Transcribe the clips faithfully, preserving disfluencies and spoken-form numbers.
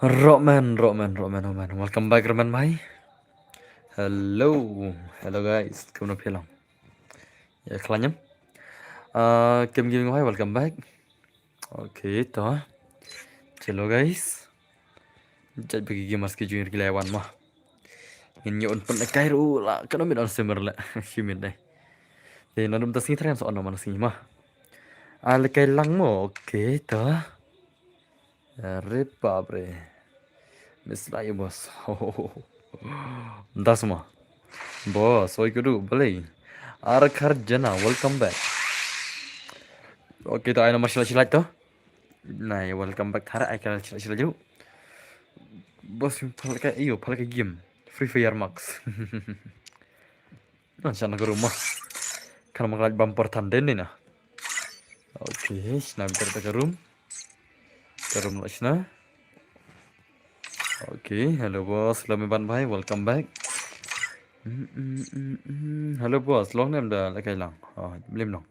Roman, Roman, Roman, Roman. Welcome back, Roman bhai. Hello. Hello, guys. Kumno phi long? Ya, khlaiñ em? Ah, Kim Gaming bhai, welcome back. Okay, to. Chalo, guys. Jait bagi gamers ki junior ki lai wan mo. Ngin ïoh un pynlehkai ruh la, kano min on semer la. Shi min dei. Dei na dum ta sngi tren so on man sngi mo. Ah, lehkai lang mo. Okay, to. Are bapre. Miss Lai, boss. Das mo. Boss, oi kudu, balei. Ar Kharjana, welcome back. Okay, to, ai namar shilak shilak to. Nai, welcome back thara, ai kal shilak shilak ju. Boss, phalka, iyo, phalka game. Free Fire Max. Nan shana ka room mo. Kan mang laj bumper than den ni na. Okay, shna bitar ta ka room. Ka room la shna. Okay, hello boss, hello Meban bhai, welcome back. Mm, mm, mm, mm. Hello boss, long nem da lehkai lang. Oh, blim long.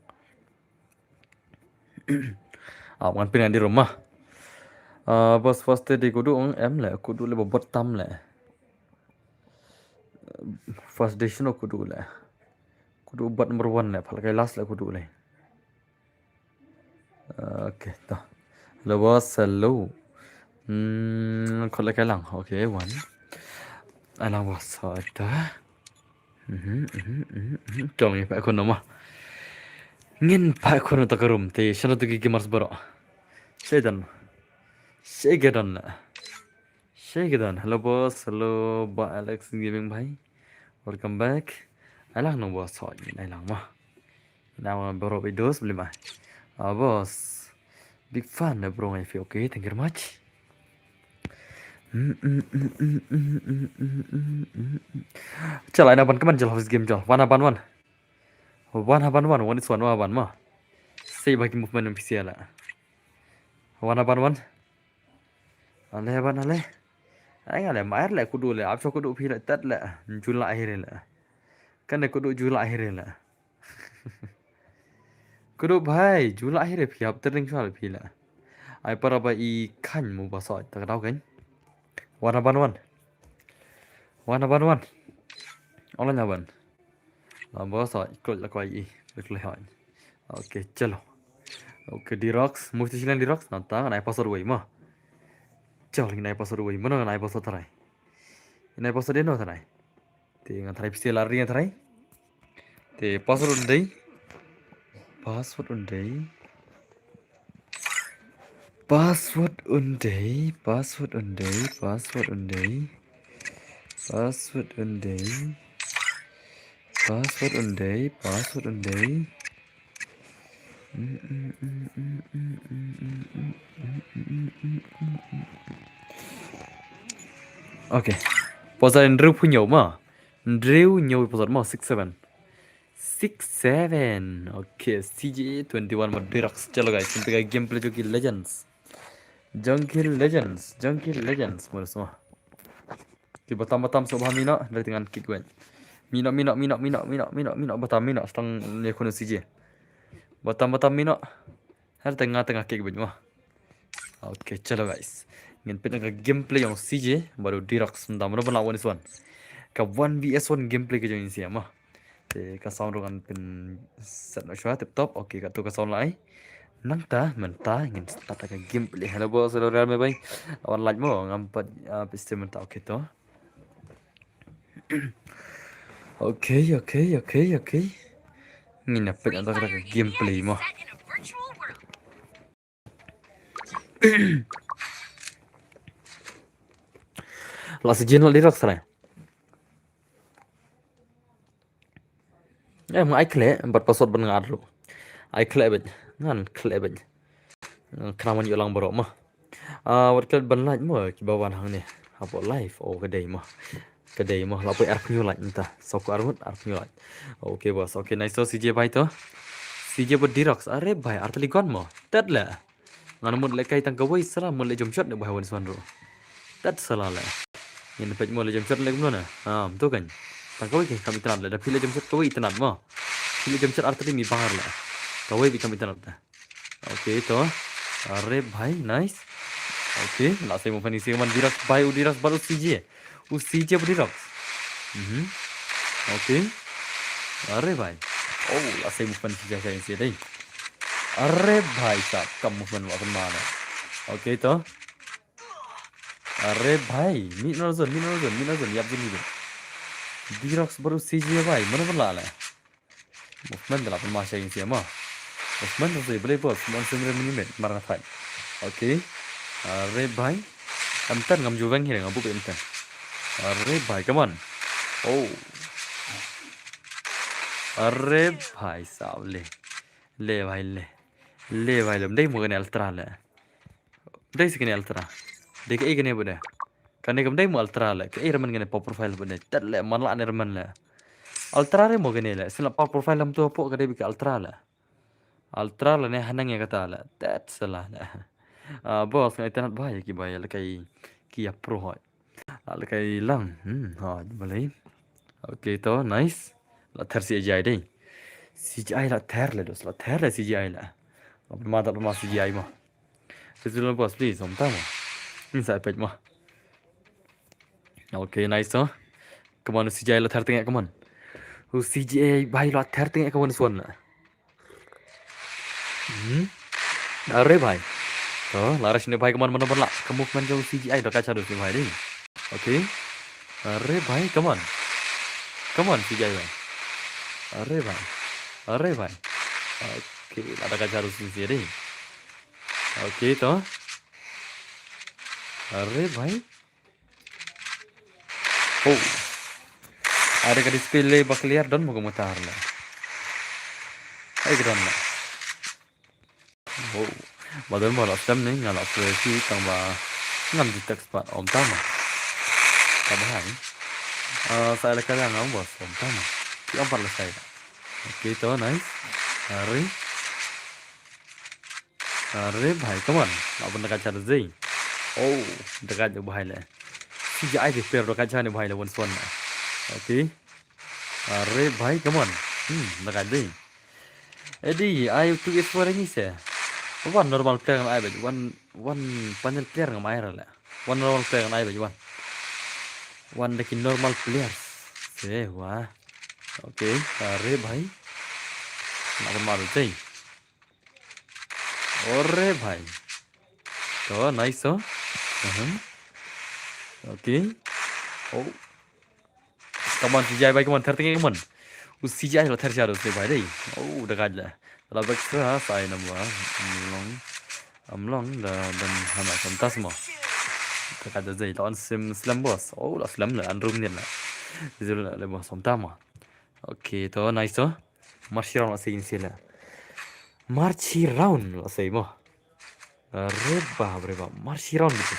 Ah, wan pin di room mo. Ah, boss, first day di kudu ong em le, kudu le bobot tam le. First day shino kudu le. Kudu bat number one le, phalkai last le kudu le. Okay, to. Hello boss, hello. Hmm, khot lehkai lang. Okay, one. Ai lang boss, to. Mhm, mhm, mhm, mhm. Chong ngi pa khun mo. Ngin pa khun to ka room te, shano to ki gamers baroh. Shaidan. Shaidan. Shaidan. Hello boss, hello ba Alex Gaming bhai. Welcome back. Ai lang no boss, hoi, ai lang mo. Ina mo bro videos blim ai. Ah, boss. Big fan na bro ngai fi. Okay, thank you very much. Chala ina ban kaman jal office game jal. Wan haban wan. Wan haban wan, wan is wan, wan haban mo. Sei baki movement ng P C la. Wan haban wan. Ale haban ale. Ai ngale maer le kudu le, ap so kudu phi le tat le. Jula ahir le. Kan kudu jula ahir le. Kudu bhai, jula ahir phi ap tering shwal phi le. Ai para ba i khan mu ba so ta daw kan. Wan haban wan. Wan haban wan. Ola nyaban. Lamba sa, ikut la kwai i, ikut la hoi. Okay, chalo. Okay, Dirox, move to Chilean Dirox, nanta, ngan ai password wei mo. Chalo, ngan ai password wei, mano ngan ai password tharai. Ngan ai password deno tharai. Te ngan tharai pistol lari ngan tharai. Te password un dei. Password un dei. Password un dei, password un dei, password un dei. Password un dei. Password un dei, password un dei. Okay. Password Andrew Punyo ma. Andrew Nyo password ma six seven. Six seven. Okay, C J twenty-one ma Dirox. Chalo guys, kita ka gameplay jong ki Legends. Jong ki Legends, jong ki Legends, mo semua. Ki batam batam so bah mino, dari dengan kick wen. Mino mino mino mino mino mino mino batam mino setang ni kuno C J. Batam batam mino. Har tengah tengah kick wen mo. Okay, chalo guys. Ngin peit ka gameplay jong C J bad u Dirox mynta, mano ban lah one is one. Ka one V S one gameplay ka jong C J mo. Te ka sound ruh ngan pynset noh shuwa tip top. Okay, katto ka sound la ai. Nangta mynta ngin start ka gameplay. Hello boss, hello Real me bhai. Wan light mo ngam pat, ah, piste mynta. Okay to. Okay, okay, okay, okay. Ngin na peit ata ka gameplay mo. La sijin la Dirox sare. Eh, ma ai khleh, bad password ban ngat lu. Ai khleh bad, ngan khleh bad. Kena man yolang baroh ma. Ah, wat klet ban like mo, kiba wan hangne hapoh live. Oh, ka dei mo. Ka dei mo, la poi arphew like mynta. Saw ko arngut arphew like. Okay boss. Okay, nice to C J bhai to. C J bad Dirox. Are bhai, ar tylli gun mo. Tat le. Ngan mut lehkai tang kawei sala, mut leh jump shot ne bhai wan swan ruh. Tat sala le. Ngin peit mo leh jump shot leh kumno ne. Ah, to kan. Tang kawei ki kam itynnad le. Da phi leh jump shot kawei itynnad mo. Phi leh jump shot ar tylli mi banger le. Kawei beit kam itynnad da. Okay to. Are bhai, nice. Okay, la sei mo pani si man Dirox bhai, u Dirox bad u C J. U C J bad Dirox. Mhm. Okay. Are bhai. Oh, la sei mo pani si jai si dei. Are bhai sab, kam movement wa kan mana. Okay to. Are bhai, mid na zone, mid na zone, mid na zone, yap jin ni. Dirox bad u C J bhai, mano ban lah le. Movement da la pynma sha ïing sia mo. Movement da zai blei boss, mon sim re minimit, mar na thait. Okay. Are bhai. Em tan ngam ju weng hi ngam bu em tan. Are bhai, come on. Oh. Are bhai sab le. Le bhai le. Le bhai le, dei mo kane ultra le. Dei si kane ultra. Dei kaei kane bad dei. Kane kam dei mo ultra le. Kaei raman kane power profile bad dei. Tat le man la ne raman le. Ultra re mo kane le. Sila power profile lam tu hapoh ka dei bika ultra le. Ultra le ne hanang ïa kata le. Tat sala le. Ah, boss ngai tanat bhai ki bhai le kai ki ïa pro hoi. La lehkai lang. Hmm, ha, balei. Okay to, nice. La ther C G I dei. C G I la ther le dos, la ther le C G I la. La pynma, la pynma C G I mo. Visual boss, please, om ta mo. Ni sa peit mo. Okay, nice to. Come on, C G I la ther tengek, come on. U C G I bhai la ther tengek, come on, swan la. Hmm. Are bhai. To, la rush ne bhai, come on, mano ban lah. Ka movement jong C G I da ka shadow ne bhai dei. Okay. Are bhai, come on. Come on, C G I bhai. Are bhai. Are bhai. Okay, la da ka shadow C G I dei. Okay to. Are bhai. Oh. Are ka display ba clear don mo ka mutar la. Ai ka don la. Oh. Ba don mo la stem ni, nga la stem ki tang ba ngam detect pat, om ta mo. Ka bhai. Ah, sa la ka ngam bos, om ta mo. Ki om pat la sai. Okay to, nice. Are. Are bhai, come on. Apa nak kacau deh. Oh, dekat je bhai le. C G I de per dekat je ne bhai le, one one. Okay. Are bhai, come on. Hmm, dekat deh. Edi, ai tu is for ni se. One normal player ngam ai bad. One, one panel player ngam ai ra le. One normal player ngam ai bad, one. One da ki normal player. Se wa. Okay, are bhai. Nak maru deh. Ore bhai. To, nice, oh. Uh-huh. Okay. Oh. Come on, C G I bhai, come on, ther tengek, come on. U C G I la ther shadow se bhai dei. Oh, da kaj la. La back sa, sa ai number. Am long. Am long, da, dan hana fantasma. Da kaj da dei, la on sim slam boss. Oh, la slam la, an room ni la. Zero la, la boss, fantasma. Okay, to, nice, to. Marchi round la sei sila. Marchi round la sei mo. Are bap re bap. Marchi round gitu.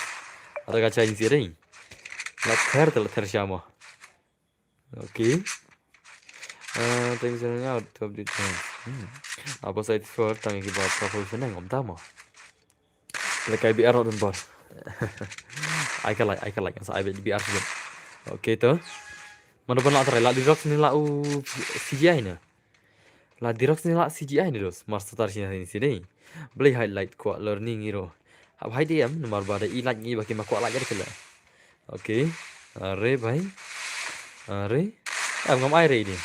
Ada kacha in sih deh. La ther, la ther sha mo. Okay. Ah, thanks for hanging out. Top di thanks. Hmm. Apa sa itu for tang ki ba professional ngam ta mo. Lehkai B R don bor. Ai ka like, ai ka like. Sa ai B R sih. Okay to. Mano ban la try la Dirox ne la u C G I ne. La Dirox ne la C G I ne dos. Mar star sini sini sini. Blei highlight kwah learning hero. Hap hai D M namar ba da i like ngi ba ki ma kwah like da kala. Okay. Are bhai. Are. Am ngam ai re ni.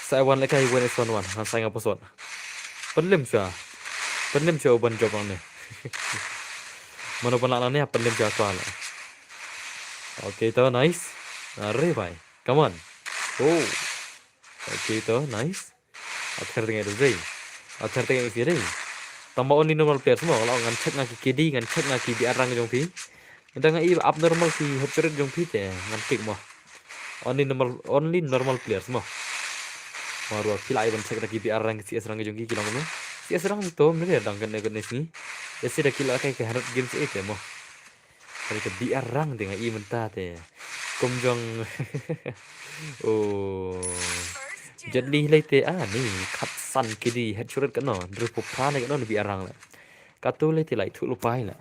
Sa ai wan lehkai wan is wan wan. Han sa nga pasot. Pynlem sha. Pynlem sha u ban job ang ne. Mano ban la ne pynlem sha kwah la. Okay to, nice. Are bhai. Come on. Oh. Okay to, nice. Ather tengek dei. Ather tengek dei. Tang ba only normal players mo, la ngan check nga ki K D, ngan check nga ki B R rank jong phi. Nda nga i abnormal ki headshot jong phi te, ngan kick mo. Only normal, only normal players mo. Marwa phi la i ban check da ki B R rank, C S rank jong ki, ki long mo. C S rank to, mene dang kan ne kan ne sngi. Ïa sida ki la kai ka hundred games ite mo. Kali ka biar rang te nga i mynta te. Kum jong. Oh. Jadni lei te a ni khat san kidi het churet kano. Dru pu pra ne kano ni biar rang le. Katu lei te lai thu lupai le.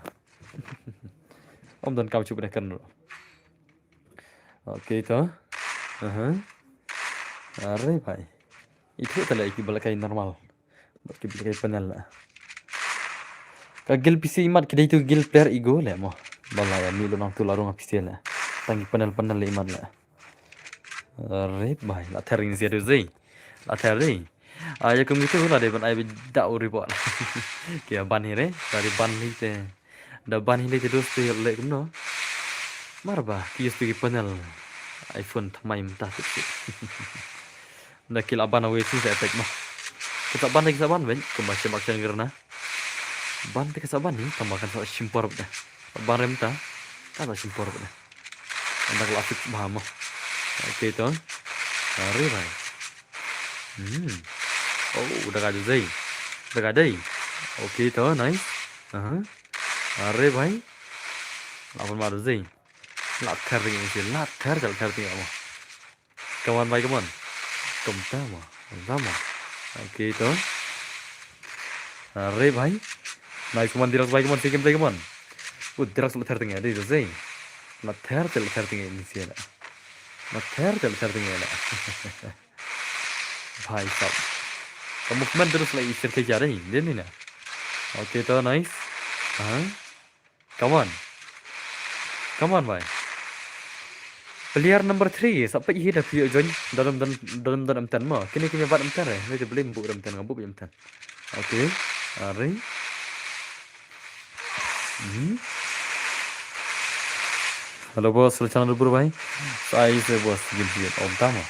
Om don kam chup ne kano. Okay to. Aha. Are bhai. Itu tale ki balakai normal. Bad ki balakai panel la. Ka gil P C imat ki dei tu gil player ego le mo. Bala ya mi lo nang tu larung P C le. Tangi panel panel le imat le. Are bhai la thering sia tu zei. La thering. Ah, ya kum gitu la dei ban ai da uri bot. Ki ban hi re, la dei ban hi te. Da ban hi le te dos te le kumno. Mar ba ki use tu ki panel iPhone thamai mynta tu. Da ki la ban away sing sa effect mo. Kita ban da kita ban ben, kumba semak sengir na. Ban te ka sa ban ni, tang ba kan sa shimpor bda. Ban rem ta, kan sa shimpor bda. Anda ka la fix bha mo. Okay to. Are bhai. Hmm. Oh, da ka dei. Da ka dei. Okay to, nice. Aha. Are bhai. La pun ma dei. La ther ring isi, la ther jal ther ring mo. Come on bhai, come on. Tum tamo, tum tamo. Okay to. Are bhai. Nice, come on, Dirax bhai, come on, second play, come on. Uh, Dirax la ther teng ya, dei to sei. La ther tel ther teng ya ni sia la. La ther tel ther teng ya la. Bhai sab. Ka movement terus la isir ke jare, dei ni na. Okay to, nice. Aha. Come on. Come on, bhai. Player number three, sa peit hi da phi join, da dam dan, da dam dan M ten mo. Kini kini bat M ten re, ni te blim bu M ten, nga bu M ten. Okay. Are. Hmm. Hello boss, hello channel bro bhai. Sa ai se boss, gim gim om tamo.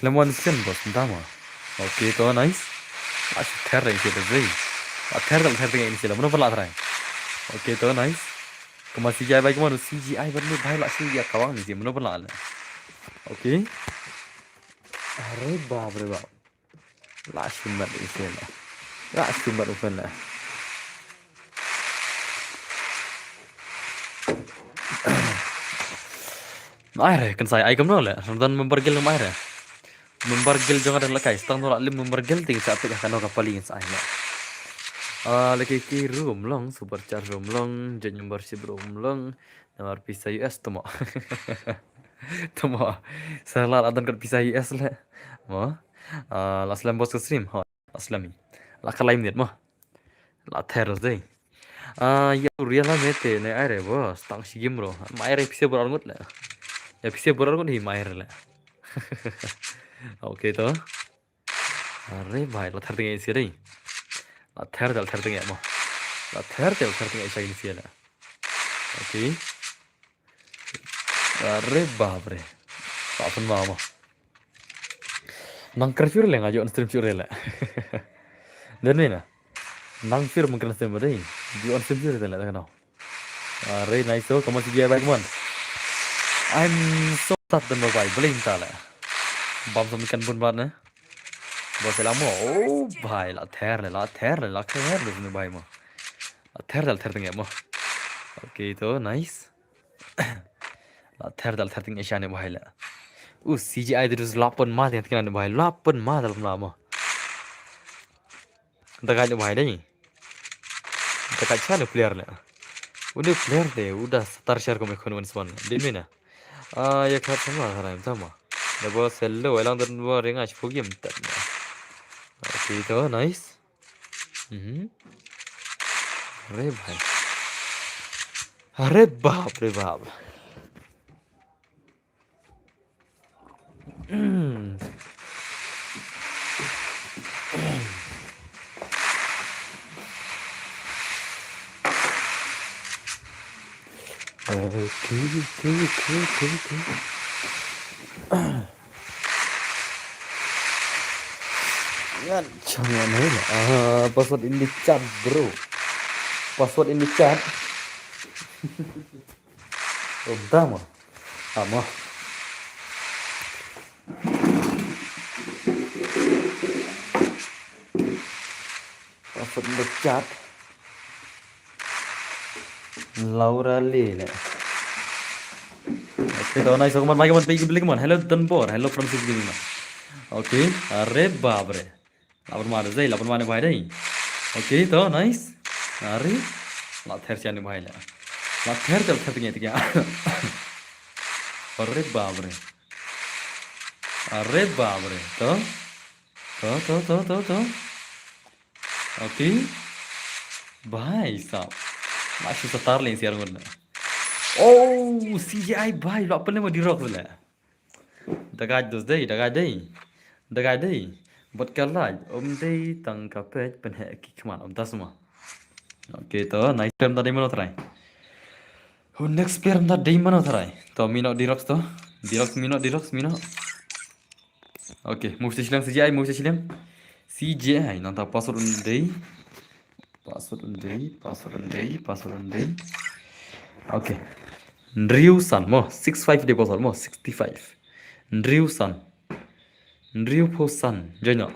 Clemon Chen boss, tamo. Okay to, nice. Ash ther ring se de. A ther dal ther ring se la, mano pala try. Okay to, nice. Kuma C G I bhai, kuma C G I bhai, ni bhai la C G I kawang ni, mano pala la. Okay. Are bap re bap. La shumat isi la. La shumat upen la. Ai re, kan sai ai kumno le. Ramdan member guild ai re. Member guild jong ada lakai. Stang tu la lim member guild ting sa tik kano ka pali sai le. Ah, lagi ki room long, super chat room long, join membership room long. Namar pisa U S tamo. Tamo. Sa la la don kat pisa U S le. Mo. Ah, la slem boss ka stream. Ho. La slem. La ka lai minit mo. La ther dei. Ah, ya real la mete ne ai re boss. Tang shi game bro. Mai re pisa bor ngut le. Ya pisa bor ngut hi mai re le. Okay to. Are bhai, la ther teng ya isi dei. La ther tel ther teng ya mo. La ther tel ther teng ya isi ni sia la. Okay. Are bap re. Sa pun ma mo. Nang kerfir le nga jo on stream sure le. Den ni na. Nang fir mengkren stream dei. Jo on stream sure le kano. Are nice to, come on C G I bhai, come on. I'm so sad dan bhai, bling ta la. Bam sam kan bun bat ne. Bos la mo. Oh bhai, la ther le, la ther le, la ther le ni bhai mo. La ther le, la ther teng ya mo. Okay to, nice. La ther le, la ther teng ya sha ni bhai la. U C G I de dus la pun ma teng teng ni bhai, la pun ma dal mo. Da ka ni bhai dei. Da ka cha ni player le. Uni player de, u da star share ko me khon wan swan. Dei mina. Ah, ya khat sama harai sama. Da bo sello, elang dan bo ringa chpugim tan. Okay to, nice. Mhm. Are bhai. Are bap re bap. Okay, okay, okay, okay, okay. Ngan chang ngan hei. Ah, password in the chat, bro. Password in the chat. Udah mah. Ama. Pas From the chat. Laura Lee le. Okay, to nice, come on, Mike, come on, big, big, come on. Hello, Dunbor. Hello, Francis Gaming. Okay, are bapre. Laban ma dei, laban ma ne bhai dei. Okay, to nice. Are. La ther cha ne bhai le. La ther cha, ther tenge tenge. Are bapre. Are bapre. To. To, to, to, to, to. Okay. Bhai sahab. Masih setar le siar ngun. Oh, C G I bhai, la pele ma dirok le. Dagai dos dei, dagai dei. Dagai dei. Bot ka lai, um dei tang ka pej pen he ki kman, um tas ma. Okay, to nice, player da dei mano try. Oh, next player da dei mano try. To mino dirox to. Dirox mino, dirox mino. Okay, move sha shiliang C G I, move sha shiliang. C G I, nangta password un dei. Password un dei, password un dei, password un dei. Okay. Ndriu san mo, six five dei password mo, sixty-five. Ndriu san. Ndriu pho san, join no.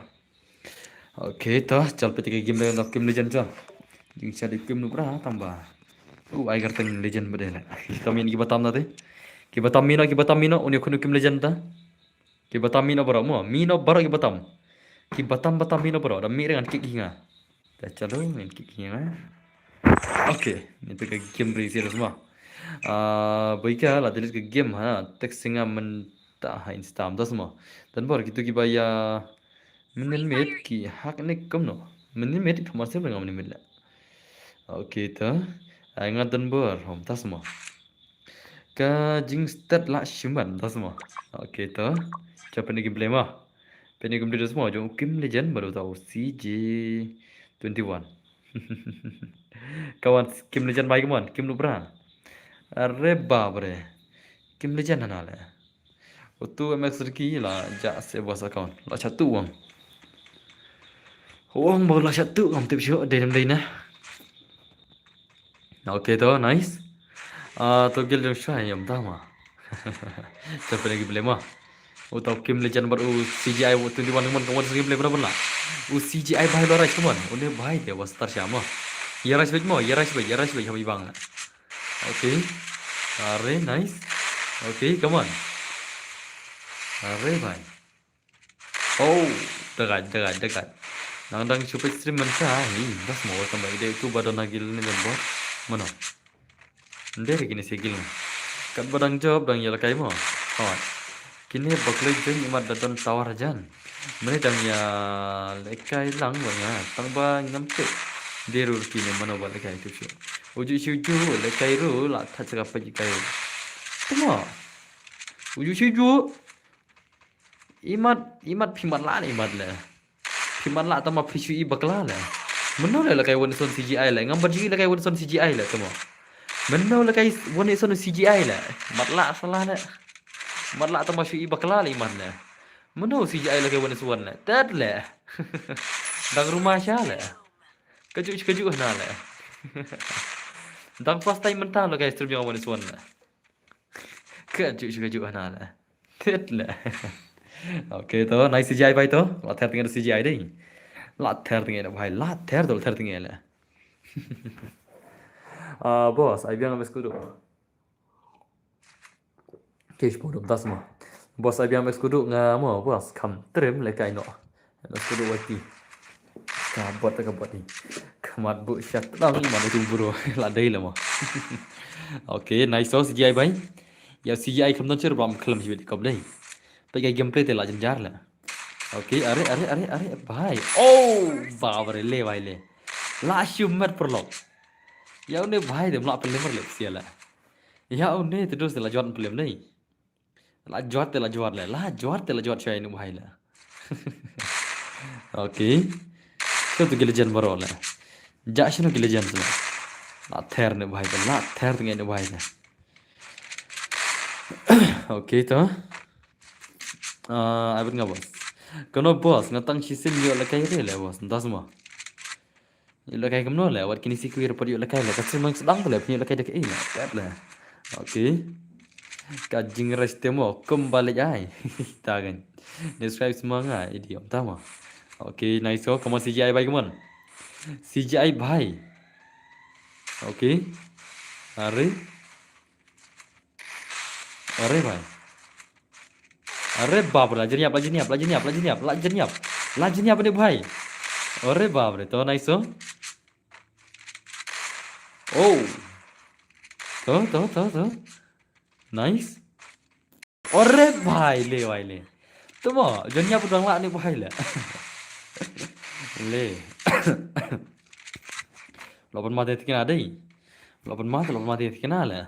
Okay, to, chal peit ka game le, game Legend chal. Jing cha dei game nu bra tamba. U ai garteng Legend bade le. Kita min ki batam na te. Ki batam mino, ki batam mino, uni khunu game Legend ta. Ki batam mino bro mo, mino bro ki batam. Ki batam batam mino bro, da mi rengan kik hinga. Da chalo, min kik hinga. Okay, ni tu ka game ri serious mo. Ah, boy ka la delete ka game ha, text singa men ta ha Insta, das mo. Dan bor kitu ki ba ya, menil mit ki hak ne kumno. Menil mit kamar se menga menil mit la. Okay, ta. Ai nga dan bor, hom tas mo. Ka jingstet la shiman, das mo. Okay, ta. Cha pene game play mo. Pene game play das mo, jong game Legend baru tau C J twenty-one. Kawan game Legend bai kawan, game lu bra. Are bapre. Game Legend na le. Utu M X Ricky la ja se bos account. La chatu wang. Wang bau la chatu ngam tip shu dei nam dei na. Okay to, nice. Ah, to gil jong shai yam ta ma. Chapene game play ma. Utu game Legend bar u C G I u twenty-one mon kawan game play bra bra. U C G I bhai lo rai kawan. Une bhai de was tar shama. Ya rai bej mo, ya rai bej, ya rai bej hami bang. Okay. Are, nice. Okay, come on. Are, bhai. Oh, dekat, dekat, dekat. Nang dang chupet stream man ka, hi, das mo welcome back. Ide tu badon nagil ni dan bot. Mano. Nde kini segil. Kat badang job dang ya lakai mo. Hot. Kine bakloi jeng imat dadon tawar jan. Mene dang ya lekai lang banya tang ba ngam te. Derur kine mano ba lekai tu shu. Uju shu ju lekai ru la that saka pa lekai ru. Tuma. Uju shu ju. Imat, imat phi mat la ne imat le. Phi mat la tama phi shu i bakla le. Mano le lekai wan son C G I le. Ngam ba ju lekai wan son C G I le tama. Mano lekai wan son C G I le. Mat la sala le. Mat la tama shu i bakla le imat le. Mano C G I lekai wan son le. Tet le. Dang rumah sha le. Kaju kaju na le. Dang first time mentang lekai stream yang wan son le. Kaju kaju na le. Tet le. Okay to, nai C G I bai to. La ther tinge C G I dei. La ther tinge bhai, la ther to, la ther tinge le. Ah, boss, ai biang mes kudu. Kish pun dum tas mo. Boss, ai biang mes kudu nga mo, boss, kam trim lekai no. Mes kudu wati. Ka bot ka bot ni. Kamat bu shat lang ni madu tu bro. La dei le mo. Okay, nice to C G I bai. Ya C G I kam don cher bam khlem hiwit kom dei. Pe ka gameplay te la jenjar le. Okay, are, are, are, are, bhai. Oh, bapre le bhai le. La shumat perlok. Ya une bhai de mla pelemer le sia le. Ya une te dos de la jot pelem dei. La jot te la jot le. La jot te la jot shai nu bhai le. Okay. Shu tu ki Legend bro le. Ja shinu ki Legend le. La ther ne bhai le. La ther nge ne bhai le. Okay to. Ah, ai bet nga boss. Kono boss, nga tang shi sim yo lekai re le boss. Ntas mo. Yo lekai kumno le, wat kini si kwir pat yo lekai le. Ka sim mang sedang le, yo lekai dek ei le. Tet le. Okay. Ka jingres temo kum balik ai. Tagan. Describe semua nga idiom tama. Okay, nice ko. Come on C G I bai, come on. C G I bhai. Okay. Are. Are bhai. Are bap re, la jyniap, la jyniap, la jyniap, la jyniap, la jyniap. La jyniap ne bhai. Are bap re, to nice to. Oh. To, to, to, to. Nice. Ore bhai le, bhai le. To mo, jyniap dang lah ne bhai le. Le. Lo pan mate tikna dei. Lo pan mate, lo pan mate tikna le.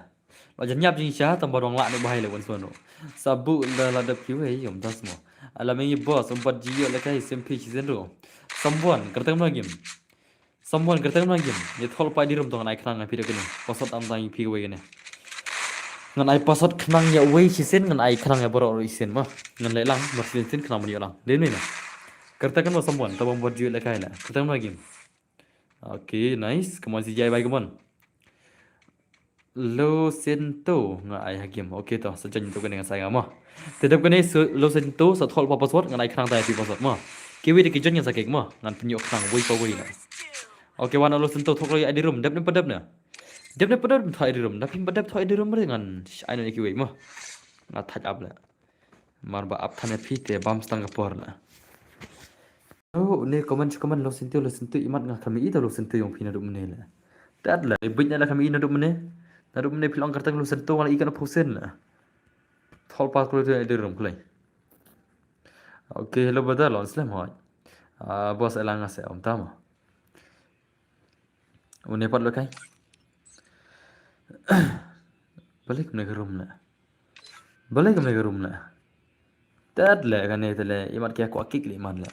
Lo jyniap jing sha, tamba dang lah ne bhai le wan sono. Sabu da la dep kiwei, yom das mo. Ala mengi boss, umpat jiyo le kai, sempi chizendro. Someone, kerteng mo game. Someone, kerteng mo game. Ye thol pai di rum tong nai khnang phi da kene. Pasot am tang phi wei kene. Ngan ai pasot khnang ya wei shisien, ngan ai khnang ya borok ro shisien ma. Ngan leh lang, mar shisien khnang man ïoh lang. Dei ne na. Kerta kan ma someone, ta bang bor ju leh kai la. Kerta kan ma game. Okay, nice. Come on, C J I bhai, come on. Lo sento nga ai ha game. Okay to, sa jan to kane nga sai nga ma. Te dep kane so, lo sento, sa thol pa password, ngan ai khnang ta ya pi password ma. Kiwi de ki jan ngan sa kek ma. Ngan pynïoh khnang, wei pa wei na. Okay, wan lo sento thok lo ya di rum, dep ne pa dep na. Dep ne pa dep tho di rum, dep ne pa dep tho di rum re ngan. Ai no ki wei ma. Nga thaj ap la. Mar ba ap than phi te bam stang ka por la. Oh, ne comment, comment lo sento, lo sento imat nga kami ita lo sento yong phi na dum ne la. Tat la, ibit na la kami na dum ne. Na dum ne phi long kerteng lo sento wala ikan phusen la. Thol pa klo te di rum klai. Okay, hello brother, long slem hoi. Ah, boss elang ase om tama. Une pat lo kai. Balik ne rum la. Balik ne rum la. Tat le kane te le imat ke ko kik le man la.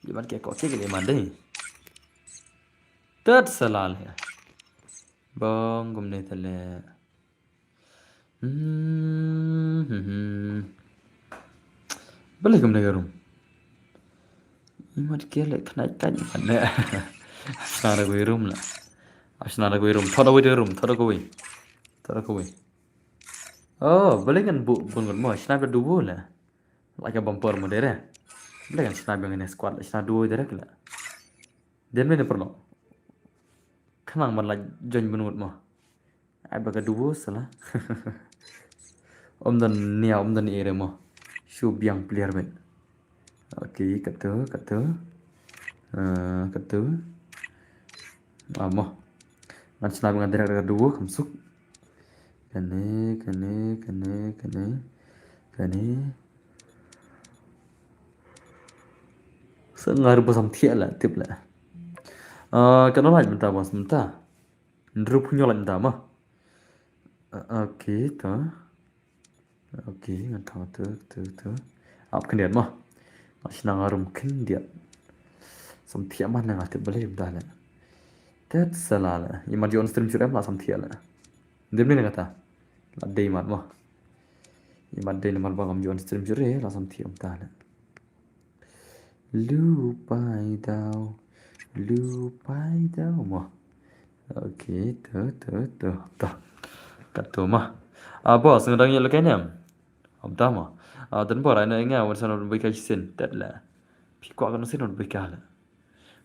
Imat ke ko kik le man dei. Tat sala le. Bong gum ne te le. Hmm, hmm, hmm. Balik gum ne rum. Imat ke le khnai kan kan le. Sna da gui rum la. Sna da gui rum. Thoda gui rum. Thoda gui. Thoda gui. Oh, balik kan bu bun kan mo. Sna da dubu la. Like a bumper mo dere. Balik kan sna bang ne squad. Sna duo dere la. Dem ne perlu. Khnang man la join bunut mo. Ai ba ka duo sala. Om dan nia, om dan ere mo. Shu biang player met. Okay, katu, katu. Ah, katu. Ah, mo. Ngan sna ngan direct ka duo kam suk. Kane, kane, kane, kane. Kane. Sa ngar ba sam thiah la, tip la. Ah, kano laj mynta bos mynta. Ndru phunyo laj mynta ma. Ah, okay, ta. Okay, ngan thaw tu, tu, tu. Ap khyndiat ma. Nga sna nga rum khyndiat. Sam thiah man nga tip balei mynta la. Tet sala la. Imat ju on stream shuh em la sam thiah la. Dem ni kata. La dei mat ma. Imat dei namar ba ngam ju on stream shuh re la sam thiah mynta la. Lu pai dau. Lu pai dau mo. Okay, tu, tu, tu, tu. Kat tu ma. Ah, bos, nga dang ïa lekai nem. Om ta ma. Ah, dan bor ai na nga wan sana bika sin. Tet la. Pi kwa kan sin bika la.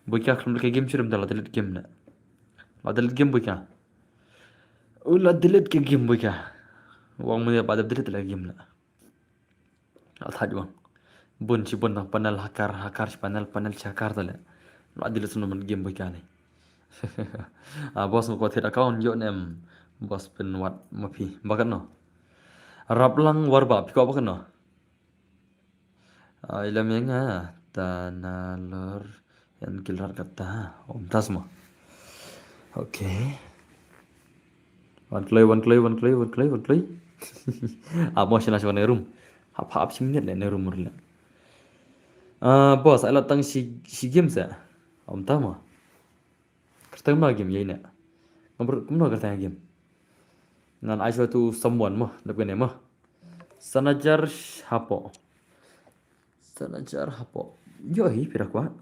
Bika kan lekai game shirim da la delete game la. La delete game bika. U la delete ke game bika. Wang mu ba delete la game la. Athaj wang. Bun shi bun tang panel hakar, hakar shi panel, panel shi hakar tale. Lo adil sunu man game boi kane. Ah, bos ngko thied account yo nem. Bos pin wat mapi. Bakat no. Raplang warba, piko bakat no. Ah, ilam yang ah. Tanalor. Yan kilrat kata. Om tas mo. Okay. Wan kloi, wan kloi, wan kloi, wan kloi, wan kloi. Ah, mo shina shwa ne room. Hap hap shi minute le ne room le. Ah, bos, ai la tang shi, shi game sa. Om ta mo. Kerteng ma game yai ne. Ngam ber kumno kerteng game. Ngan ai shwa tu someone mo, dap gane mo. Sanajar hapo. Sanajar hapo. Yo hi pira kwa.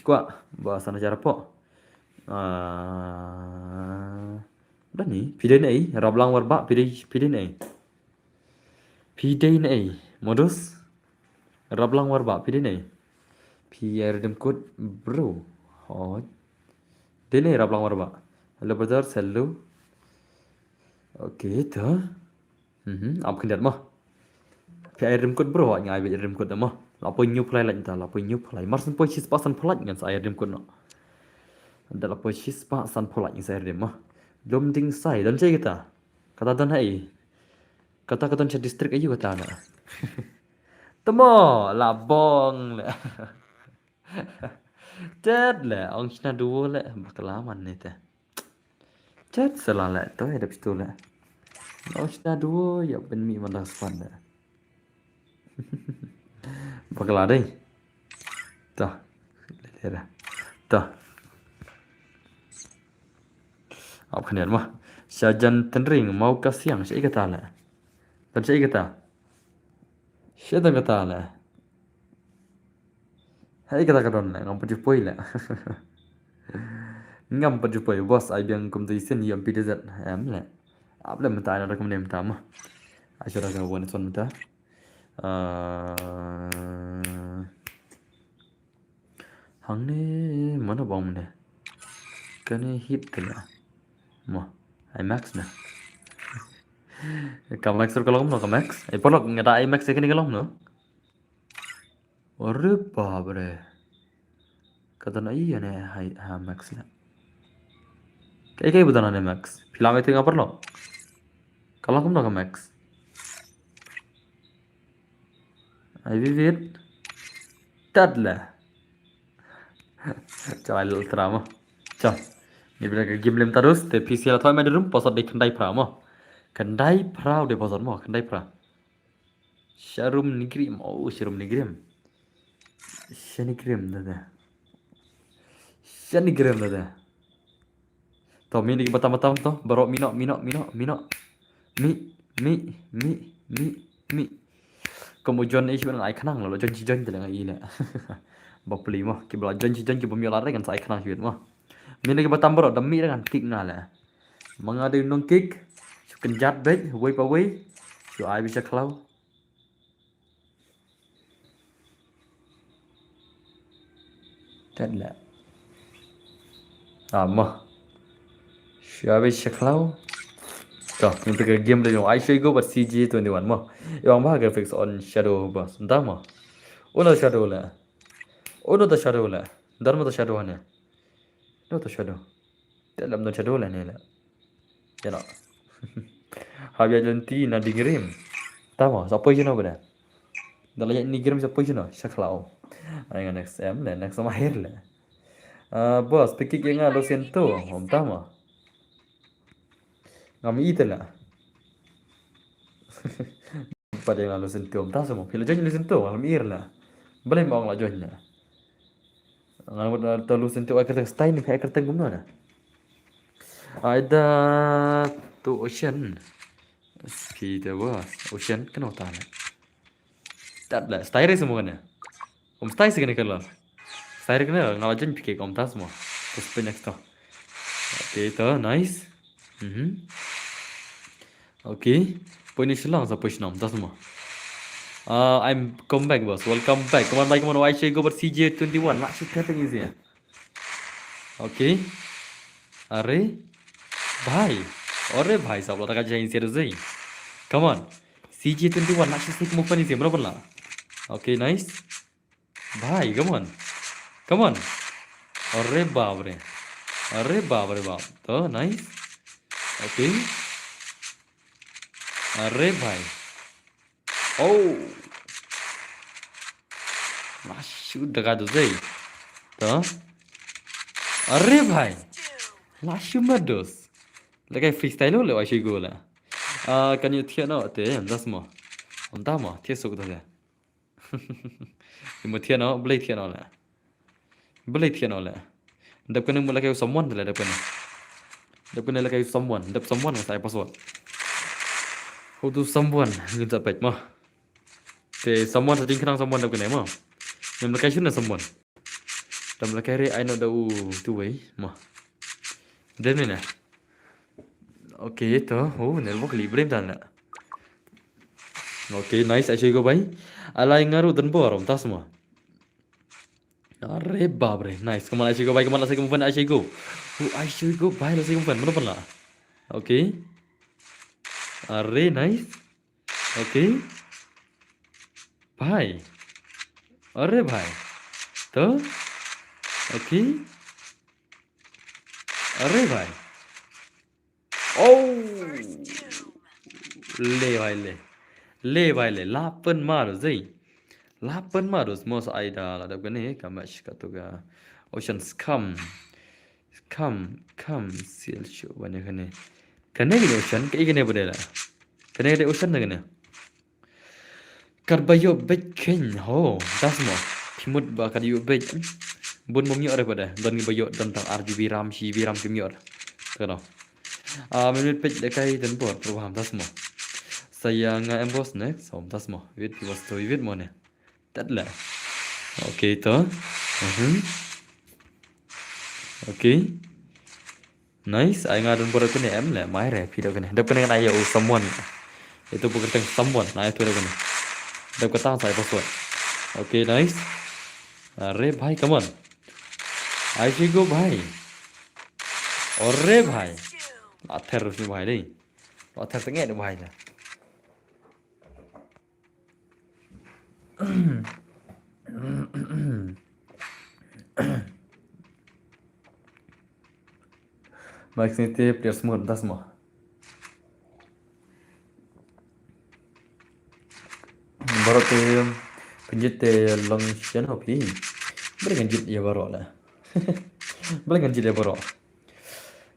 Kwa ba sanajar hapo. Ah, dani pidai nei, rablang warba pidai, pidai nei. Pidai nei. Modus. Rablang warba pidai nei. Pi redem kut bro. Hot. Dei ne rap lang mar ba. Hello brother, hello. Okay, to. Mhm, ap khyndiat mo. Phi ai rim kut bro, nga ai rim kut mo. La poi hynñiew phlai lait ta, la poi hynñiew phlai. Mar syn poi shispah sanphew lait ngan sa ai rim kut noh. Da la poi shispah sanphew lait ngan sa ai rim mo. Lum ding sai, don jai kata. Kata don hai. Kata ka don cha district ayu kata na. Tamo, la bong le. Chet le, ong shna duo le, bakla man ne te. Chet sela le, to ya dep stu le. Ong shna duo, ya ben mi man da span le. Bakla dei. To. Le le da. To. Ap khyndiat mo. Shajan Tenring, mau ka siang, sha i kata le. Tan sha i kata. Sha i kata le. Hai kata ka don le, ngam pat ju poi le. Ngam pat ju poi, boss, ai biang kum tu isin, yom pi dezet, em le. Ap le mynta, ai na da kum ne mynta mo. Ai sha da ka wan son mynta. Ah, hangne, mano bang ne. Kane hit te le. Mo, ai max na. Ka max ka long no, ka max. Ai polok, nga da ai max kane ka long no. Ore babre. Ka don ai ïa ne hai, ha max le. Kai kai ba don ne max. Phi la me te nga parlo. Ka long kumno ka max. Ai vivid. Tat le. Chal ai lul tra mo. Chal. Ni bila ka game lem terus te P C la thoi me drum posot de khyndai phra mo. Khyndai phra de posot mo, khyndai phra. Sharum Nigrim. Oh, Sharum Nigrim. Shanigrim dada. Shanigrim dada. To mi ni batam batam to. Baro mino mino mino mino. Mi mi mi mi mi mi. Kum u John ish ban ai khnang lo John chi John te le ngai le. Ba pli mo ki bla John chi John ki bom yola re kan sa ai khnang shi mo. Mi ni batam baro da mi re kan kick nga le. Ma nga dei nong kick. Shu kynjat beit wei pa wei. Shu ai bi sha khlaw. Tet le. Ah, mo. Shu ai bi sha khlaw. To, ngi pika game dei nong ai shu go bat C G twenty-one mo. Iwang ba graphics on shadow bas. Nta mo. Uno shadow le. Uno ta shadow le. Dar mo ta shadow ne. No ta shadow. Te lam no shadow la ne la. Ya no. Habia jonti na digrim. Tama, sa poi jino bada. Dala ya ni grim sa poi jino, shaklao. Ai nga next em le, next sama hair le. Ah, boss, piki ke nga lo sento, om tama. Ngam ite la. Pada nga lo sento, om tama mo. Pila join lo sento, ngam ir la. Bale mo la join la. Ngan mut, uh, to lu senti ai kyrteng style ni, ai kyrteng kumno na. Ai da tu Ocean. Ski da wa Ocean kano ta na. Tat la style re semua kena. Om style sih kena kala. Style kena ngala jen pike om tas mo. Terus pe next to. Okay, to nice. Mhm. Okay. Poi ni shillong sa poi shnong, das mo. Uh, I'm come back, boss. Welcome back. Come on, bhai, come on. Why should I go but C J twenty-one? Nak shoot kata ngi sih. Okay. Are. Bhai. Are bhai, sab lata ka jai sih. Come on. C J twenty-one, nak shoot sih mo pani sih. Berapa lah? Okay, nice. Bhai, come on. Come on. Arre baap re. Arre baap re baap. To, nice. Okay. Arre bhai. Oh. Lashu daga tu zai. To. Arre bhai. Lashu mados. Lagai freestyle le wa shi go la. Ah, kan yu thiah no te, das mo. Om ta mo, thiah suk ta te. Imo thiah no, blei thiah no le. Blei thiah no le. Dap kane mo la kai someone le dap kane. Dap kane la kai someone, dap someone sa ai password. How to someone, ngin sa pet mo. Te someone sa jingkhnang someone dap kane mo. Ngin la kai shun na someone. Dam la kai re ai no da u tu wei mo. Dem ne na. Okay, to. Oh, network li brem tan la. Okay, nice, ashi go bai. Alai ngaru dan bor, om tas mo. Are bapre. Nice. Come on, Aisha go. Bhai, come on, Aisha go. Aisha go. Bhai, Aisha go. Mano pala? Okay. Are nice. Okay. Bhai. Are bhai. To. Okay. Are bhai. Oh. Le bhai le. Le bhai le. Lapan marus, eh. Lapan marus. Mos aida la dap kane ka match ka tu ka. Ocean scam. Scam. Scam. Seal show. Bane kane. Kane kane ocean. Kane kane bade la. Kane kane ocean na kane. Kat ba ïoh bej khein ho, das mo. Phi mut ba kat ïoh bej. Bun mo ïoh re pada. Don ngi ba ïoh don tang R G B RAM, shi B RAM kim ïoh. Tengano. Ah, minit pej de kai den bor, pro ham das mo. Saya nga em bos ne, som das mo. Wit pi was to wit mo ne. Tat la. Okay to. Mhm. Okay. Nice, ai nga don bor kane em le, mai re, phi dap kane. Dap kane ngan ai u someone. Itu bukan teng someone, na itu dap kane. Dap kata sai password. Okay, nice. Are bhai, come on. Aisha go bhai. Ore bhai. La ther ni bhai dei. La ther tenge bhai la. Max ni te player smooth das mo. Baroh te pynjit te long shen ho phi. Bring ngan jit ïa baroh la. Bring ngan jit ïa baroh.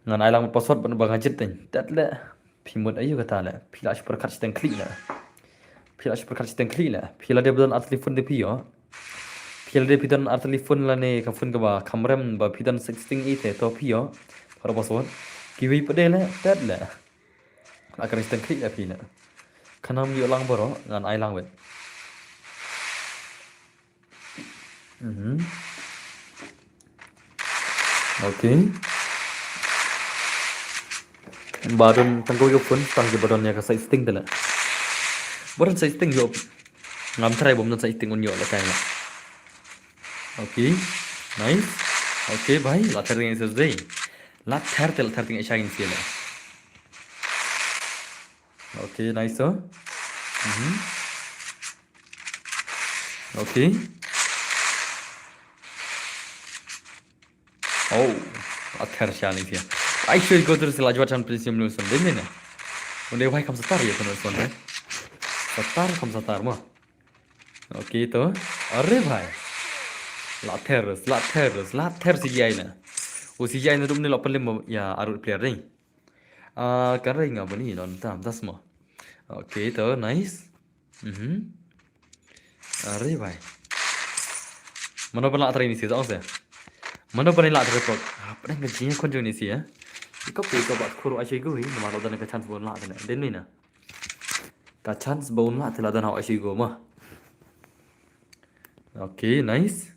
Ngan ai lang password ban ba ngan jit te. Dat le. Phi mut aïu kata le. Phi la shu pyrkhat shiteng khlieh le. Phi la shu pyrkhat shiteng khlieh le. Phi la dep don ar telephone de phi ïoh. Phi la dep phi don ar telephone lane ka phone kaba kham rem ba phi don sixteen eight te to phi ïoh. Para password. Kiwei pat de le, tat le. La kren shiteng khlieh le phi le. Khnang ïoh lang baroh ngan ai lang wet. Mhm. Okay. Ba don tang ko yo phone tang ki ba don ïa ka side sting te la. Ba don side sting ïoh. Ngam try bom don side sting un ïoh la kai la. Okay. Nice. Okay bhai, la ther ngi sir dei. La ther te la ther ngi shine sila. Okay, nice so. Mhm. Okay. Oh, la ther sha ni sia. Ai shu go terus la jwat chan prisim lu son dei ne. Unde bhai kham satar ye kono son dei. Satar kham satar mo. Okay to. Are bhai. La ther, la ther, la ther C G I na. U C G I na dum ne la palim ya arut player dei. Ah, kan ring apa ni non tam das mo. Okay to, nice. Mhm. Are bhai. Mano ban la try ni si tong se. Mano ban la try pok. Apa dang ka jing kon jong ni si ya. Iko pi ko ba kuru ashi go hi, nama lo dan ka chance bon la dan. Den ni na. Ka chance bon la te la dan ha ashi go ma. Okay, nice.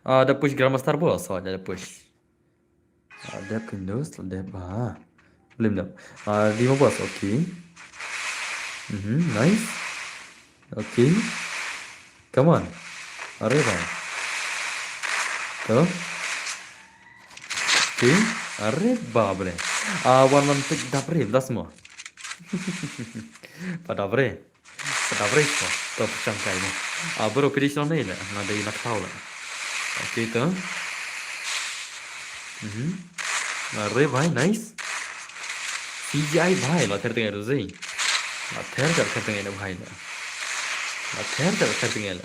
Ah, da push Grandmaster Boss, so da push. Ah, dep Windows, dep ba. Lim dep. Ah, di mo boss, okay. Mhm, nice. Okay. Come on. Are bhai. To. Okay. Are bapre. Ah, one one pick dapre, das mo. Pa dapre. Ka dapre ko, to pachang kai mo. Ah, bro, pidi shnong nei le, nga dei na khaw le. Okay to. Mhm. Are bhai, nice. C G I bhai, la ther teng ru zei. La ther ther ther teng bhai le. La ther ther ther teng le.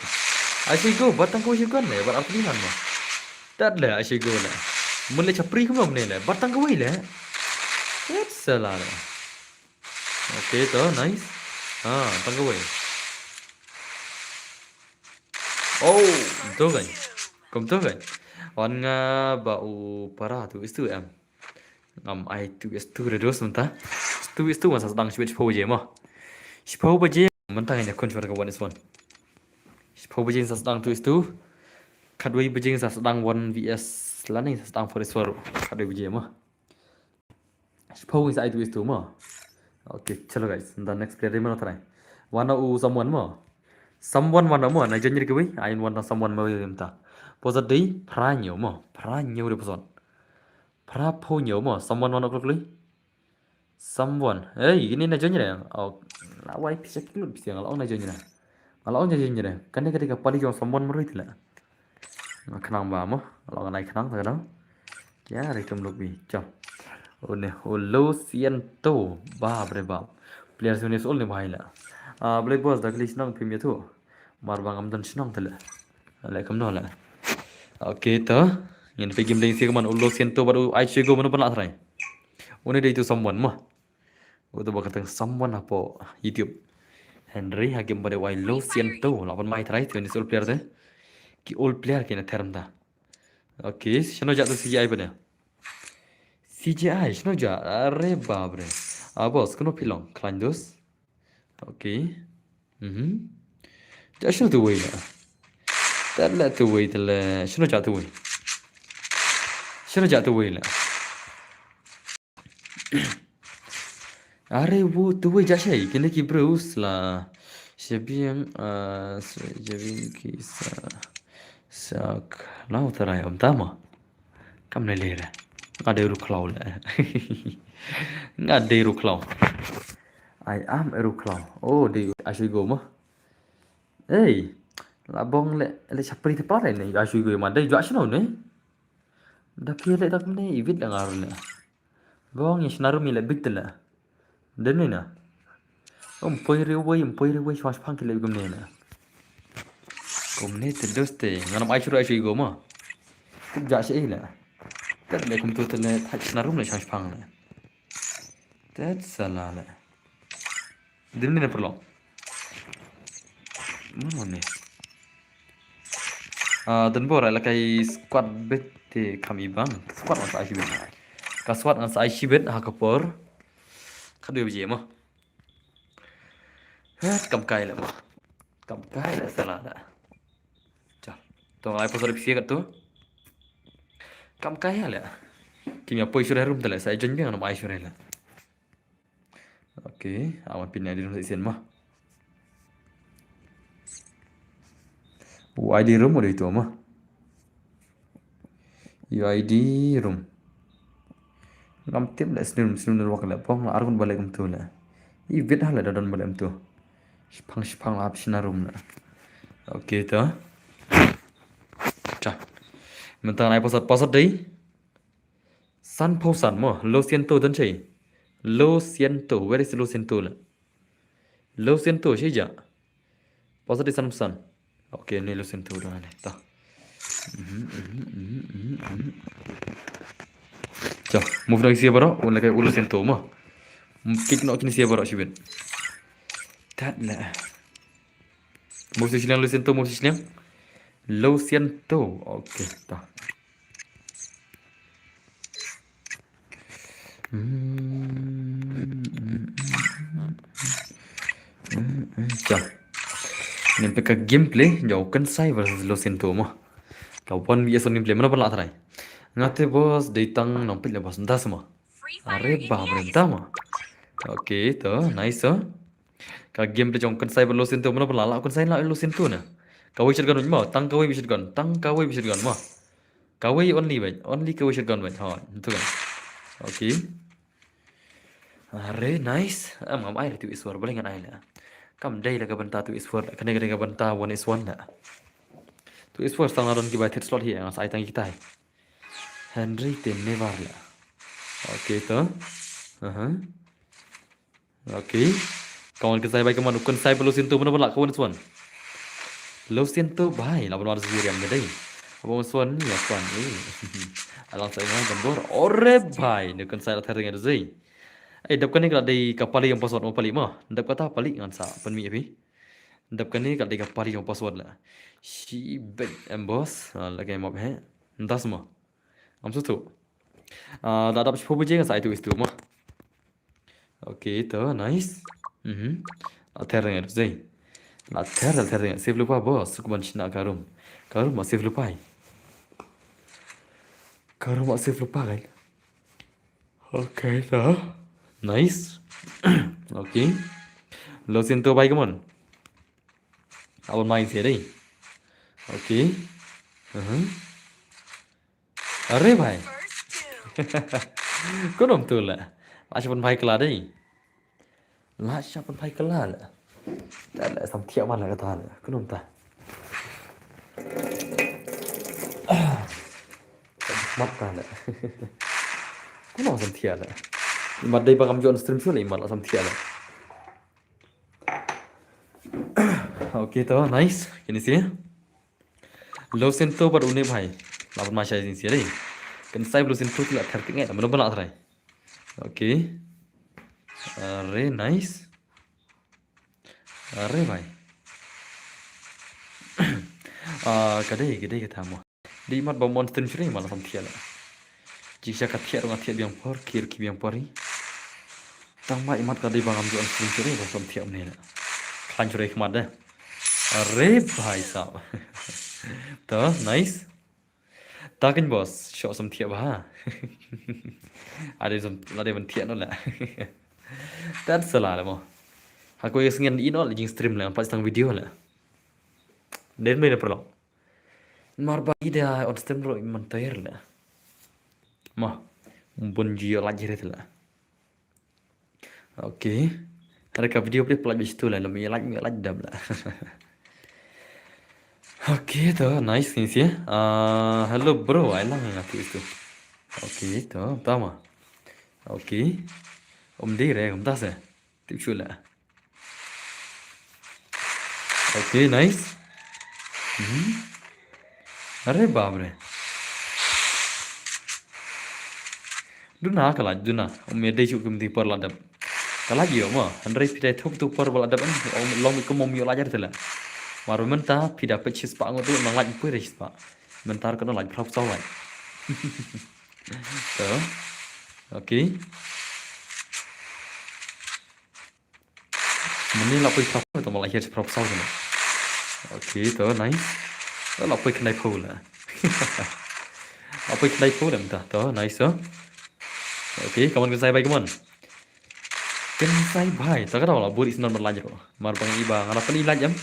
Ashi go, batang ko shi gon le, bat artli nan mo. Dat le, ashi go le. Mun le chapri kumno ne le, batang ko wei le. That's a la le. Okay to, nice. Ah, tang kawei. Oh, kumto kan. Kumto kan. Wan nga ba u para tu istu em. Ngam ai tu istu redos mynta. Istu istu ngan sa sdang shibit shiphew baje mo. Shiphew baje mynta ngan ïa kun shwa ka one is one. Shiphew baje ngan sa sdang tu istu. Khatwei baje ngan sa sdang one V S lane sa sdang four is four. Khatwei baje mo. Shiphew is ai tu is tu mo. Okay, chalo guys. The next player mo try. Wan u someone mo. Someone wan mo. Na jong ri kiwi. Ai wan someone mo mynta. Password dei phra hynñiew mo. Phra hynñiew dei password. Phra phew hynñiew mo. Someone wan kloi kloi. Someone. Hey, ini na join re. Oh, la wai pisa kilun pisa nga la ong na join re. Nga la ong na join re. Kane ka dei ka pali jong someone marwei tila. Nga khnang ba mo. Nga la ong nai khnang ta ka dang. Kya re tum luk bi. Cham. Une, u Lo Siento. Bap re bap. Player sini sol ni bahai la. Ah, Blai Boss da kali shnong phim ïathuh. Mar ba ngam don shnong tele. Le kumno le. Okay to. Ngin peit game dei ïa kumno, u Lo Siento bad u Ai Shuigo mano ban lah try. Une dei tu someone mo. Uto ba kyrteng someone hapoh YouTube. Hynrei ha game ba dei u Ai Lo Siento. Lah ban mai try tu ni old player te. Ki old player ki na term ta. Okay, shano jat tu C G I ba ne. C G I, shano jat. Are babre. Ah, boss, kano phi long. Khlaiñ dos. Okay. Mhm. Ja shano tu wei la. Tat la tu wei tele. Shano ja tu wei. Shano ja tu wei la. Are wo tu wei ja shai. Kine ki bros la. Shabiang, ah, shabiang ki sa. Sak. Lau tarai om tama. Kam ne lera. Nga dei ru khlaw le. Nga dei ru khlaw. I am a ru khlaw. Oh, dei ashu go mo. Ei. La bong le, le chapri te pare ne. Ashu go ma dei jwa shino ne. Da pia le da ne, i wit da ngar ne. Bong ya shnaru mi le bit le. Dem ne na. Um poi re wei, um poi re wei, shwa shpang ki le gum ne na. Gum ne te dos te, nganam ai shuru ai shuru go ma. Tip ja shi le. Tet le kum tu te le, thak shnarum le shwa shpang le. Tet sala le. Dem ne na perlo. Mano ne. Ah, dan bor la kai squad bet te kami bang. Squad ngan sa ai shibit. Ka squad ngan sa ai shibit ha ka por. Ka dua baje mo. Heh, kam kai le mo. Kam kai le sala da. Chal. Tong ai pasal pisi kat tu. Kam kai le. Kim ya poi sure room tele sa ai jon biang nam ai sure le. Okay, awan pin I D room sa isen ma. U I D room udah itu ma. U I D room. Ngam tip le sini room, sini room wak le pong la argun balik em tu le. I bit ha le dadon balik em tu. Shipang shipang la hap sina room le. Okay to. Cha. Mentang nai pasat pasat dei. San pau san mo, Lo Siento dan chei. Lo Siento, where is Lo Siento la? Lo Siento, chei ja. Pau sa di san pau san. Okay, ni Lo Siento dan ni. Ta. Mhm, mhm, mhm, mhm, mhm. Cha, move na sia baro, un lakai u Lo Siento mo. Kick no kini sia baro shibit. Tat la. Move si shiliang Lo Siento, move si shiliang. Lo Siento. Okay, ta. Hmm, hmm, hmm, hmm, hmm, hmm. Chà. Ngin peit ka gameplay jong u Kynsai versus Lo Siento mo. Ka one v one gameplay mano ba lah try. Nga te boss dei tang nang peit le boss nda mo. Are ba bre nda mo. Okay to, nice to. Ka gameplay jong u Kynsai bad Lo Siento mano ba lah, lah u Kynsai lah Lo Siento na. Kawei shotgun mo, tang kawei shotgun, tang kawei shotgun mo. Kawei only bad, only kawei shotgun bad. Ha, itu kan. Okay. Are, nice. Am, am ai tu iswar, boleh ngan ai la. Kam dei la ka bynta tu iswar, kane kane ka bynta one is one la. Tu iswar sang aron ki bai thit slot hi, ngan sa ai tang kita hi. Hynrei te never la. Okay to. Aha. Okay. Kawan Kynsai bai kaman u Kynsai bad Lo Siento mano ba lah ka one is one. Lo Siento bai, la ban war zuriam ne dei. Aba one is one ni ya kwan. Eh. Alang sa ingai gambor. Ore bai, ne Kynsai la ther ngai dei. Eh, dap kane ka dei ka pali jong password mo pali mo. Dap kata pali ngan sa pynmih phi. Dap kane ka dei ka pali jong password la. Shi bet em boss. Ah, la kai map he. Ntas mo. Ngam sutu. Ah, da dap shiphew baje ngan sa ai tu is tu mo. Okay, to, nice. Mhm. La ther ngai tu zai. La ther, la ther ngai. Save lypa boss, suk ban shna ka room. Ka room ma save lypa. Ka room ma save lypa kai. Okay, to. Nice. Okay. Lo Siento bai, come on. Abon mai se dei. Okay. Mhm. Are bhai. Kumno mynta la? La sha pynphai kylla dei. La sha pynphai kylla la. Da la sam thiah man la kata la. Kumno mynta? Mat ka la. Kumno sam thiah la? Mat dei ba ngam ju on stream shuh la, mat la sam thiah la. Okay, to, nice. Kine shi. Lo sento bad une bhai. La ban ma shai sien sien dei. Kan sai lo sento la thar tnga, mano ban la trai. Okay. Are nice. Are bhai. Ah, ka dei, ka dei kata mo. Dei mat ba mon stream shuh mat la sam thiah la. Jingshisha ka thiah ruh nga thiah biang por, ki ruh ki biang por hi. Tang ba i mat ka dei ba ngam ju on stream shuh ba sam thiah mynne la. Khlaiñ shuh khmat de. Are bhai sahab. To, nice. Ta kan boss, shoh sam thiah bha. Ade sam, ade ban thiah noh la. Tad sala la mo. Ha ko yes ngen i noh la jing stream la, pat tang video la. Den me na perlo. Mar ba i da on stream ruh man tayar la. Mo. Bun ju ïoh like jeret la. Okay. Hare ka video play play bistu la, lem ïoh like, ïoh like dam la. Okay, to, nice, nice ya. Ah, hello bro, ai lang nga tu itu. Okay, to, tama. Okay. Om dei re, om ta se. Tip shu la. Okay, nice. Mhm. Are bap re. Duna ka lait, duna. Ym ïadei shuh kumta por la dep. Ka lait ïoh mo. Hynrei phi dei thup tu por ba la dep em. Ym long kum ym ïoh lait ar tela. Mar mynta phi da peit shispah ngut tu nang lait phi re shispah. Mynta ka nang lait phrap saw lait. To. Okay. Mynne la poi phrap, to ma la hiar phrap saw kane. Okay, to, nice. To la poi khyndai phew la. La poi khyndai phew la mynta. To, nice, to. Okay, come on, kynsai bhai, come on. Kynsai bhai, to ka daw la buri snon ban lait ruh. Mar bang i ba, nga la pyni lait em.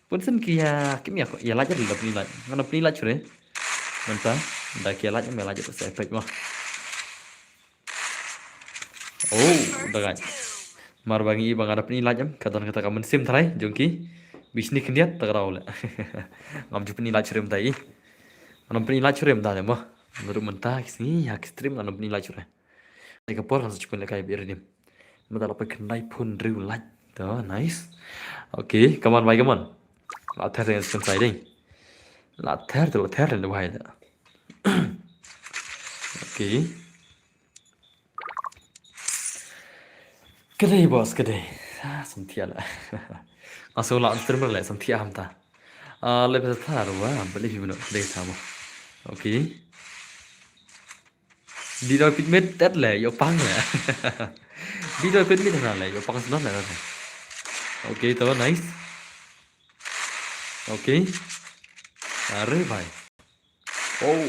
Pun sen ki ya, kim ya, ya lait ruh la pyni lait. Nga la pyni lait shuh re. Mynta, da ki ya lait em, ya lait ruh sa effect mo. Oh, da gai. Mar ba ngi i ba nga da pyni lait em, ka don kata ka mynsiem tharai jong ki. Bishni khyndiat ta ka daw le. Ngam ju pyni lait shuh re mynta i. Ngam pyni lait shuh re mynta de mo. Naduh mynta ki sngi ha ki stream ngam pyni lait shuh re. Dei ka por kan sa chukun le kai bi redim. Mynta la poi khyndai phew hynriew lait. To, nice. Okay, come on bhai, come on. La ther dei skum sai dei. La ther de, la ther de bhai de. Okay. Ka dei boss, ka dei. Ah, samthiah la. Nga shu la streamer la samthiah hamta. Ah, le peta tha ruh ba le phi bano ka dei tha mo. Okay. Di doi pit met tet le ïoh pang le. Di doi pit met na le ïoh pang snon le. Okay, to nice. Okay. Are bhai. Oh.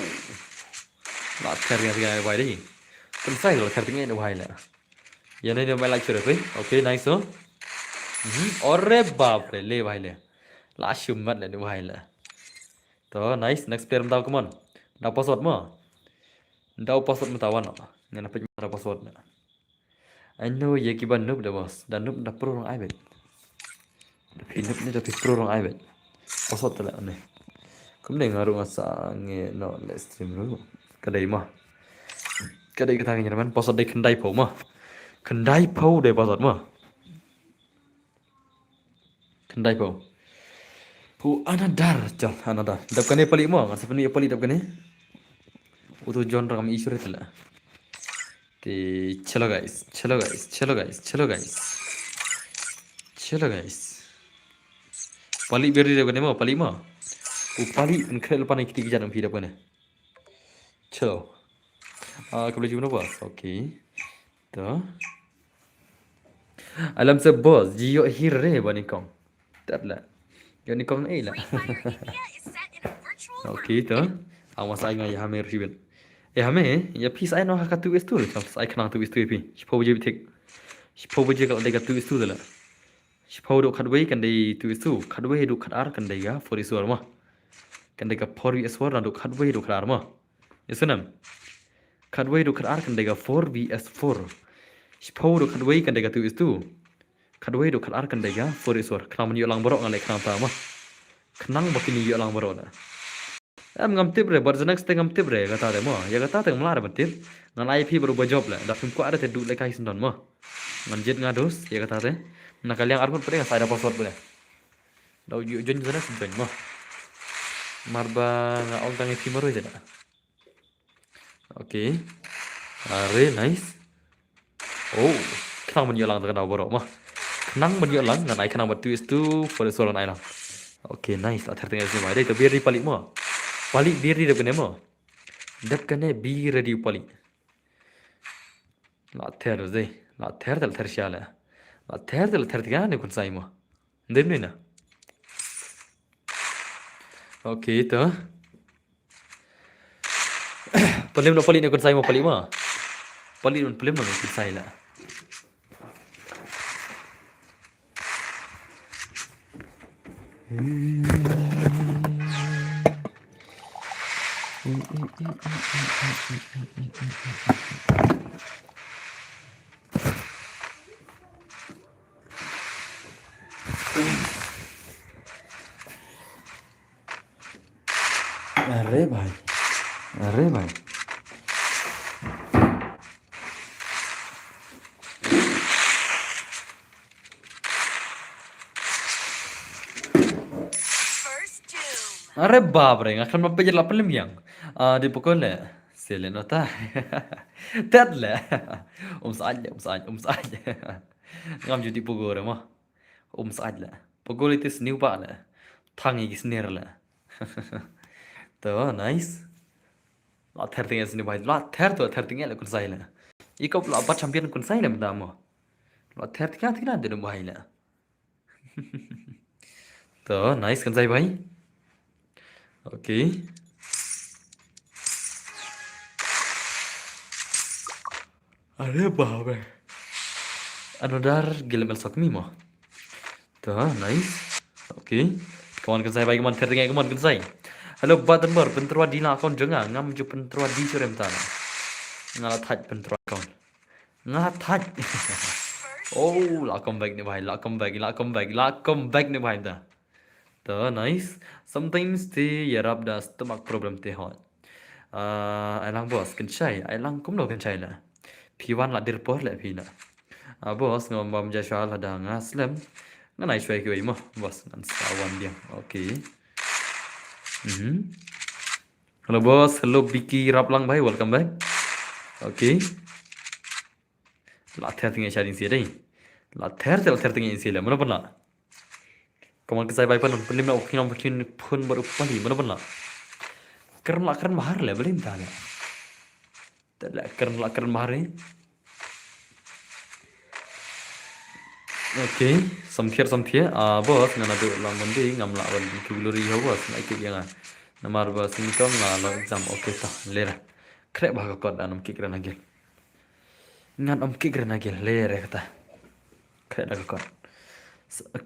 La ther ngai ngai bhai dei. Pynsai la ther ngai ngai bhai la. Ïa ne ne mai la chure phi. Okay, nice, oh. Mhm. Ore bap re, le bhai le. La shumat le ne bhai la. To, nice, next player mynta, come on. Da password mo. Da password mynta wan. Ngan peit da password na. Ai no, ïa kiba noob da boss. Da noob da pro rong ai bet. Da phi noob ne da phi pro rong ai bet. Password tela ne. Kumne nga ruh nga sa nge no le stream ruh. Ka dei mo. Ka dei kata ngi nyaman password dei khyndai phew mo. Khyndai phew dei password mo. Khyndai phew. Phew another, chal another. Dap kane pali mo, nga sa pyni pali dap kane. Uto John rang mi isure tela. Te, chalo guys, chalo guys, chalo guys, chalo guys. Chalo guys. Pali beri dap kane mo, pali mo. U pali en khrel pan kiti kijan phi dap kane. Chalo. Ah, kable jumno bas. Okay. To. Alam se boss, ji ïoh hi re ba nyngkong. Tat la. Ïoh nyngkong ei la. Okay to. Awas ai nga ïa hame ribet. Eh hame, ïa phi sa ai no ha ka two S two, sa ai khnang two S two phi. Shiphew baje bitik. Shiphew baje ka dei ka two S two la. Shiphew duk khatwei kan dei two S two, khatwei duk khatar kan dei ka four S two ma. Kan dei ka four V S four, naduh khatwei haduh khatar mo. Ïa sngewthuh. Khatwei haduh khatar kan dei ka four V S four. Shiphew haduh khatwei kan dei ka two is two. Khatwei haduh khatar kan dei ka four is four. Khnang ban ïoh lang baroh ngan leh khnang ta mo. Khnang ba kin ïoh lang baroh na. Em, ngam tip re, bad the next thing ngam tip re, kata te mo. Ïa kata te ngam lah re ban tip. Ngan ai phi baroh ba jop le. Da phim kwah re te duh lehkai shen don mo. Ngan jied nga dus, ïa kata te. Na ka liang arngut pyrshah nga sa ai da password pyrshah. Da ïoh join the next join mo. Mar ba nga ong tang ïa phi marwei te da. Okay. Are, nice. Oh, khnang ban ïoh lang tang ka daw baroh mo. Khnang ban ïoh lang, ngan ai khnang ba two is two, four is four ngan ai lang. Okay, nice. La ther teng S M I. Dei to be ready palik mo. Palik be ready dep kane mo. Dep kane be ready palik. La ther dei. La ther te la ther sha le. La ther te la ther teng ne khun sai mo. Dei ne na. Okay, to. Pynlem noh palik ne khun sai mo palik mo. Palik noh pynlem noh khun sai la. Are bhai. Are bhai. Are bap re, nga khlem peit la pynlem ïa nga. Ah, dei pokol le. Selen ota. Tet le. Um said, um said, um said. Ngam ju dei pokol re mo. Um said le. Pokol ite sniew ba le. Thang ïa ki snier le. To, nice. La ther teng ïa sniew bhai. La ther to, ther teng ïa le khun sai le. I kop la bat champion khun sai le mynta mo. La ther teng ïa teng ïa de bhai le. To, nice khun sai bhai. Okay. Are bap re. Another gilem el sokmi mo. To, nice. Okay. Come on khun sai bhai, come on, ther teng ïa, come on khun sai. Hello, Batenbor, pyntrwa di na account jong nga, ngam ju pyntrwa di shuh re mynta. Nga la thait pyntrwa account. Nga thait. Oh, la comeback ne bhai, la comeback, la comeback, la comeback ne bhai ta. To, nice. Sometimes te ïarap da stomach problem te hoi. Ah, ai lang boss, khun sai, ai lang kumno khun sai la. Phi wan la dir por le phi na. Ah, boss, ngam bam ja sha la da nga slem. Ngan ai shwai kiwei mo, boss, ngan sa wan biang. Okay. Mhm. Hello boss, hello Vicky Raplang bhai, welcome back. Okay. La ther teng ïa sha ding si dei. La ther te la ther teng ïa si le, mano pynla. Come on khun sai bhai, pynlem, pynlem na u khnong pynlem phun bad u pali, mano pynla. Kren la kren mahar le, blim ta le. Te la kren la kren mahar. Okay, samthiar samthiar. Ah, boss, nga naduh la Monday ngam lah ban ki glory ho boss, nga ikut ïa nga. Namar ba sngewthuh la long exam. Okay, to, lera. Khreh ba ka kot, ngan ym kik re na gel. Ngan ym kik re na gel, lera kata. Khreh da ka kot.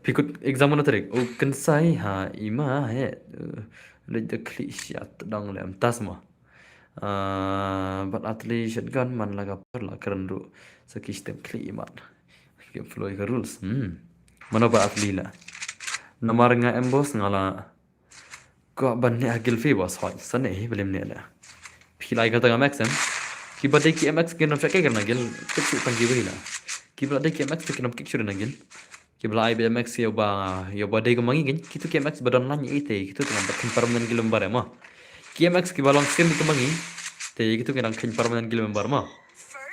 Phi kut exam na tarik. U khun sai ha i ma he. Leit da khlieh sha tdong le em tas mo. Ah, bad atli shotgun man la ka por la kren ruh. Sa ki stem khlieh i mat. Ki follow ka rules. Hmm. Mano ba atli la. Namar nga em boss nga la. Ko ban ne ha gil phi boss hoi. Sa ne hi blim ne la. Phi lai ka tang M X em. Ki ba dei ki M X ki nam sha ke kren na gil. Kik shu tang ki wei la. Ki ba dei ki M X ki nam kik shu na gil. Ki ba la ai ba M X ïa ba, ïa ba dei ka mangi gin, kitu ki M X ba don lan ïa ite, kitu ki nang ba khein permanent ki lem bar mo. Ki M X ki ba long sim ki mangi, te kitu ki nang khein permanent ki lem bar mo.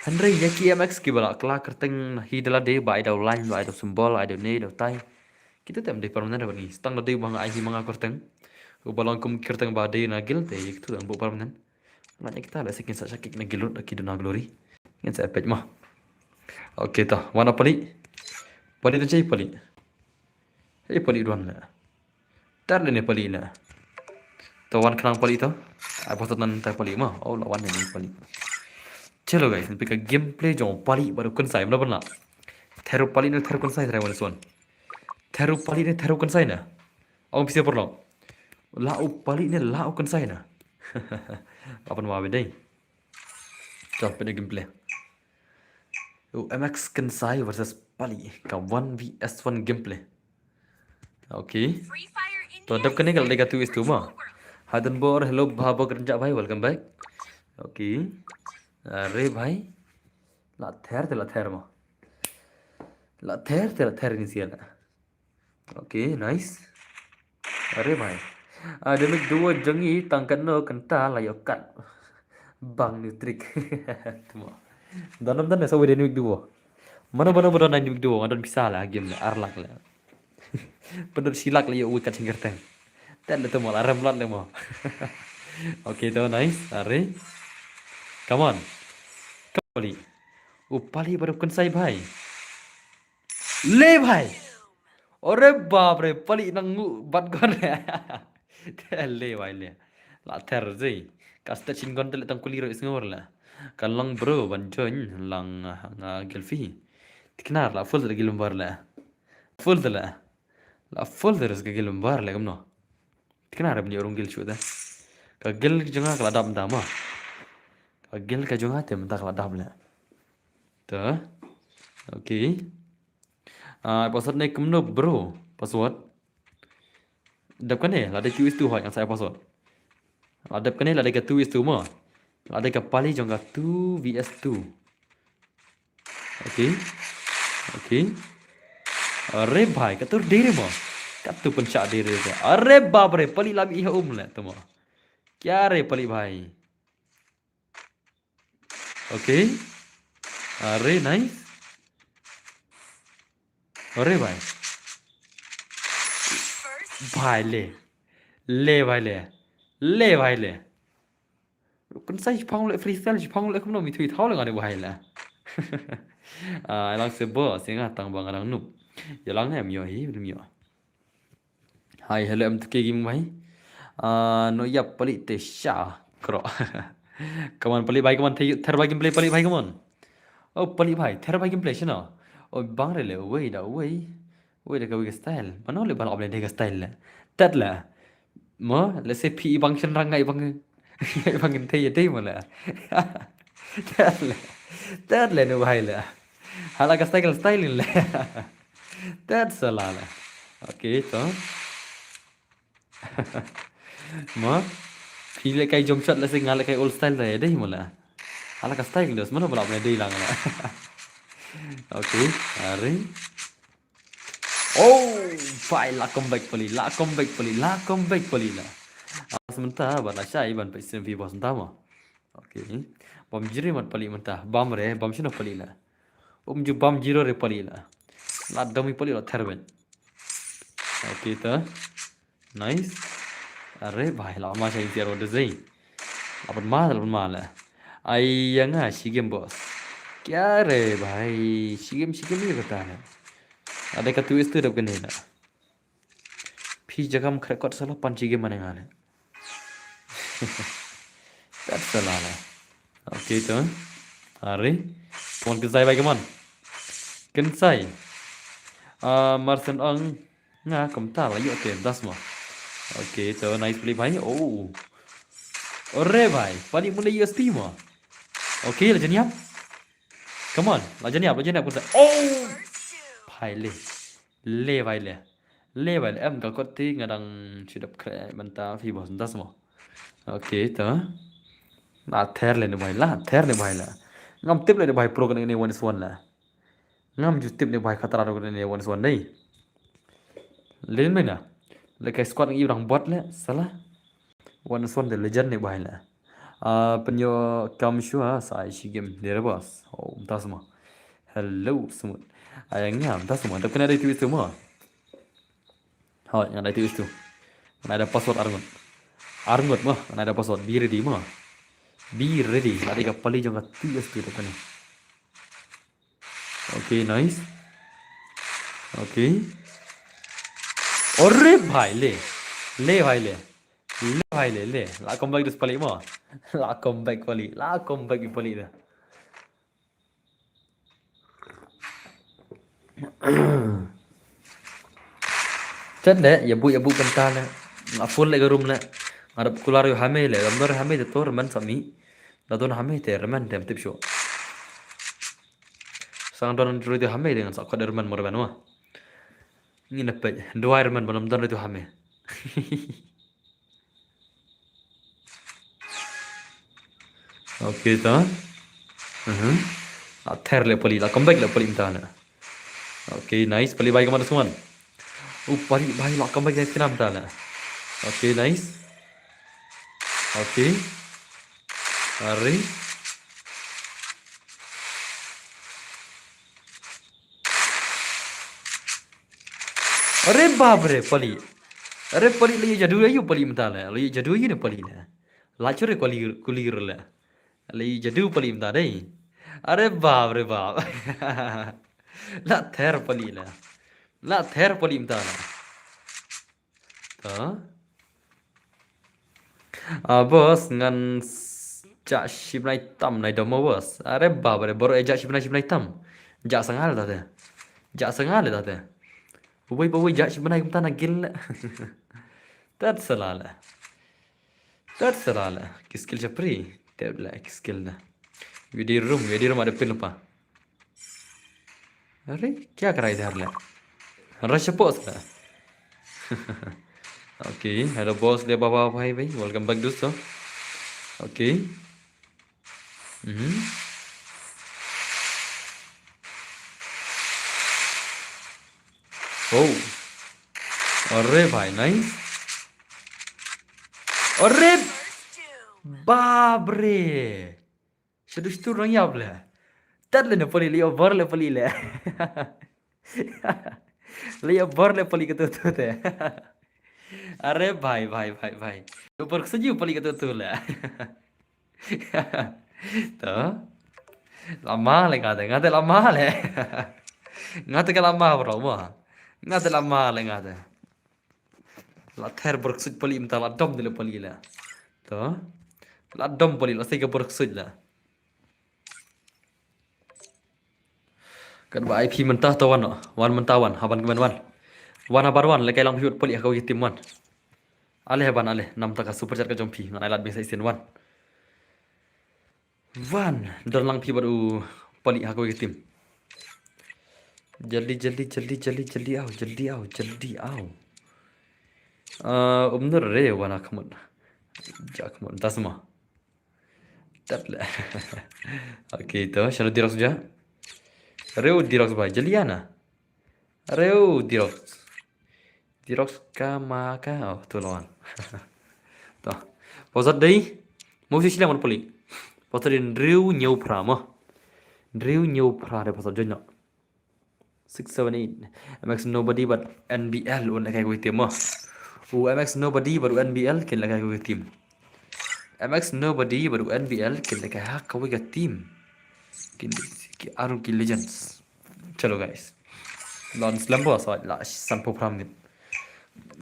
Hynrei ïa ki M X ki ba la kla kyrteng hi da la dei ba ai da u line, ba ai da u symbol, ai da u ne, da u tai. Kitu te ym dei permanent ba ngi. Tang da dei ba nga ai hi ma nga kyrteng. U ba long kum kyrteng ba dei na gil te kitu te ym bu permanent. Ngan ïa kita la sa kin sa shakik na gil lut ki duna glory. Ngin sa peit mo. Okay to, wan pali. Pali to jai pali. Hei pali duan la. Tar le ne pali la. To wan khnang pali to. Ai bos nan ta pali mo. Oh la wan ne pali. Chalo guys, pika gameplay jong pali bad u khun sai mano pynla. Ther u pali ne ther u khun sai try wan suan. Ther u pali ne ther u khun sai na. Ong pisa porlok. La u Pali ne la u Kynsai na. Apa nama bedai? Jom pynda gameplay. U M X Kynsai versus Pali ka one versus one gameplay. Okay. To dep kane ka la dei ka two is two ma. Hadan Bor, hello Bhabok Rynjah bhai, welcome back. Okay. Are bhai. La ther te la ther ma. La ther te la ther ni sial. Okay, nice. Are bhai. Ah, Dynamic Duo jong ngi tang katno kynta la ïoh kat. Bang new trick. Tuma. Don nam don sa Dynamic Duo. Mano mano ba don Dynamic Duo, nga don pisa la game la ar lak la. Pyndonkam shi lak la ïoh kat sing kyrteng. Tet la tuma la rem lat la mo. Okay, to nice. Are. Come on. Pali. U Pali baru Kynsai bhai. Le bhai. Ore bap re, Pali nang ngu bat gon. Le bhai le. La ther zai. Ka stat shin gon te le tang kuli ro is ngor la. Ka long bro ban join lang, ah, nga gilfi. Tiknar la full da gilumbar la. Full da la. La full da res ka gilumbar la kamno. Tiknar ban ïoh rung gil shu da. Ka gil jong nga ka la dap da ma. Ka gil ka jong nga te mynta ka la dap la. Ta. Okay. Ah, password ne kumno bro? Password. Dep kane la dei two is two hoi, ngan sa password. La dep kane la dei ka two is two mo. La dei ka Pali jong ka two versus two. Okay. Okay. Are bhai, ka tur dei re mo. Ka tu pynshah dei re ka. Are bap re, Pali la mih ha um le tu mo. Kya re Pali bhai? Okay. Are nice. Are bhai. Bhai le. Le bhai le. Le bhai le. Kan sai pang le freestyle, pang le kumno mi thui thau le ngane bhai le. Ah, lang se bo, singa tang bang lang nup. Ya lang ne myo hi, myo. Hai, hello, em tuke gim bhai. Ah, no yap Pali te sha kro. Come on Pali bhai, come on, ther, ther bhai gameplay Pali bhai, come on. Oh, Pali bhai, ther bhai gameplay shino. Oh, bang re le, wei da, wei. Wei da ka wei ka style. Mano le bal oble de ka style le. Tet le. Mo, le se phi bang shen rang ngai bang. Ngai bang te ye de mo le. Tet le. Tet le no bhai le. Hala ka style, style le. That's a la la. Okay, to. Mo. Phi le kai jump shot la se nga le kai old style da dei mo la. Hala ka style dos mo la bala dei lang la. Okay, are. Oh, bhai la comeback Pali, la comeback Pali, la comeback Pali la. Ah, sementara ban la shai ban pek sem fi bos entama. Okay. Bam jiri mat Pali mynta. Bam re, bam shino Pali la. Um ju bam jiro re Pali la. La domi Pali la therben. Okay ta. Nice. Are bhai la ma shai tiar wada zai. Lapan ma, lapan ma la. Ai yang ah shi game bos. Kya re bhai? Shi game, shi game ni kata na. Ada ka tu is tu dap kene na. Phi jagam krekot sala pan shi game mana ngane. That's a lala. Okay to. Are. Come on, Kynsai bhai, come on. Kynsai. Ah, Marsen ong nga kumta la ïoh te das mo. Okay to, nice play bhai. Oh. Ore bhai, Pali mule U S P mo. Okay, la jan ïap. Come on, la jan ïap, la jan ïap kumta. Oh. Bhai le. Le bhai le. Le bhai le. Em ka kot ti nga dang shu dap kre mynta fi bos das mo. Okay to. La ther le ne bhai, la ther ne bhai la. Ngam tip le ne bhai pro kane ne one is one la. Ngam ju tip ne bhai khatra ro kane ne one is one dei. Len mena. Le kai squad ngi rang bot le sala. One is one de legend ne bhai la. Ah, penyo kam shua sa shi game de bos. Oh, mynta semua. Hello semua. Ayang ngam mynta semua. Dap kena ada itu itu mo. Hoi, ngan ada itu itu. Ngan ada password arngut. Arngut mo, ngan ada password. Be ready mo. Be ready. Lari ka Pali jong ka tu ya tu dap kena. Okay, nice. Okay. Ore bhai le. Le bhai le. Le bhai le le. La comeback dus Pali mo. La comeback Pali. La comeback Pali da. Chat le, ya bu ya bu penta le. Nga full le ka room le. Nga dap kular ïa u Hame le. Dam dor Hame te to remen sa mi. Da don Hame te remen te tip shu. Sang don ru te Hame te ngan sa khot remen mo remen mo. Ngi na pej. Duwai remen mo nam don ru te Hame. Okay, ta. Mhm. La ther le pali, la comeback le pali mynta na. Okay, nice. Pali bai ka man suan. U pali bai la comeback le kinam ta na. Okay, nice. Okay. Ari. Are bap re pali. Are pali le jadu ayu pali mynta le. Le jadu ayu ne pali le. La chure kuli kuli le. Le jadu pali mynta dei. Are bap re bap. La ther pali le. La ther pali mynta le. Ta. Ah, boss, ngan s-, ja shim nai tam nai domo, boss. Are bap re, boro e ja shim nai shim nai tam. Ja sangal ta te. Ja sangal ta te. Boi boi ja shim nai kumta na gil le. Tat salala. Tat salala. Ki skill chapri. Te le ki skill na. Waiting room, waiting room ada pin pa. Are, kya kara idhar le? Rush post le. Okay, hello boss le baba bhai bhai. Welcome back dosto. Okay. Mhm. Oh. Are bhai, nice. Are bap re. Shadu shtu rang yap le. Tat le ne pali le over le pali le. Le over le pali ka tu tu te. Are bhai bhai bhai bhai. Over seju pali ka tu tu le. To. Lama le ngate, ngate lama le. Ngate ka lama bro mo. Ngate lama le ngate. La ther berksut pali mynta la dom dile pali la. To. La dom pali la sega berksut la. Kat ba I P mynta to wan no. Wan mynta wan. Haban kmen wan. Wan haban wan. Lekai lang pyut pali ha kawei ka team wan. Ale haban ale. Nam taka super chat ka jong phi. Ngan ai lad bing sa isen wan. Wan, don lang phi bad u pali ha kawei ka team. Jaldi, jaldi, jaldi, jaldi, jaldi aw, jaldi aw, jaldi aw. Ah, um, nur re wan ha khmut. Ja khmut, dasma. Tat le. Okay, to, shano Dirox ja. Reu Dirox ba, jaldi ana. Reu Dirox. Dirox ka ma ka, oh, tu lawan. To. Pasal dei, mo si silang pali. Pasal dei Drew New Pra mo. Drew New Pra dei pasal join no. Six seven eight. M X Nobody but N B L un lekai kawei team mo. U M X Nobody but N B L kin lekai kawei team. M X Nobody but N B L kin lekai ha kawei ka team. Kin ki aru ki legends. Chalo guys. Lon slem bo sa la san po pram nit.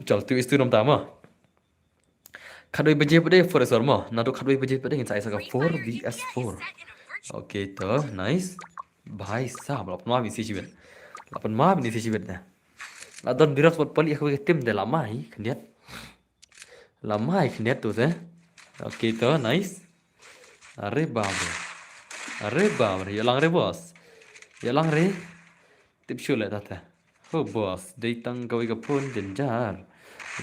Chal tu istu nom tama. Khatwei baje pade four S four mo. Nadu khatwei baje pade ngin sa isa ka four V S four. Okay to, nice. Bhai sahab, la pynma bi si shibet. La pynma bi si shibet da. La don Dirox bad pali ha kawei ka team de la mai khyndiat. La mai khyndiat tu te. Okay to, nice. Are bap re. Are bap re, ïa lang re boss. Ïa lang re. Tip shu le ta te. Oh boss, dei tang kawei ka phone jynjar.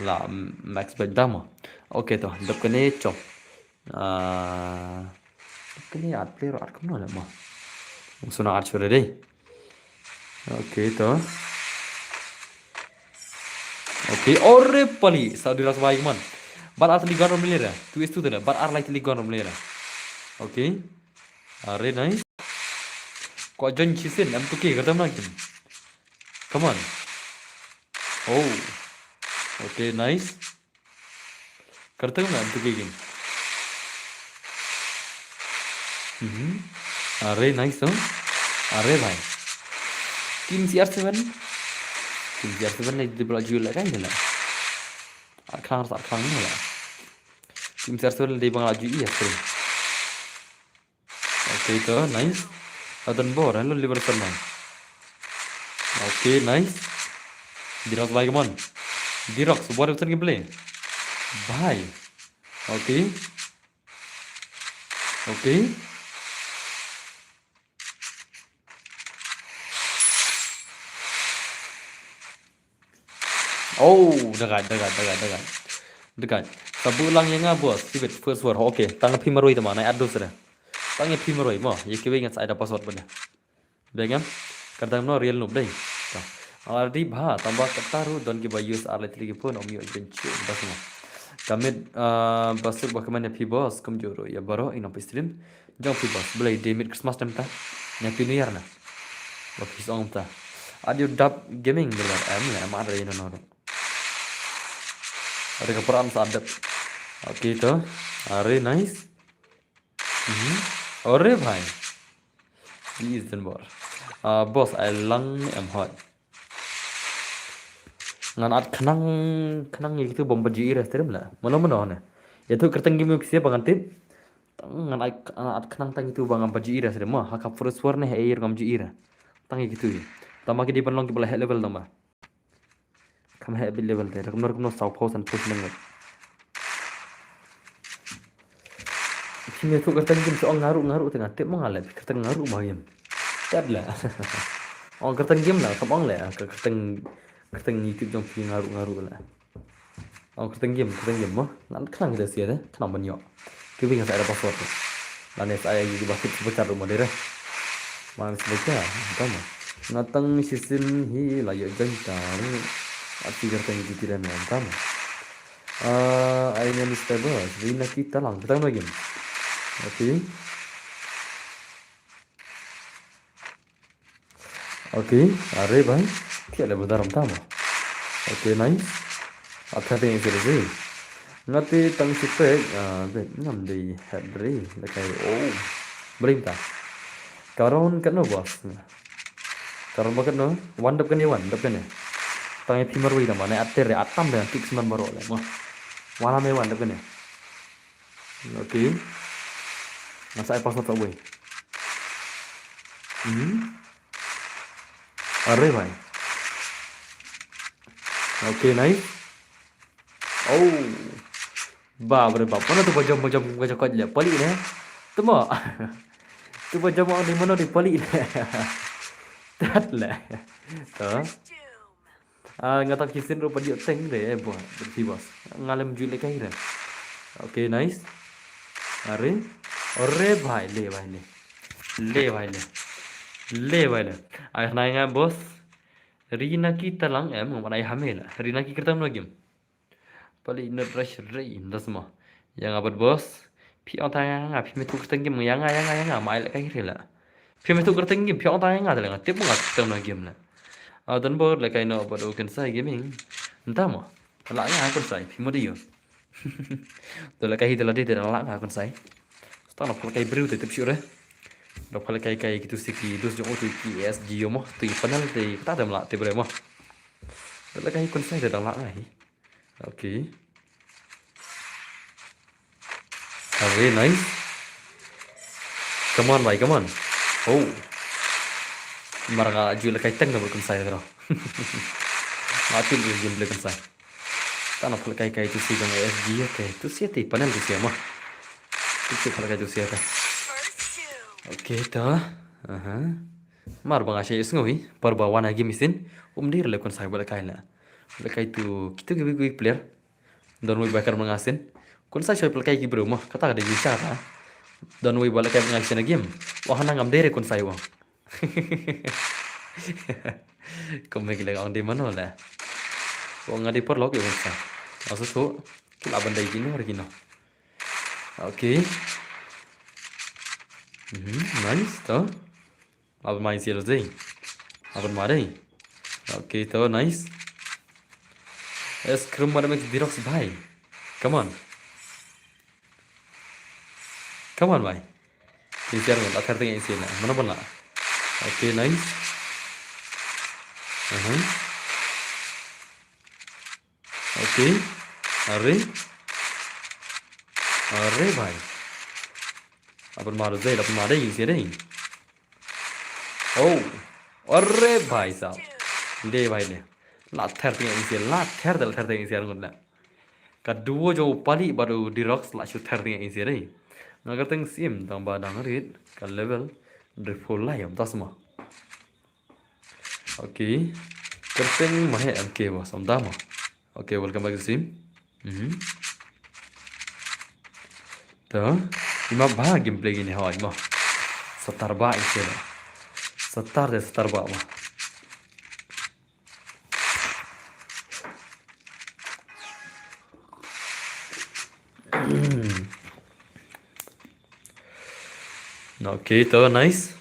La max bad damo. Okay to, dap kane chop. Ah, dap kane at player at kumno le mo. Suna at shu re dei. Okay to. Okay, ore pali, sa Dirox bai man. Bar ar teli gon rom lera. Tu istu tela, bar ar lai teli gon rom lera. Okay. Are nice. Ko join chisin, am tu ke kata mana kin. Come on. Oh. Okay, nice. Kyrteng na tu kigin. Mhm. Are nice to. Are bhai. Team C R seven. Team C R seven ni di bela ju la kan la. Akhang sa akhang ni la. Team C R seven di bang la ju iya sering. Okay to, nice. Adon bor, hello liver sermon. Okay, nice. Dirox bai, come on. Dirox, what is the gameplay? Bhai. Okay. Okay. Oh, da gat, da gat, da gat, da gat. Da gat. Sa buh lang ïa nga, boss. Sibit first war. Okay, tang phi marwei tama, nai adus re. Tang ïa phi marwei mo, ïa kiwei ngan sa ai da password bad ïa. Bengem. Kata no real noob dei. Ta. Already bha, tang ba kata ruh don kiba use ar lai tylli ki phone, ym ïoh jin chu, bas mo. Ka miet, ah, ba suk ba kmen ïa phi boss, kumjuh ruh ïa baroh i nongpeit stream jong phi boss. Balei dei miet Christmas te mynta? Ïa phi New Year na. Ba phi song mynta. Adio Dub Gaming, brother. Em, em, ada ïa no, no. Ada ka peran sa adep. Okay, to. Are, nice. Mhm. Ore bhai. Di is den bor. Ah, boss, ai lang em hot. Ngan at khnang, khnang ïa kitu bom baji ira stream la. Mano mano ne. Ïa tu kyrteng game ïa ksia ba ngan tip. Tang ngan at, ngan at khnang tang ïa kitu ba ngam baji ira stream. Ma, ha ka first war ne, eh, ngam ji ira. Tang ïa kitu. Tama ki di ban long kiba la heh level tama. Kham heh bit level te, da kumno kumno saw phew san phew snem ngut. Phim ïathuh kyrteng game, sa ong nga ruh nga ruh te nga tip mo nga leh kyrteng nga ruh ma game. Tat la. Ong kyrteng game la, kham ong leh, ka kyrteng, kyrteng YouTube jong phi nga ruh nga ruh la. Ong kyrteng game, kyrteng game mo. Ngan khnang kita sia te, khnang ban ïoh. Kiwei nga sa ai da password. Lane sa ai kiba tip super chat ruh mo dei re. Mang super chat, tama. Nga tang shisien hi la ïoh join ta. Ati kyrteng ki ti da me, tama. Ah, ai ngan subscriber. Ri na kita lang, kyrteng lagi. Okay. Okay, are bhai. Thiah le ba daram tama. Okay, nice. Athar te ïa sir zi. Nga te tang sipek, ah, bet ngam dei head re, da kai, oh. Bring ta. Karon katno boss. Karon ba katno, wan dap kane wan, dap kane. Tang ïa phi marwei tama, ne ater re, atam de, tik seman baroh le, mo. Wan ame wan dap kane. Okay. Nga sa ai password sa wei. Hmm. Are bhai. Okay, nice. Oh. Bap re bap. Mano tu ba jam, ba jam, ba jam kot le. Pali ne. Tu mo. Tu ba jam ong di mano di pali ne. Tat le. Tu. Ah, nga tang shisien ruh pat ïoh teng re, eh, boss, bad phi boss. Nga lem ju lehkai re. Okay, nice. Are. Ore bhai, le bhai le. Le bhai le. Le bhai le. Ai khnai nga boss. Ri na ki talang em, ngam ai ha me la. Ri na ki kyrteng na game. Pali not rush rei, das mo. Ïa nga bad boss. Phi ong tang ïa nga, phi me tu kyrteng game, ïa nga, ïa nga, ïa nga, ma ai lehkai re la. Phi me tu kyrteng game, phi ong tang ïa nga, te la nga tip mo nga kyrteng na game la. Ah, don bor lehkai no bad u Kynsai Gaming. Nta mo. La nga Kynsai, phi mo dei ïoh. To lehkai hi te la dei te la nga Kynsai. Sta na phalkai briew te tip shuh re. Da phalkai kai kitu si ki dus jong u tu ki S G ïoh mo, tu ki panel te kata te la tip re mo. To lehkai Kynsai te la nga hi. Okay. Okay, nice. Come on, bhai, come on. Oh. Mar nga ju lehkai teng da bad Kynsai tero. Nga tip ju game play Kynsai. Tang na phalkai kai tu si jong S G ya te. Tu si te panel tu si mo. Tu si phalkai tu si ya te. Okay, ta. Aha. Mar ba nga shai sngew hi. Par ba wan ha game shisien. Um dei re le Kynsai ba lehkai la. Lehkai tu, kitu ki big, big player. Don wei ba kar ma nga shisien. Kynsai shoi phalkai ki briew mo. Kata ka dei ki cha ta. Don wei ba lehkai ma nga shisien na game. Wa hana ngam dei re Kynsai wa. Kum me ki la ong dei mano la. Wa nga dei paralok ïa Kynsai. Nga shu tu. Ki la ban dei kino re kino. Okay. Mhm, nice to. Aban ma ïa sir dei. Aban ma dei. Okay, to nice. Es krum ma da mek dirox bhai. Come on. Come on bhai. Ïa sir ngan athar teng ïa sir na. Mana mana. Okay, nice. Aha. Okay. Are. Are bhai. Aban ma dei, aban ma dei, ïa sir dei. Oh. Are bhai sahab. Le bhai le. La ther teng ïa sir, la ther da la ther teng ïa sir ngut la. Ka duo jong u Palik bad u Dirox la shu ther teng ïa i sha dei. Nga kyrteng Sim tang ba dang rit ka level hynriew phew lai ym ta sma. Okay. Kyrteng ma he M K ba sam da ma. Okay, welcome back Sim. Mhm. To, i map ba gameplay gini hoi ma. Satar ba i sha. Satar de satar ba ma. Okay, to nice.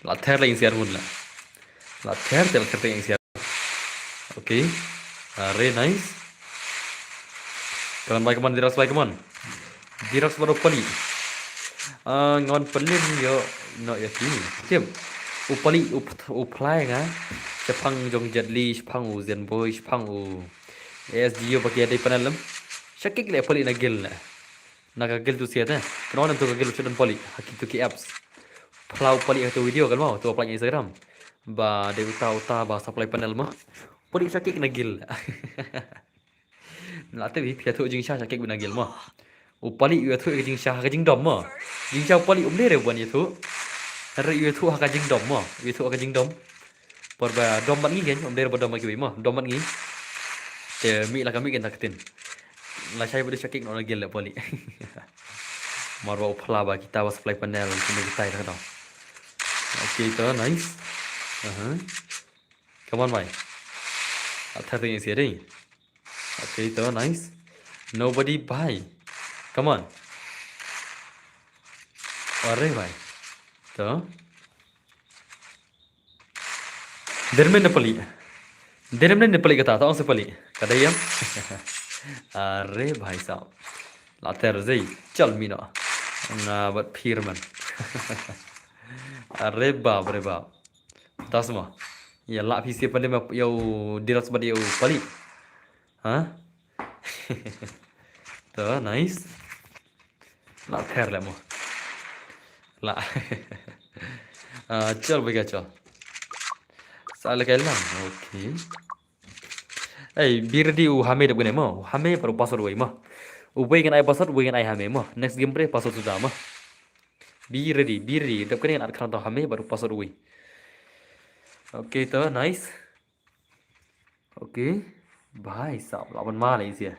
La ther la ïngsiar hun la. La ther te la ther te ïngsiar. Okay. Are nice. Come on, bhai, come on, Dirox, bhai, come on. Dirox bad u Palik. Ah, ngan pynlem ïoh noh ïa ki. Tip. U Palik u, u Phlai nga. Shaphang jong Jet Li, shaphang u Zen Boy, shaphang u S D U ba ki dei panel lem. Shakik le Palik na guild na. Na ka guild tu siat eh. Kano nam tu ka guild tu dan Palik. Ha kitu ki apps. Phla u Palik ha tu video kan mo, tu apply Instagram. Ba dei uta uta ba supply panel mo. Palik shakik na guild. Na te bi pia tu jingsha shakik na guild mo. U Palik ïa tu ka jingsha ka jingdom mo. Jingsha u Palik um dei re ban ïa tu. Re ïa tu ha ka jingdom mo. Ïa tu ha ka jingdom. Por ba dom bad ngi kan, um dei re ba dom bad kiwei mo. Dom bad ngi. Te mih la ka mih kan ta ka tin. La shai ba dei shakik na guild le Palik. Mar ba u Phla ba kita ba supply panel, kita kita ita ka dom. Okay, to nice. Aha. Come on, bhai. Athar tu yang siari. Okay, to nice. Nobody buy. Come on. Are bhai. To. Dermen ne Palik. Dermen ne Palik kata, ta ong se Palik. Kada ïam. Are bhai sahab. La ter zei chal mino. Nga bat phir man. Are bap, are bap. Ta sma. Ïa la phi se pande ma ïa u Dirox bad ïa u Palik. Ha? To, nice. La ther le mo. La. Ah, chal bhai ka chal. Sa le kai lang. Okay. Ei, bi ready u Hame dep kane mo. U Hame baru password wei mo. Uwei ngan ai password, uwei ngan ai Hame mo. Next game pre password suda mo. Be ready, be ready. Dep kane ngan ai khan to Hame baru password wei. Okay, to nice. Okay. Bhai sahab, la ban ma le sia.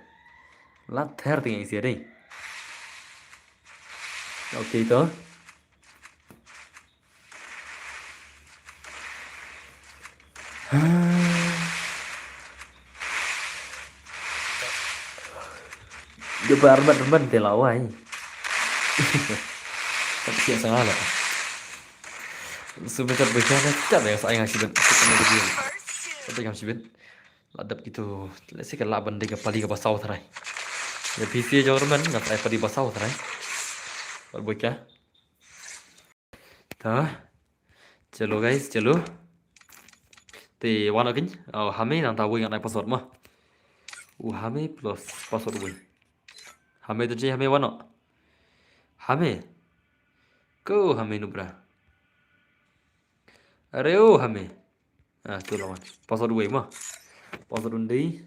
La ther ting sia dei. Okay, to. Dia bar mat mat te lawai. Tak siap salah. Sebentar berjalan tak ada saya ngasih ben. Saya ngasih ben. La dep kitu, lehse ka lah ban dei ka pali kaba saw tharai. Ïa phi sha jong Rman nga tharai pali ba saw tharai. Bad boi ka. Ta. Chalo guys, chalo. Te wan ok. Oh, Hame nangta wei ngan ai password mo. U Hame plus password wei. Hame tu je Hame wan ok. Hame. Ko Hame nubra. Are o Hame. Ah, tu lawan. Password wei mo. Password un dei.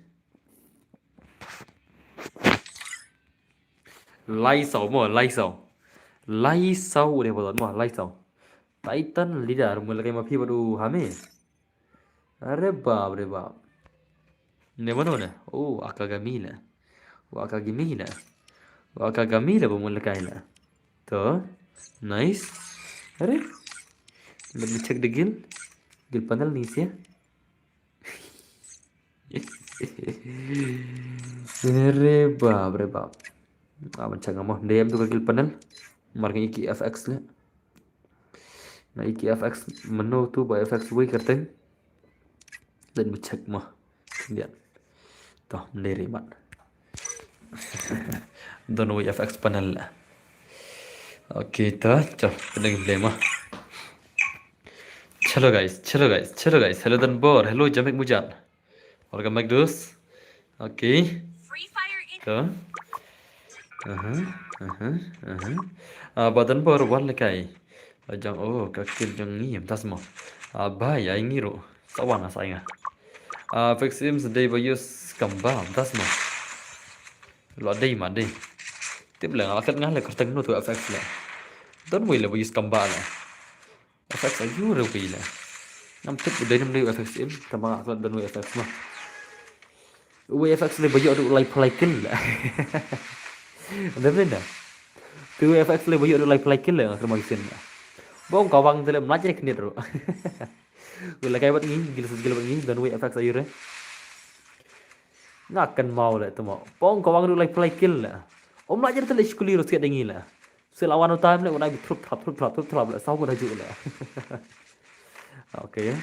Lai saw mo, lai saw. Lai saw u dei password mo, lai saw. Titan leader, mula kai ma phi bad u Hame. Are bap, are bap. Ne mano ne? Oh, Akagami ne. Oh, Akagami ne. Oh, Akagami ne ba mula kai ne. To, nice. Are. Let me check the guild. Guild panel ni sia. Are bap, are bap. Aban check ngam mo. Dem tu ka guild panel. Mar ka iki F X le. Na iki F X mano tu ba F X wei kyrteng. Let me check mo. Lihat. To, menderi mat. Don't know F X panel la. Okay, to, chal, kena gameplay mo. Chalo guys, chalo guys, chalo guys. Hello Danbor, hello Jamik Mujan. Welcome back, dus. Okay. To. Aha, aha, aha. Ah, ba Danbor wan lekai. Jong, oh, ka kir jong ngi, tas mo. Ah, bai, ai ngi ru. Sawan, ah, sa nga. Ah, fix him sedai ba yus kamba, tas mo. Lo dei ma dei. Tip le nga la kat nga le kyrteng no tu F X le. Don wei le ba use kamba le. F X aiu re wei le. Ngam tip u dei nam dei u F X im, tama nga don wei F X ma. Wei F X le ba ïoh du lai phlai kill le. Dei ne da. Tu wei F X le ba ïoh du lai phlai kill le nga kyrma kisin. Ba ong ka wang te le mlaj re knit ru. U la kai bat ngi, gil sus gil bat ngi, don wei F X aiu re. Nga kan mau le tama. Ba ong ka wang du lai phlai kill le. Om mlaj re te le skuli ru siat dengi le. Sila wan utai mle unai bi trup trap trup trap trup trap le saw ko da ju le. Okay.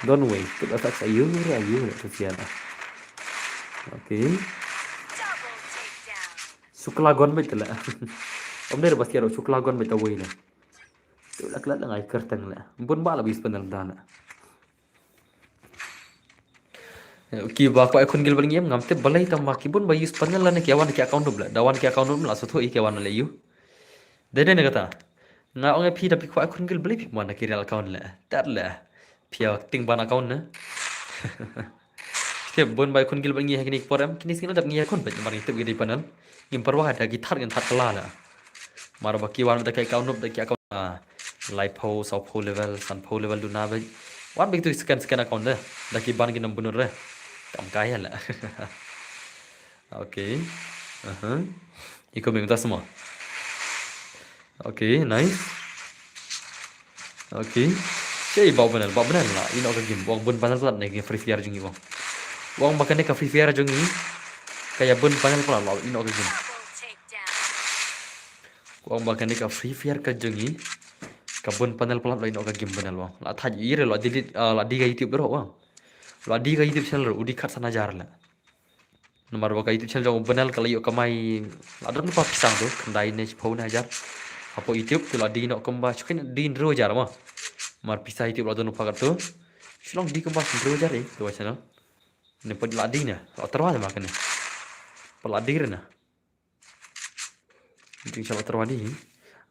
Don wei, tu F X aiu re aiu re tu sian. Okay. Sukla gon bet le. Om der bas kiaro sukla gon bet away le. Tu la klat la ngai kyrteng le. Bun ba la bis panel dan le. Ki ba kwah khun gil ba ngi em ngam tip balei tang ba ki bun ba use panel lane ki wan ki account dub le. Da wan ki account dub la suthu i ki wan le yu. Dei dei ne kata. Nga ong e phi da phi kwah khun gil balei phi wan ki real account le. Tat le. Phi ting ban account ne. Tip bun ba khun gil ba ngi ha kini por em kini sngin dap ngi ha khun ba mar ngi tip ki dei panel. Ngim parwa da ki thar ngin thar kala le. Mar ba ki wan da ki account dub da ki account. Laiphew, sawphew level, sanphew level duna bad wan bad tu scan scan account de. Da ki ban ki nam bunur de. Kam kai la. Okay. Aha. Iko meng tas mo. Okay, nice. Okay. Che ba benar, ba benar la. Ino ka game. Wang bun panel plat ne Free Fire jong i wang. Wang ba kane ka Free Fire jong i. Kaya bun panel plat la. Ino ka game. Wang ba kane ka Free Fire ka jong i. Ka bun panel plat la ino ka game panel wang. La thaj i re la delete la di ka YouTube ro wang. La di ka YouTube channel ro udi khat sana jar la. Namar ba ka YouTube channel jong u Benel ka la ïoh kamai la don pa pisang tu khyndai ne shiphew ne hajar. Hapoh YouTube tu la dei noh kumba shukin dei hynriew hajar ma. Namar pisa YouTube la don pa kat tu. Shu long dei kumba hynriew hajar eh tu channel. Ne pa la dei ne la terwa ma kane. Pa la dei re na. Jing sha la terwa dei.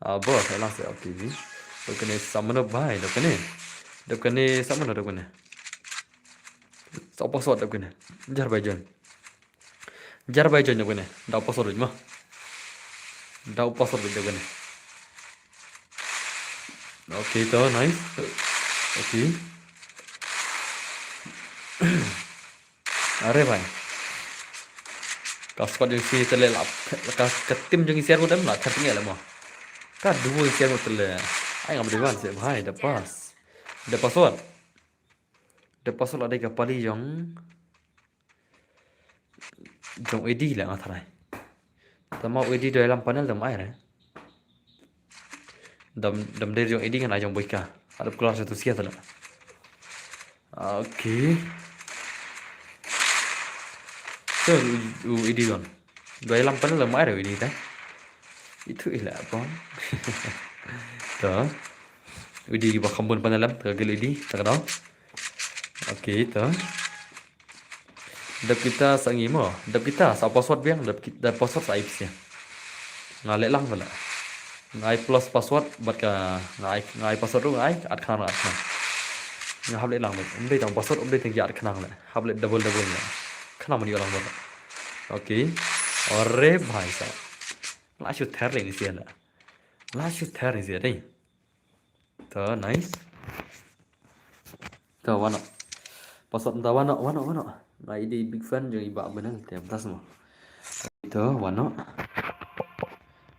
Ah, bos, ai lang se, okay. Dap kane sa mano bai, dap kane. Dap kane sa mano dap kane. Sa password dap kane. Jar bai join. Jar bai join dap kane. Dau password ma. Dau password dap kane. Okay, to, nice. Okay. Are bhai. Ka squad jong si te le la ka, ka team jong i siar ko dem la ka tinge le mo. Ka duo i siar ko te le. Ai ngam dei ban se bhai da pass. Da password. Da password la dei ka pali jong. Jong A D la nga tharai. Tama A D doi lam panel dam ai re. Dam dam der jong A D ngan ai jong boika. Adap keluar satu sia tala. Okay. Tu u A D don. Doi lam panel dam ai re A D ta. Itu ila pon. Tu. A D ba khambun panel lam ka gel A D ta ka dau. Okay tu. Dap kita sa ngi mo. Dap kita sa password biang, dap kita password sa ipsia. Nga leh lang bala. Nga ai plus password bad ka nga ai, nga ai password ruh nga ai at khnang at khnang. Nga hap leh lang bad. Um dei tang password um dei tang at khnang le. Hap leh double double le. Khnang mani lang bad. Okay. Ore bhai sa. La shu ther le ni sia la. La shu ther ni sia dei. To, nice. To, wano. Password ta wano, wano, wano. Nga i dei big fan jong i ba benar te tas mo. To, wano.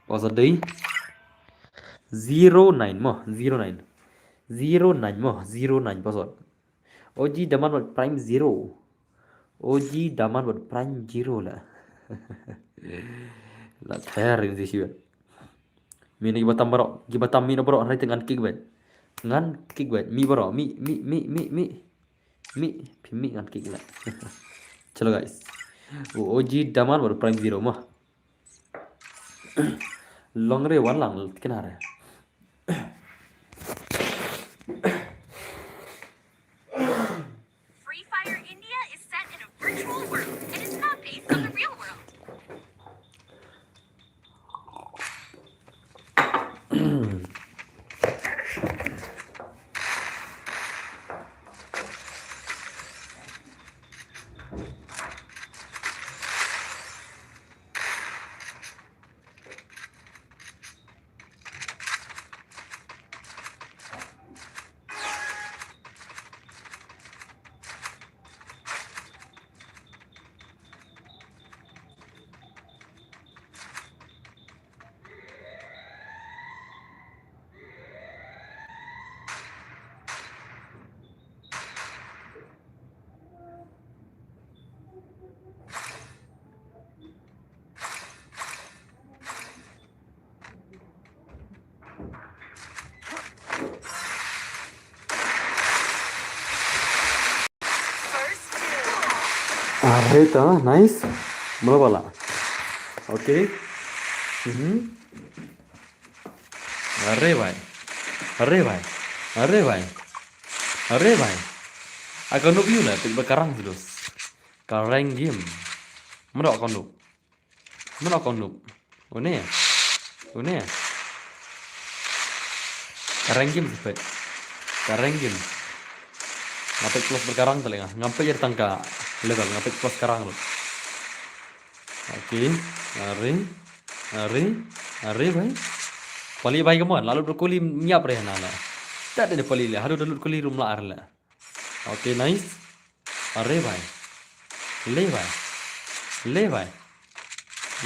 Password dei zero nine mo, zero nine. Zero nine mo, zero nine password. O G daman wat prime zero. O G daman wat prime zero la. La ther in si shiwet. Mi ne ki batam baro, ki batam mi no baro, rai te ngan kick bet. Ngan kick bet, mi baro, mi, mi, mi, mi, mi. Mi, phi mi ngan kick la. Chalo guys. O G daman wat prime zero ma. Long re wan lang kena re. Free Fire India is set in a virtual world and is not based on the real world. Are ta, nice. Mula bala. Okay. Mhm. Are bhai. Are bhai. Are bhai. Are bhai. Aka nup yu la, tik ba karang terus. Karang game. Mula aka nup. Mano kong nup? Une. Une. Karang game sepet. Karang game. Ngapet plus berkarang telinga. Ngapet jadi tangka level. Ngapet plus karang lu. Oke. Hari. Hari. Hari, bhai. Pali, bhai, come on. Lalu berkuli miap reh nana. Tak ada pali le. Haduh dalut kuli rum la ar le. Okay, nice. Are bhai. Le bhai. Le bhai.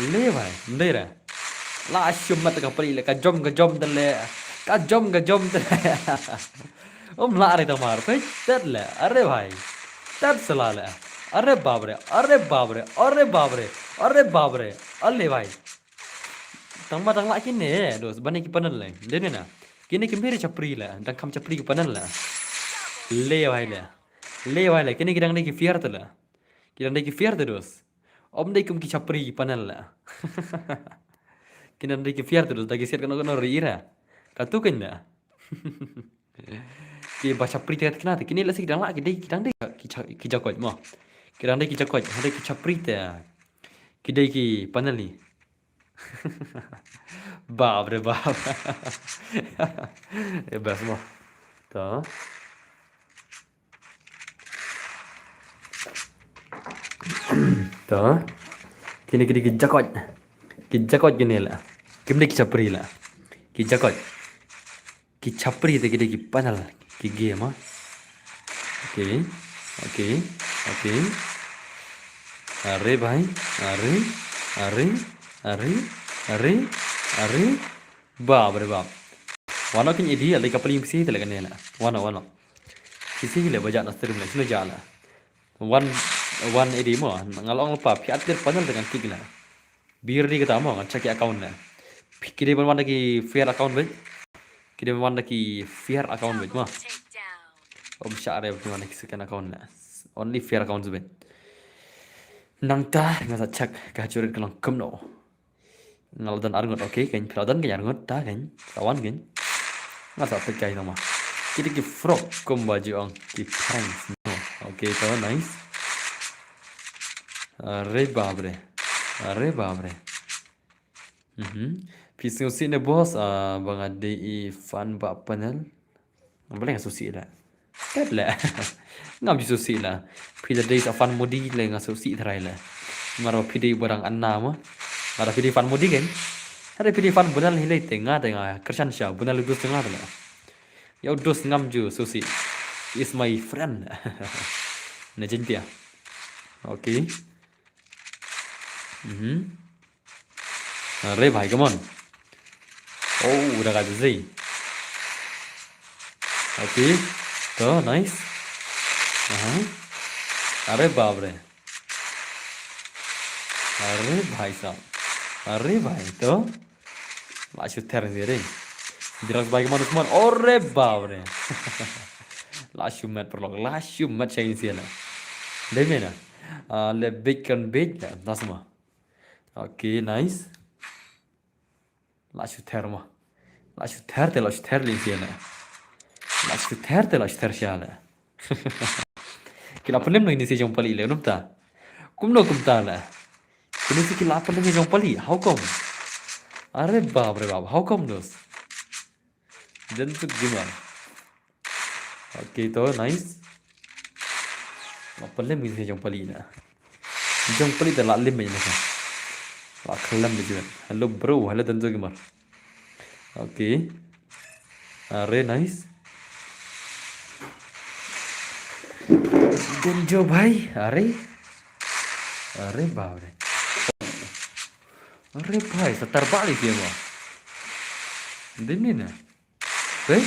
Le bhai. Ndai ra. La shum mat ka pali le, ka jom, ka jom te le. Ka jom, ka jom te le. Um la are tamar. Pei tet le. Are bhai. Tet sala le. Are babre. Are babre. Are babre. Are babre. Ale bhai. Tang ma dang la kine, dos, bane ki panel le. Dene na. Kine ki miri chapri le, dang kam chapri ki panel le. Le wai le. Le wai le, kine ki dang dei ki fiar te le. Ki dang dei ki fiar te, dos. Om dei kum ki chapri ki panel le. Ki dang dei ki fiar te, dos, da ki siat kano kano ri ira. Ka tu ken le. Ki ba chapri te kina te, kine le si ki dang la, ki dei, ki dang dei ki cha-, ki jakoj mo. Ki dang dei ki jakoj, ha dei ki chapri te. Ki dei ki panel ni. Bap re bap. Eh, bas mo. To. To. Kini, kini ki jakoj. Ki jakoj kini la. Kim dei ki chapri la. Ki jakoj. Ki chapri te ki dei ki panel ki game, ha. Okay. Okay. Okay. Are bhai. Are. Are. Are. Are. Are. Bap re bap. Wano kin idi ale ka pali pisi te le kane la. Wano, wano. Pisi le baja na stream le. Sino ja la. Wan, wan idi mo. Ngalong lepa. Phi atir panel dengan kik la. Bir di kita mo, ngan check ki account na. Ki dei ban wan da ki fair account bit. Ki dei ban wan da ki fair account bit mo. Om share ban wan da ki second account na. Only fair account bit. Nangta nga sa check ka hajurit ka long kumno. Nga la don arngut, okay, kan phi la don kan arngut ta kan. Sa wan kan. Nga sa pek kai tama. Kita ki frog kumba ju ong ki pranks. Okay, to nice. Are bap re. Are bap re. Mhm. Phi sngewsih ne boss, ah, ba nga dei i fan ba panel. Ngam, balei nga sngewsih la. Kat la. Ngam ju sngewsih la. Phi da dei sa fan modi le nga sngewsih trai la. Mar ba phi dei barang anna ma. Mar ba phi dei fan modi kan. Hada phi dei fan bunal hi lei te nga te nga kyrshan sha bunal dus nga te la. Ïa u dus ngam ju sngewsih. Is my friend. Na jintia. Okay. Mhm. Are bhai, come on. Oh, udah kata sih. Okay. To, nice. Aha. Are bap re. Are bhai sahab. Are bhai, to. La shu ther sih re. Drugs bhai, come on, come on. Are bap re. La shu met paralok. La shu met sha ïing sih la. Dei mena. Ah, le big kan big la. Das ma. Okay, nice. La shu ther mo. La shu ther te la shu ther lei sha la. La shu ther te la shu ther sha la. Ki la pynlem ngi ni se jong pali le, kumta. Kumno kumta la. Kini se ki la pynlem ngi jong pali. How come? Are bap re bap. How come those? Then to give up. Okay, to, nice. La pynlem ngi jong pali na. Jong pali te la lem ngi na. La khlem ngi jong. Hello bro, hello Tanjo Gamer. Okay. Are, nice. Tanjo bhai, are. Are bap re. Are bhai, sa ther bali dia mo. Dei ni na. Hei?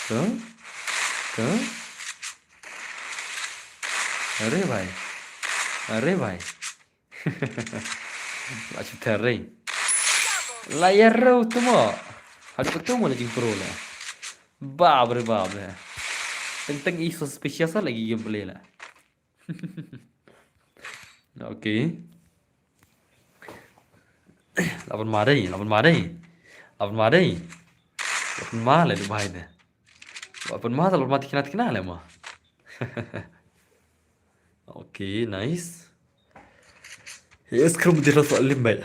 Tuh? Tuh? Are bhai. Are bhai. La shu ther re. La ïa rau tu mo. Haduh tu mo la jingpro la. Bap re bap re. Teng teng i suspicious la ki gameplay la. Okay. Laban ma dei, laban ma dei. Laban ma dei. Laban ma le du bai de. Laban ma, laban ma tikna tikna le ma. Okay, nice. Yes, krum di rasa lim bai.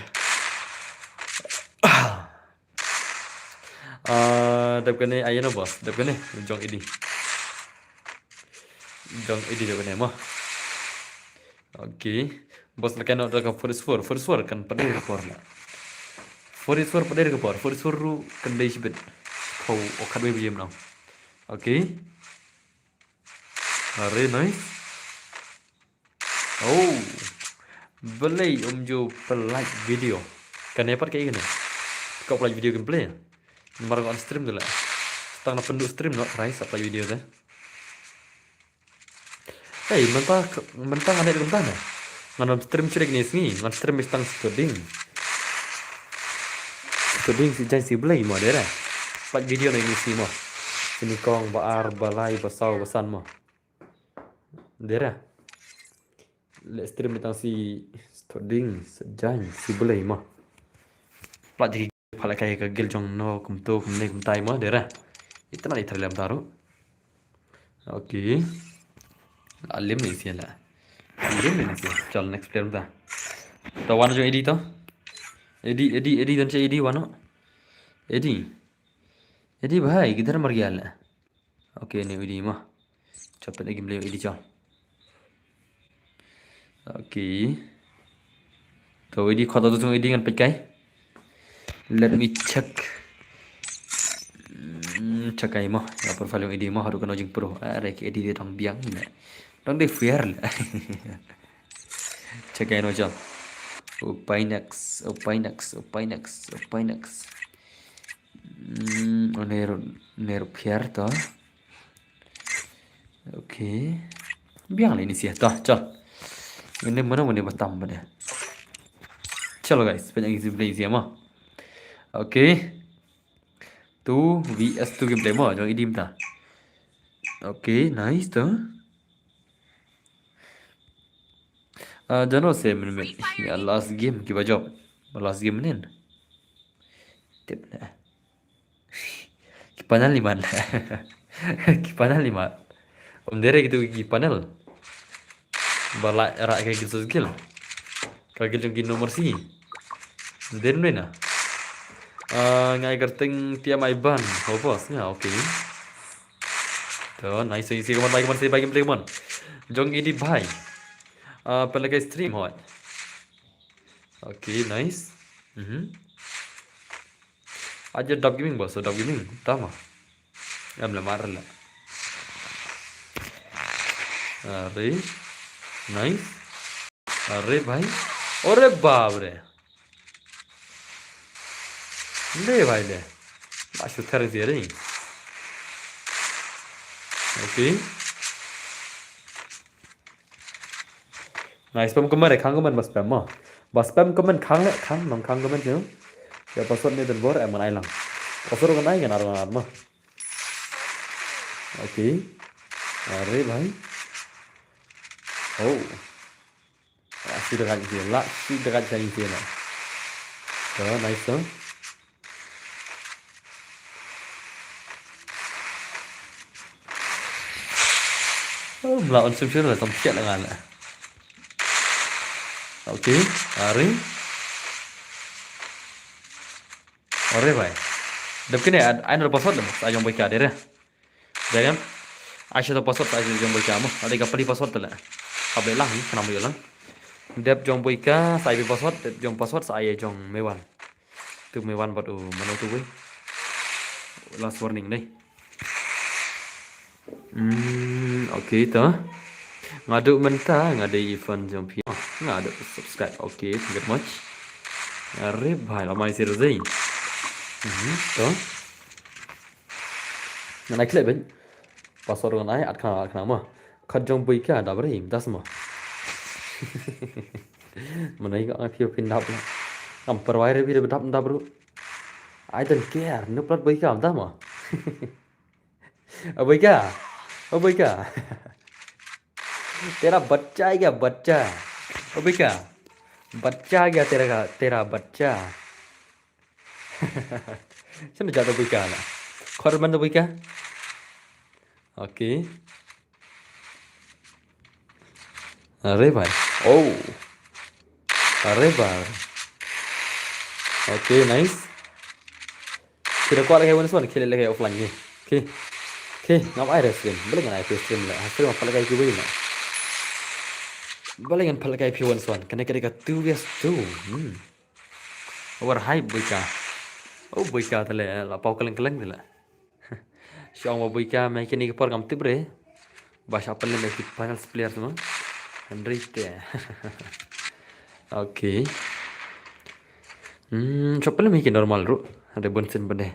Ah, dap kane ayo no boss, dap kane jong idi. Jong idi dap kane mo. Okay. Boss la kano da ka forty-four, forty-four kan padir ka por la. Forty-four padir ka por, forty-four ru kan dei shibit. Kau okat bai bajim no. Okay. Are nice. Oh. Balei um ju pynlike video. Kane pat ka ikane. Kau pynlike video gameplay. Mar on stream tu la. Tang na pyndu stream no, try sa pynlike video te. Hey, mynta mynta ngan dei mynta na. Ngan on stream chrik ni sngi, ngan stream bistang studing. Studing si jai si Blei mo dera. Pat video na ini sngi mo. Sini kong ba ar ba lai ba saw ba san mo. Dera. Le stream bistang si studing si jai si Blei mo. Pat jiki pala kai ka gil jong no kumto kumne kumtai mo dera. Itna itra lem taru. Okay. Alim ni sia la. Alim ni sia. Chal next player ta. To wan jong Eddie to. Eddie, Eddie, Eddie don cha Eddie wano. Eddie. Eddie bhai, kidhar mar gaya la. Okay, ni Eddie ma. Chapet lagi beliau Eddie chal. Okay. To Eddie khot tu Eddie ngan peit kai. Let me check. Hmm, check kai mo. Ya profile Eddie mo haru kano jing pro. Are ki Eddie dia dong biang ni. Dong dia fair la. Check kai no chal. Upai next, upai next, upai next, upai next. Hmm, neru neru fair to. Okay. Biang la ini sia. Toh, chal. Ini mana mana batam pada. Chalo guys, banyak isi play sia mo. Okay. Two V S two gameplay mo, jong idim ta. Okay, nice to. Ah, jano se men men. Ya last game kiba jop. Last game nen. Tip na. Ki panel liman. Ki panel liman. Om dere gitu ki panel. Bala era ka gitu skill. Ka gitu ki nomor si. Den na. Ah, ngai gerting tiam ai ban. Hobos nya, okay. To, nice, nice, come on, bye, come on, bye, come on. Jong idi bhai. Ah, pele ka stream hot. Okay, nice. Mhm. Aja Dub Gaming bos, Dub Gaming. Tama. Em la mar la. Are. Nice. Are bhai. Ore baap re. Le bhai le. Ba shu thar sia re. Okay. Nice, spam comment, khang comment, ba spam mo. Ba spam comment khang le, khang, nong khang comment yo. Ya password ne den bor, em ngan ai lang. Password ngan ai ngan ar ngan ar mo. Okay. Are bhai. Oh. La shi dekat sia, la shi dekat sia sia la. To, nice to. Oh, mla on sim sim la, tom siat la ngan la. Okay, are. Are bhai. Dep kene ai nor password dep, sa jong bhai ka dere. Jangan. Ai sha to password sa ai jong bhai ka mo. Ada ka pali password tele. Ka bhai lang, kena mo lang. Dep jong bhai ka, sa ai password, dep jong password sa ai jong Mewan. Tu Mewan bad u mano tu wei. Last warning dei. Hmm, okay to. Nga duk mynta nga dei Ivan jong phi. Nga duk subscribe. Okay, thank you very much. Are bhai, la mai sir zei. Hmm, to. Ngan ai khleh bad. Password ngan ai at khana at khana mo. Khat jong bui ka dap ri das mo. Mana i ka phi phin dap. Ngam perwai re phi dap dap ru. I don't care. No plat bui ka dap mo. Bui ka. Bui ka. Tera bachcha hai kya, bachcha? O Boika. Bachcha hai kya tera ka, tera bachcha? Shano jat o Boika la? Khot man o Boika. Okay. अरे भाई, ओ, अरे भाई। Okay, nice. Kita kuat lagi one swan, kita lagi offline ni. Okay. Okay, ngam ai stream. Balei ngan ai stream la? Stream apa lagi kiwei na? Balei ngan pal lagi one swan. Kane kane ka two vs two. Hmm. Over hype Boika. Oh Boika tale la pau kaleng kaleng tale. Shong wa Boika me kini ki por ngam tip re. Ba sha pynlem ki finals player tu. Hynrei te. Okay. Hmm, sha pynlem ki normal ru. Ada bun sin bade.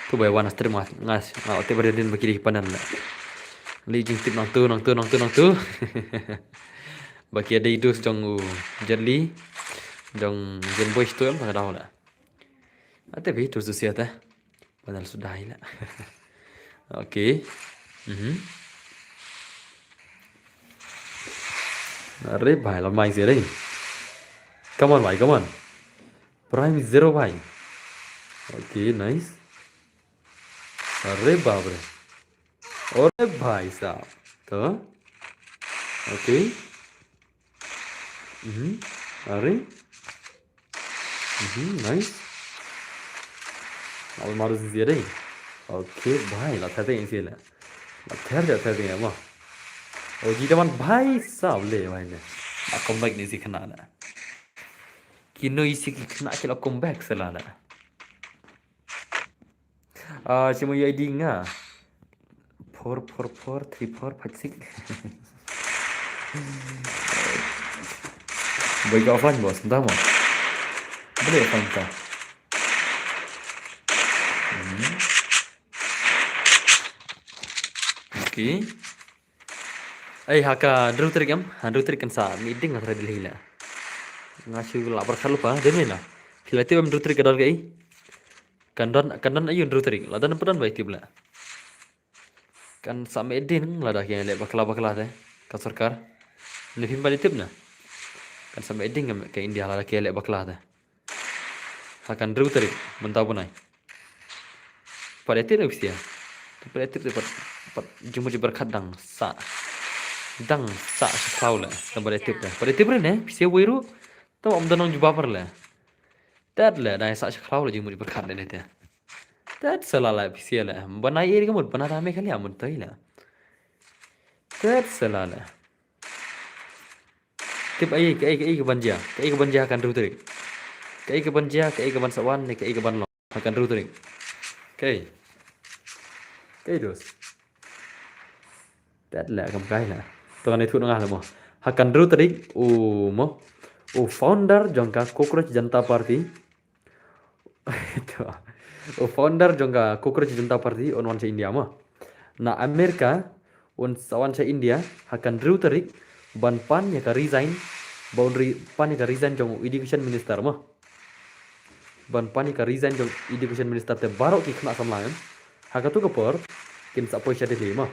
Tu bai wan stream ngas ngas. Nga ote bade din ba kiri ki panan la. Li jingtip nang tu nang tu nang tu nang tu. Ba ki ada idus jong u Jet Li. Jong Jen Boy tu em ba daw la. Ate bi tu susia te. Panel sudah ila. Okay. Mhm. Are bhai, la mai sih. Come on bhai, come on. Prime zero bhai. Okay, nice. Are bhai. Are bhai sahab. To. Okay. Mhm. Are. Mhm, nice. Al maru sih deh. Okay bhai, la thate isi la. La ther ja thate ma. O ji daman bhai sahab le bhai ne. A comeback ni si khana la. Kino isi ki khana ki la comeback sela la. Ah, cuma ya di nga. Four four four three four five six. Boika offline bos, entah mo. Boleh offline ka. Hmm. Okay. Ai ha ka hynriew tarik em, hynriew tarik kan sa meeting ha Delhi la. Nga shu la pyrkhat lypa, dei me la. Phi la tip em hynriew tarik ka don kaei? Kan don, kan don aïu hynriew tarik? La don pdon ba tip la. Kan sa meeting lada ki leh bakla bakla te ka sorkar. Ne phim pat tip na. Kan sa meeting ka India lada ki leh bakla te. Ha ka hynriew tarik mynta u bnai. Pat tip na phi sha. Pat tip te pat, pat jingmut jingpyrkhat dang sah. Dang sah sha khlaw la. Dang pat tip te. Pat tip re ne phi sha wei ruh. Te ym don nang jubab re la. Tet la dang sah sha khlaw la jingmut jingpyrkhat de ne te. Tet sela la phi sha la. Bnai eri ka mut bnai ta me khalia mut tai la. Tet sela la. Tip ai, kaei, kaei ka ban jia, kaei ka ban jia ha ka hynriew tarik. Kaei ka ban jia, kaei ka ban sa wan, ne kaei ka ban long ha ka hynriew tarik. Kaei. Kaei dos. Tet la kam kai la. To ngan ïathuh nga la mo. Ha ka hynriew tarik u mo. U founder jong ka Cockroach Janata Party. To. U founder jong ka Cockroach Janata Party un wan sha India mo. Na America un sa wan sha India ha ka hynriew tarik ban pan ïa ka resign, ba un ri-, pan ïa ka resign jong u education minister mo. Ban pan ïa ka resign jong education minister te baroh ki khynnah samla em. Ha katu ka por kin sa poi sha Delhi mo.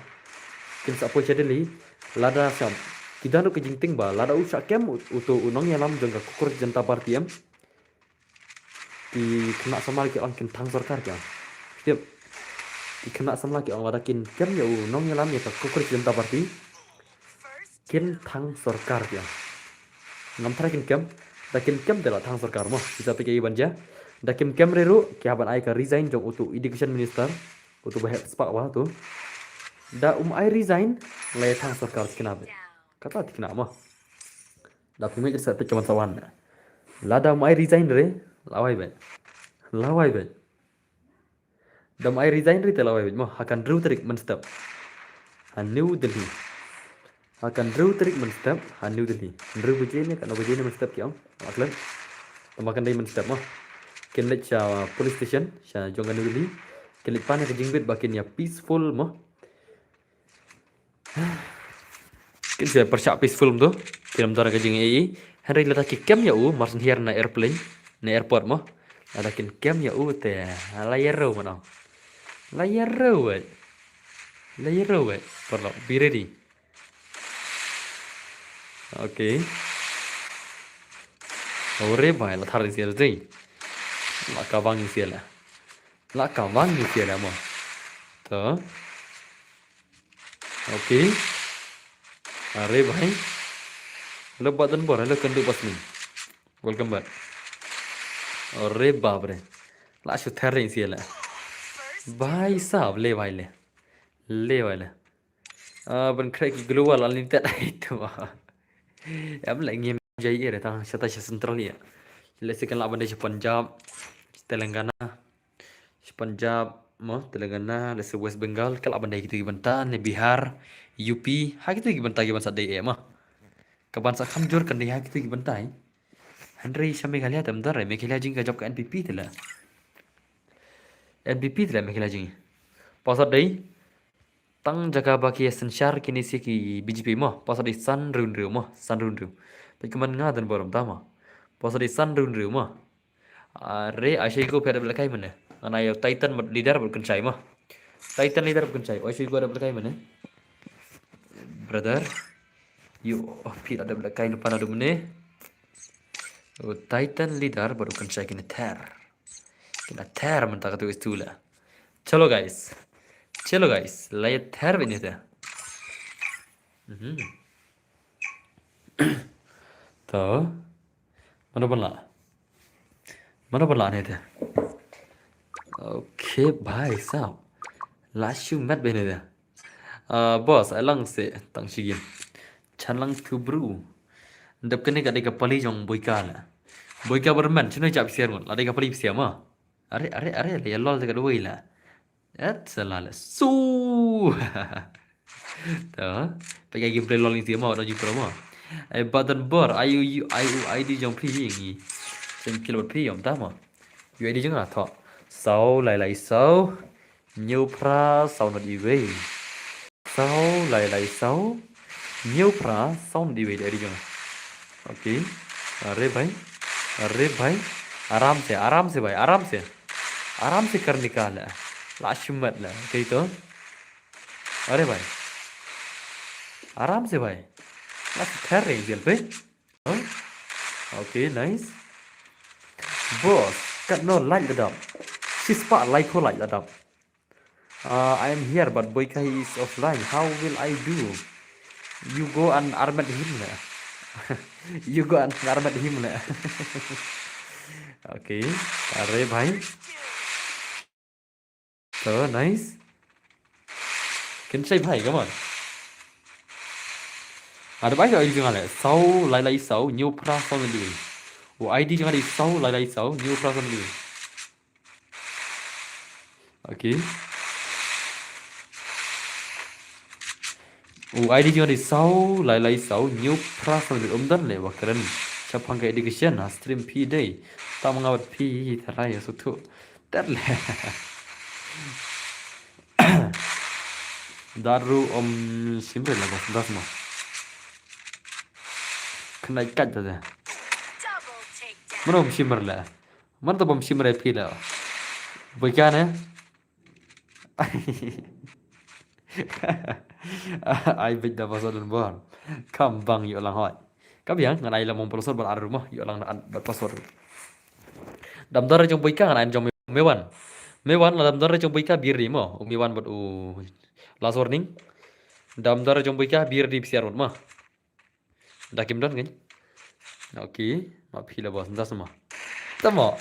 Kin sa poi sha Delhi lada sa ki don ruh ka jingtieng ba lada u shah kem u-, uto u nongïalam jong ka Cockroach Janata Party em. Ki khynnah samla ki ong kin thang sorkar ki ong. Tip. Ki khynnah samla ki ong lada kin kem ïa u nongïalam ïa ka Cockroach Janata Party. Kin thang sorkar ki ong. Ngam tharai kin kem. Da kin kem te la thang sorkar mo. Phi sa tip kaei ban jia. Da kim kem re ruh ki hap ban ai ka resign jong uto education minister. Uto ba heh spah wa tu. Da um ai resign la ïa thang sorkar tikna beit. Kata tikna mo. Da phi mut sa peit ka ban sa wan. Lada um ai resign re, lawei beit. Lawei beit. Da um ai resign re te lawei beit mo, ha ka hynriew tarik mynstep. Ha New Delhi. Ha ka hynriew tarik mynstep, ha New Delhi. Hynriew baje ne, katno baje ne mynstep ki ong. Aklan. Tang ba kan dei mynstep mo. Kin leit sha police station, sha jong ka New Delhi. Kin leit pan ïa ka jingbit ba kin ïa peaceful mo. Kin sa pyrshah peaceful mo tu. Kin ym don ka jingïaiei. Hynrei lada ki kem ïa u, marsien hiar na airplane, na airport mo. Lada kin kem ïa u te, la ïarew mo nong. La ïarew wei. La ïarew wei. Paralok, be ready. Okay. Ore bhai, la thar ïa sel dei. La ka bang ïa sel. La ka bang ïa sel mo. To. Okay. Are bhai. Hello Badan Bor, hello Kendu Basmin. Welcome back. Ore bap re. La shu thar ïa sel. Bhai sahab, le bhai le. Le bhai le. Ah, ban khreh ki global unlimited item. Em le ngim jai ïa re tang shata sha central ïa. Lehse kan lah ban dei sha Punjab, Telangana. Sha Punjab mo, Telangana, lehse West Bengal, ka lah ban dei kito ki bynta, ne Bihar, U P, ha kito ki bynta ki ban sa dei eh mo. Ka ban sa kham jur kan dei ha kito ki bynta. Hynrei sha Meghalaya tam dar, Meghalaya jing ka jop ka N P P te la. N P P te la Meghalaya jing. Pasa dei, tang jaka ba ki synshar kine se ki B J P mo, pasa dei san hynriew hynriew mo, san hynriew hynriew. Peit kumne nga don burom ta mo. Pasa dei san hynriew hynriew mo. Are, ai shu ïa ko phi da bla kai mane. Ngan ai ïa u Titan bad leader bad kynshai mo. Titan leader bad kynshai. Ai shu ïa ko da bla kai mane. Brother. Ïa, oh, phi da bla kai lypa naduh mynne. U Titan leader bad u kynshai kine ther. Kine ther mynta katu istu la. Chalo guys. Chalo guys. La ïa ther bad ine te. Mhm. To. Mano ban lah? Mano ban lah ne te? Okay, bhai sahab. La shu met bha ne te. Ah, boss, ai lang se tang shi game. Chan lang tu bru. Dep kane ka dei ka pali jong Boika la. Boika Berman, shano jap share ngut. La dei ka pali psiar ma. Are, are, are, la ïa lol te ka dawai la. Et sa la la. Su. Ta. Peit ka gameplay lol ni ti ma, wat ju pro ma. Ai Badan Bor, ai u, ai u I D jong phi ngi. Seng kilo phi yom ta ma. U I D jong nga tho. Saw lai lai saw. Hynñiew phra saw nod iwei. Saw lai lai saw. Hynñiew phra saw nod iwei da ri jong. Okay. Are bhai. Are bhai. Aram se, aram se bhai, aram se. Aram se karne ka la. La shu met la. Okay to. Are bhai. Aram se bhai. La shu ther re jel pe. Huh? Okay, nice. Boss, katno like la dap? Shispah like ko like la dap. Uh, I am here, but Boyka is offline. How will I do? You go and armet him la. You go and armet him la. Okay, are bhai. So nice. Kynshai bhai, come on. Ada bai jong I D jong nga le. Saw lai lai saw, hynñiew phra saw nod iwei. U I D jong nga dei saw lai lai saw, hynñiew phra saw nod iwei. Okay. U I D jong nga dei saw lai lai saw, hynñiew phra saw nod iwei. Um don le wa kren. Shaphang ka education ha stream phi dei. Tang ma nga bad phi tharai sngewthuh. Tat le. Daru um shim re la bas das ma. Khnai kat da. Mano um shim re la. Mano to bom shim re phi la. Boyka ne. Ai bit da password lun bor. Kam bang ïoh lang hoi. Ka biang ngan ai la mong password bad ar rumah ïoh lang da bad password. Dam dor jong Boyka ngan ai jong Mewan. Mewan la dam dor jong Boyka bir di mo. U Mewan bad u last warning. Dam dor jong Boyka bir di psiar mo. Da kim don kan? Okay, ma phi la bos, nda sama. Tamo.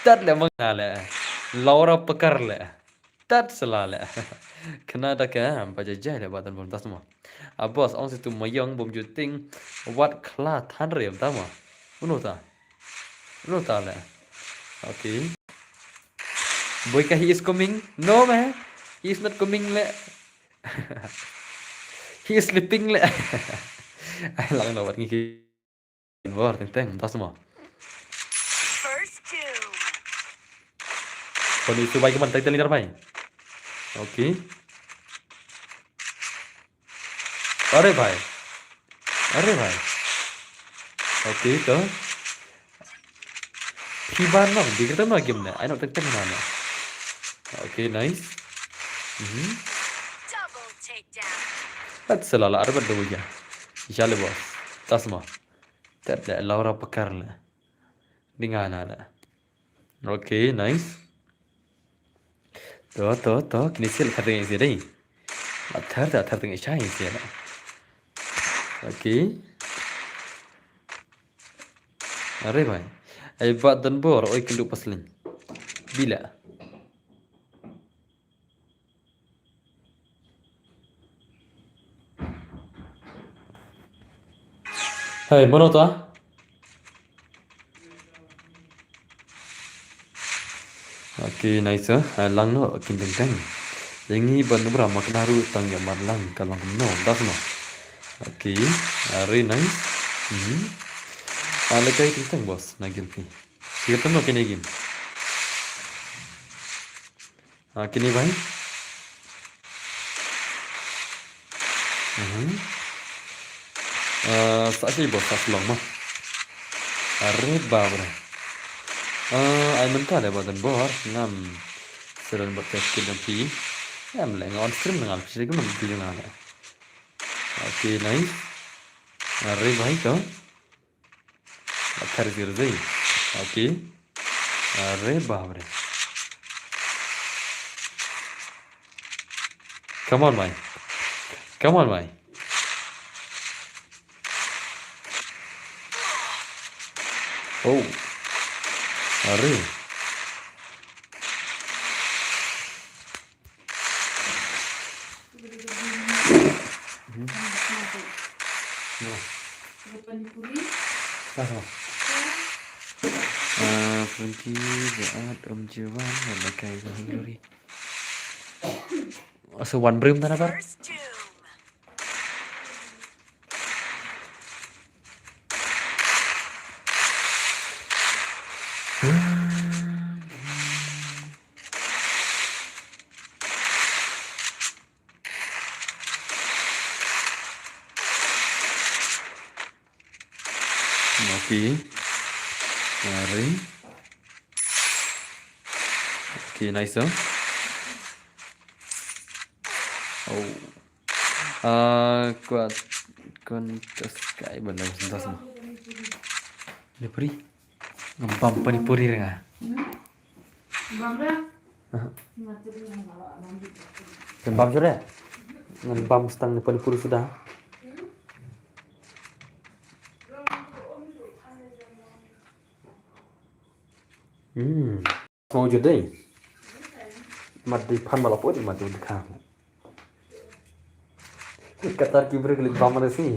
Tat le mangna le. Laura Pekar le. Tat sela le. Kena da ke, ba jai jai le ba tan bom, nda sama. A bos, ong situ mayong bom juting. Wat kla than rem, tamo. Uno ta. Uno ta le. Okay. Boyka, he is coming. No, man. He is not coming le. He is sleeping le. Ai lang no wat ngi ki. Bor teng teng, tas mo. First kill. Poni su bai ke man, teng teng leader bai. Okay. Are bhai. Are bhai. Okay to. Phi ban no, di kereta no game ne. Ai no teng teng na no. Okay, nice. Mhm. Double takedown. Pat selala, are bad dawai ya. Jale bos. Tasma. Tet le Laura Pakar le. Dinga na le. Okay, nice. To, to, to. Kini sil khateng isi dei. Athar ta athar teng isi isi le. Okay. Are bhai. Ai ba dan bor oi kindu pasling. Bila. Hey, mano ta? Okay, nice, eh? Ah, lang no, kin teng teng. Yang ni ban nubra mak naru tang ya mar lang ka lang no, das no. Okay, ah, very nice. Hmm. Ah, lekai teng teng bos, na gil pi. Kita no kene gim. Ah, kini bhai. Mhm. Ah, sa shi bos sa long ma. Are bab re. Ah, ai mynta de ba dan bor ngam. Seran bot ka kit dan pi. Ngam le ngan on stream ngan pi ke man pi ngan. Okay, nice. Are bhai to. Athar zir zai. Okay. Are bab re. Come on, bhai. Come on, bhai. Oh. Are. Hmm. Nah. Ah, Frankie, Jaad, Om Jewan, dan Lakai, Glory. So, one brim tana bar. Okay. Are. Okay, nice, oh. Oh. Ah, kuat. Kon tas kai ban dah sentas no. Dia peri. Ngam bam panipuri re nga. Bam dah. Aha. Ngam bam sudah. Ngam bam stang ni panipuri sudah. Hmm. Mau jodai. Mat di pan malapun mat di kha. Qatar ki bri lip balm mane sngi.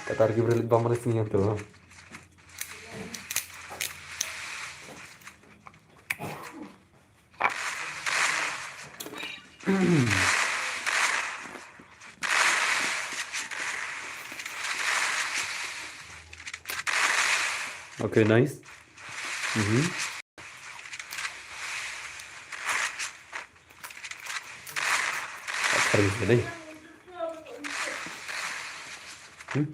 Qatar ki bri lip balm mane sngi yang tu. Okay, nice. Mhm. Kharin ka dei. Hmm?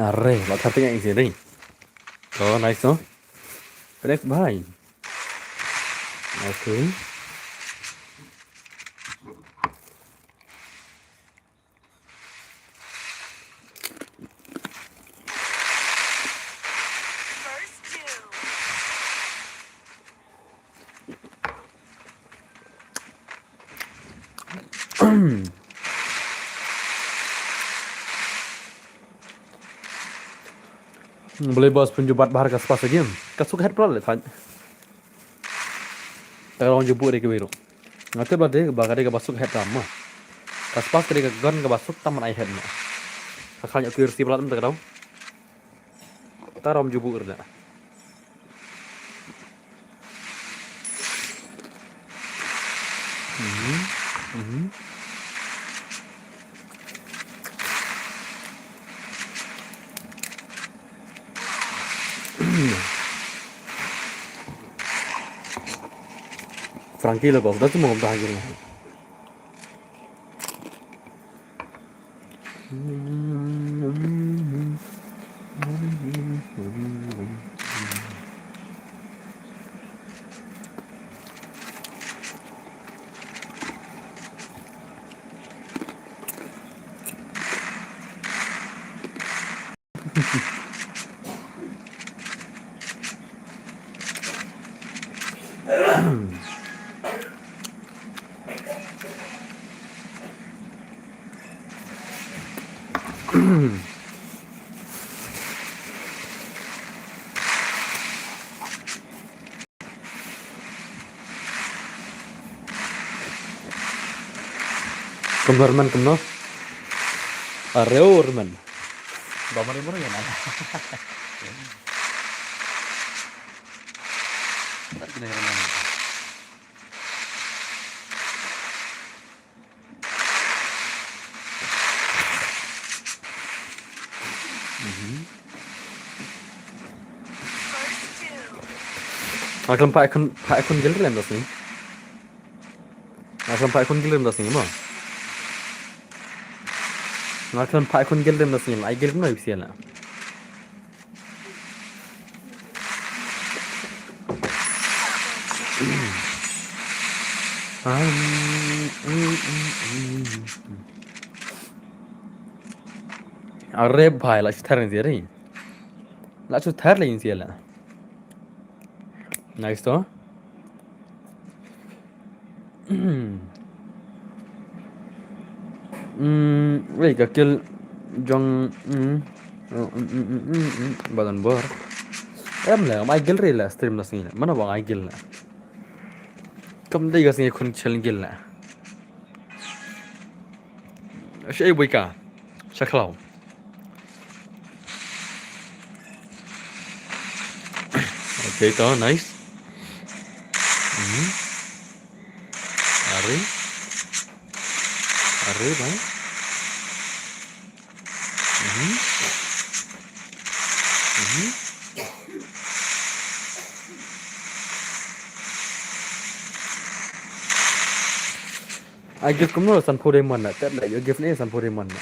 Are, la kha teng isi dei. Oh, nice, no? Relax, bhai. Okay. Balei bos pynjubat bha ka spas again. Ka suk het pral le thaj. Ka long ju buh re ki wei ruh. Nga tip la de ba ka dei kaba suk het tam ma. Ka spas ka dei ka gun kaba suk tam man ai het ma. Ka khal ñiah ki rsi palat mynta ka daw. Ta rom ju buh re da. Mhm. Mhm. Tranquilo, bro. Dá-te uma vontade, né? Kumno, Herman, kumno? Areo, Herman. Ba mari mari ya, nan. Ntar kena Herman. Mhm. Nga khlem phah icon, phah icon gallery lem da sngi. Nga khlem phah icon gallery lem da sngi mo. Nga khlem phah icon gallery lem da sngi. Ai gallery no ipsiala. Are bhai, la shu thar ngi re. La shu thar le ngi la. Nice to. Mm, wei ka kill jong, mm, mm, mm, mm, mm, mm, ba don bor. Em le, ngam ai kill re la stream la sngi. Mana ba ngam ai kill la. Kam dei ka sngi khun chel kill la. Shi ei bui ka. Sha khlaw. Okay, to, nice. Mhm. Are. Are, bhai. Mhm. Mhm. Ai gift kumno, sanphew diamond na. Tet la, ïoh gift ne sanphew diamond na.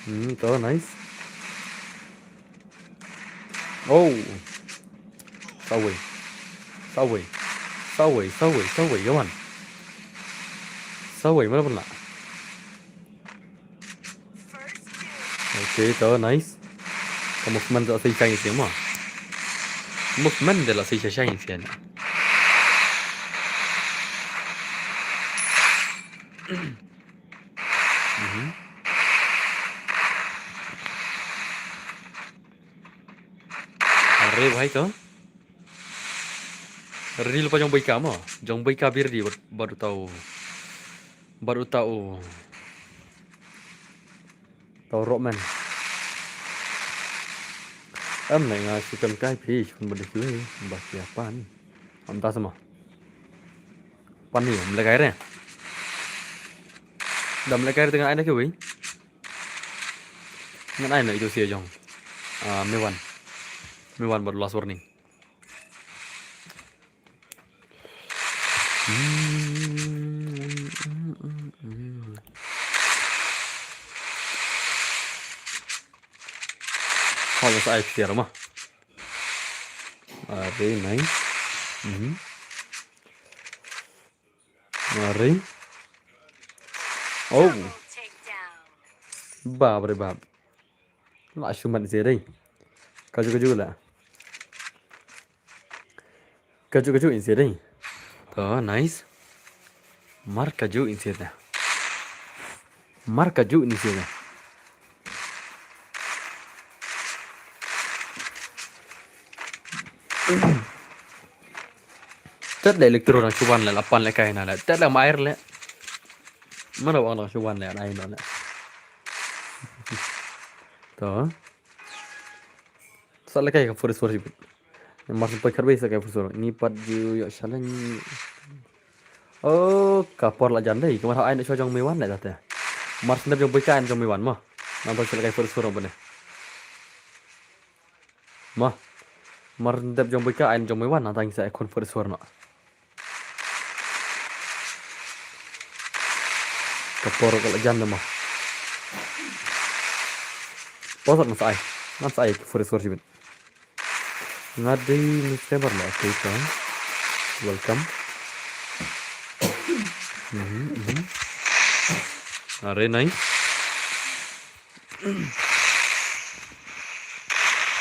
Hmm, to, nice. Oh. Sawei. Sawei. Sawei, sawei, sawei, yawan. Sawei, mana pun la. Okay, to, nice. Ka movement to sei shine sien mo. Movement de la sei shine sien. Mhm. Are bhai to. Reel pa jong bui ka mo. Jong bui ka bir di bad, bad uta u. Bad uta u. Tau rok men. Em ne nga shu kan kai phi shu kan bad shu ba kia pan. Am ta sama. Pan ni am lekai re. Dam lekai re tengah ai na kiwi. Ngan ai na itu sia jong. Ah, Mewan. Mewan bad last warning. Kau masa ai tiar mah. Ah, very nice. Mhm. Mari. Oh. Bap re bap. La shu mat zia dei. Kaju kaju la. Kaju kaju in zia dei. To, nice. Mar kaju in zia dei. Mar kaju in zia dei. Tet le electro nang shu wan le la pan le kai na le. Tet le mair le. Mana wang nang shu wan le na ino le. To. Sa le kai ka forest forest. Mar shu poi kharbe sa kai forest. Ni pat ju yo challenge. Oh, ka por la jan dei. Ka mar ha ai na shu jong Mewan le tate. Mar shu dep jong bui ka ai na jong Mewan mo. Nang to sa le kai forest forest bane. Mo. Mar dep jong bui ka ai na jong Mewan nang tang sa ai khun forest forest no. Ka por ka la jan da mo. Por sat man sa ai. Man sa ai ki for sor shibit. Nga dei ni scammer la, okay, to. Welcome. Mhm, mhm. Are nai.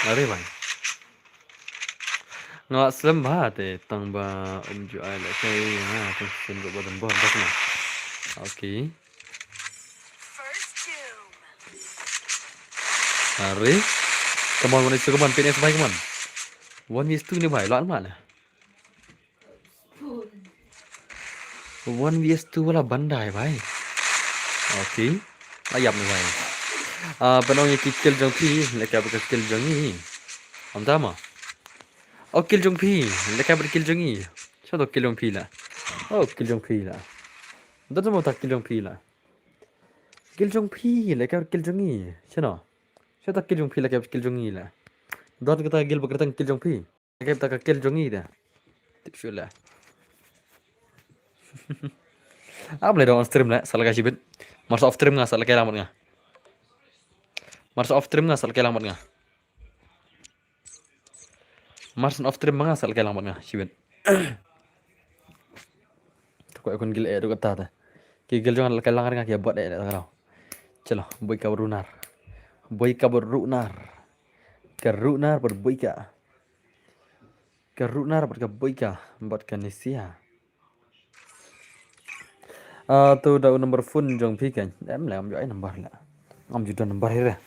Are bhai. Nga slem bha te tang ba um ju ai la kai ha tang sim ba dan bor bas na. Okay. Are. Come on, one is to come on, P N S bhai, come on. One is to ni bhai, la ma la. One vs two wala ban dai bhai. Okay. Ayap ni bhai. Ah, ban ong ïa ki kill jong phi, leka ba ka kill jong i. Am tama. Oh, kill jong phi, leka ba kill jong i. Sha to kill jong phi la. Oh, kill jong phi la. Dot mo ta kill jong phi la. Kill jong phi, leka ba kill jong i. Sha no. Sha to kill jong phi, leka ba kill jong i la. Dot kata kill ba kata kill jong phi. Ka ta ka kill jong i da. Tip shu la. Am le dong on stream la, sa la ka shibit. Mars off stream nga, sa la ka lang mat nga. Mars off stream nga, sa la ka lang mat nga. Mars off stream nga, sa la ka lang mat nga, shibit. Ko kun gil e do kata ta. Ki gil jong la ka lang nga ki bot e da. Chalo, boi ka runar. Boi ka runar. Ka runar bad boi ka. Ka runar bad ka boi ka bad ka nisia. Ah, to da u number phone jong phi kan. Em le, am ju ai number le. Am ju da number hire.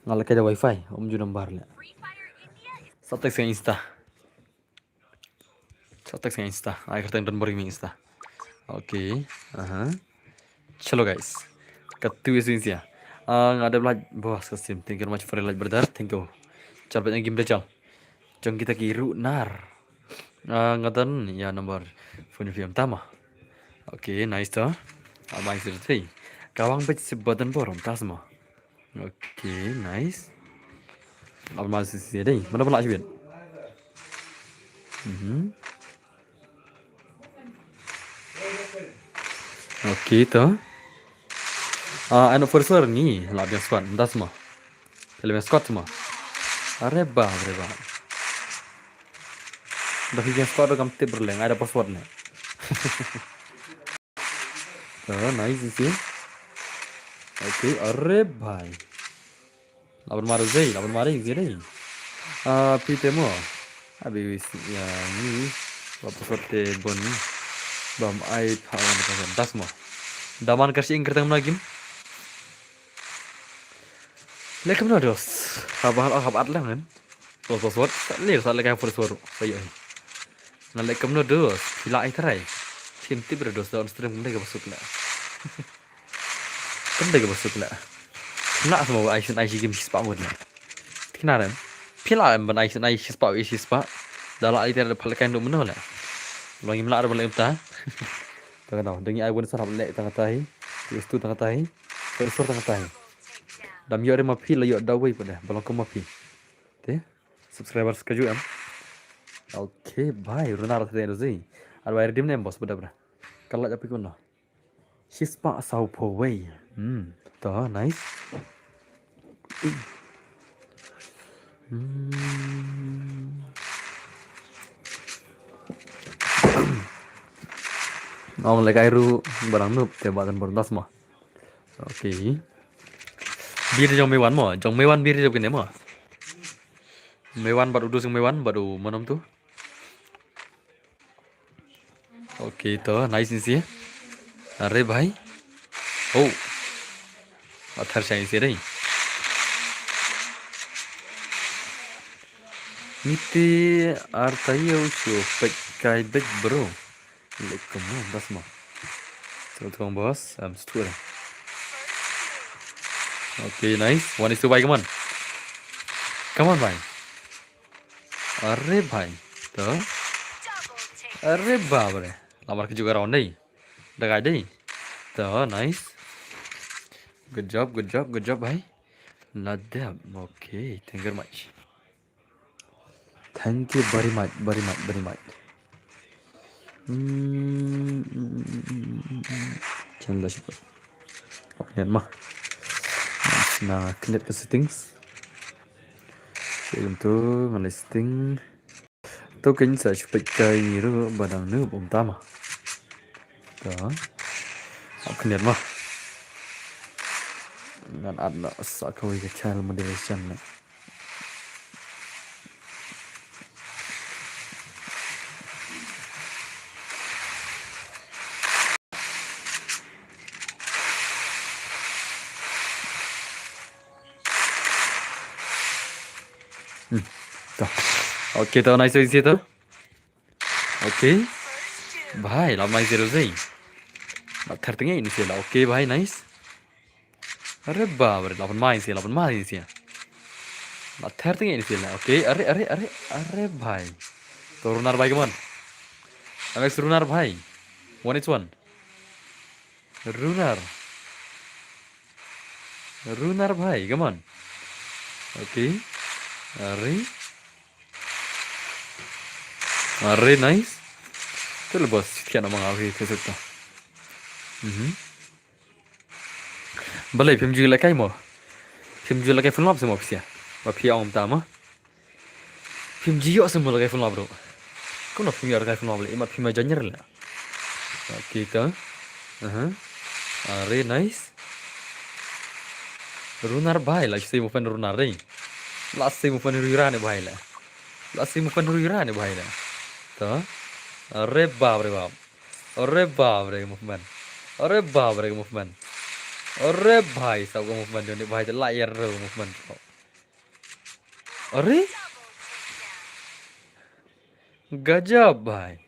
Nga la ka da wifi, am ju number le. Sa text Insta. Sa text Insta. Ai kata don bor Insta. Okay. Aha. Chalo guys. Katu is Insta. Ah, nga da like bos ka sim. Thank you very much for the like, brother. Thank you. Chal ba game da chal. Jong kita ki runar. Ah, nga don ya number phone phi am tama. Okay, nice to. Amai sir thei. Kawang bej si badan borom tasma. Okay, nice. Amai sir thei. Mana pala shibit. Mhm. Okay to. Ah, ano for sure ni la biang squad. Tasma. Pele biang squad ma. Are ba, are ba. Da hi biang squad kam tip berleng, ada password ne. Oh, nice sih. Okay, are bhai. Laban mare zei, laban mare zei dei. Ah, phi te mo. Abi wis ya ni. Ba password te bon ni. Bam ai pha wan ka das mo. Daman kasi ing kertang na game. Lekem no dos. Haba hal hab at lang kan. Dos dos wat. Lir sa lekai for suar. Sayo. Na lekem no dos. Pila ai tarai. Tim tip dos downstream kumdai ka basuk la. Kumdai ka basuk la. Pila sama ai sin ai si game shispa mut la. Kinaran. Pila em ban ai sin ai shispa ai shispa. Dala ai tarai pala kan do meno la. Long im la ar ban lem ta. Tang tau. Dengi ai wan sarap le tang tai. Istu tang tai. Persor tang tai. Dam yo re ma phi la yo da wei pada. Balong ko ma phi. Te. Subscribers ka ju em. Okay, bhai. Runar te zi. Ar wai redim ne boss pada pada. Kala japi ko no. Shispa sau po wei. Hmm. To, nice. Hmm. Om lekai ru barang nup te badan berdas mo. Okay. Bir jong Mewan mo, jong Mewan bir jong kene mo. Mewan bad u dus jong Mewan bad u manom tu. Okay to, nice ni si. Are bhai. Oh. Athar shai si dei. Miti artayo shu pek kai bek bro. Like mo, das mo. Terus tukang bos, am setu. Okay, nice. One is to bhai, come on. Come on bhai. Are bhai. To. Are bhai. Lamar ke juga round dei. Dagai dei. To, nice. Good job, good job, good job bhai. Ladep. Okay, thank you very much. Thank you very much, very much, very much. Hmm. Chanda shukr. Ngan ma. Na connect ka settings. Sha kumto ngan leit setting. To kein sa shu peit kai ngi ruh ba dang noob um tam ma. To. Hap khyndiat ma. Ngan add noh sa kawei ka child model shen na. Hmm. To. Okay, to, nice, easy to. Okay. Bhai, la mai zero zai. La thar tenge ini sila. Okay, bhai, nice. Are bap re, la pynmai sila, la pynmai sila. La thar tenge ini sila. Okay, are, are, are, are bhai. To Runar bhai, come on. Next Runar bhai. One is one. Runar. Runar bhai, come on. Okay. Are. Are, nice. Te le boss, kya na manga, okay, te sekta. Mhm. Balei phim ju lehkai mo? Phim ju lehkai phone lap se mo phi sia. Ba phi ong ta mo. Phim ju ïoh se mo lehkai phone lap ruh. Kumno phim ïoh lehkai phone lap le, imat phim ïoh join le. Okay, to. Aha. Are, nice. Runar bhai, la sei mo fan Runar re. La sei mo fan Runar ne bhai le. La sei mo fan Runar ne bhai le. To. Are bap re bap. Are bap re movement. Are bap re movement. Are bhai, sa ka movement jong ni bhai, te la ïa re movement. Are? Gajab bhai.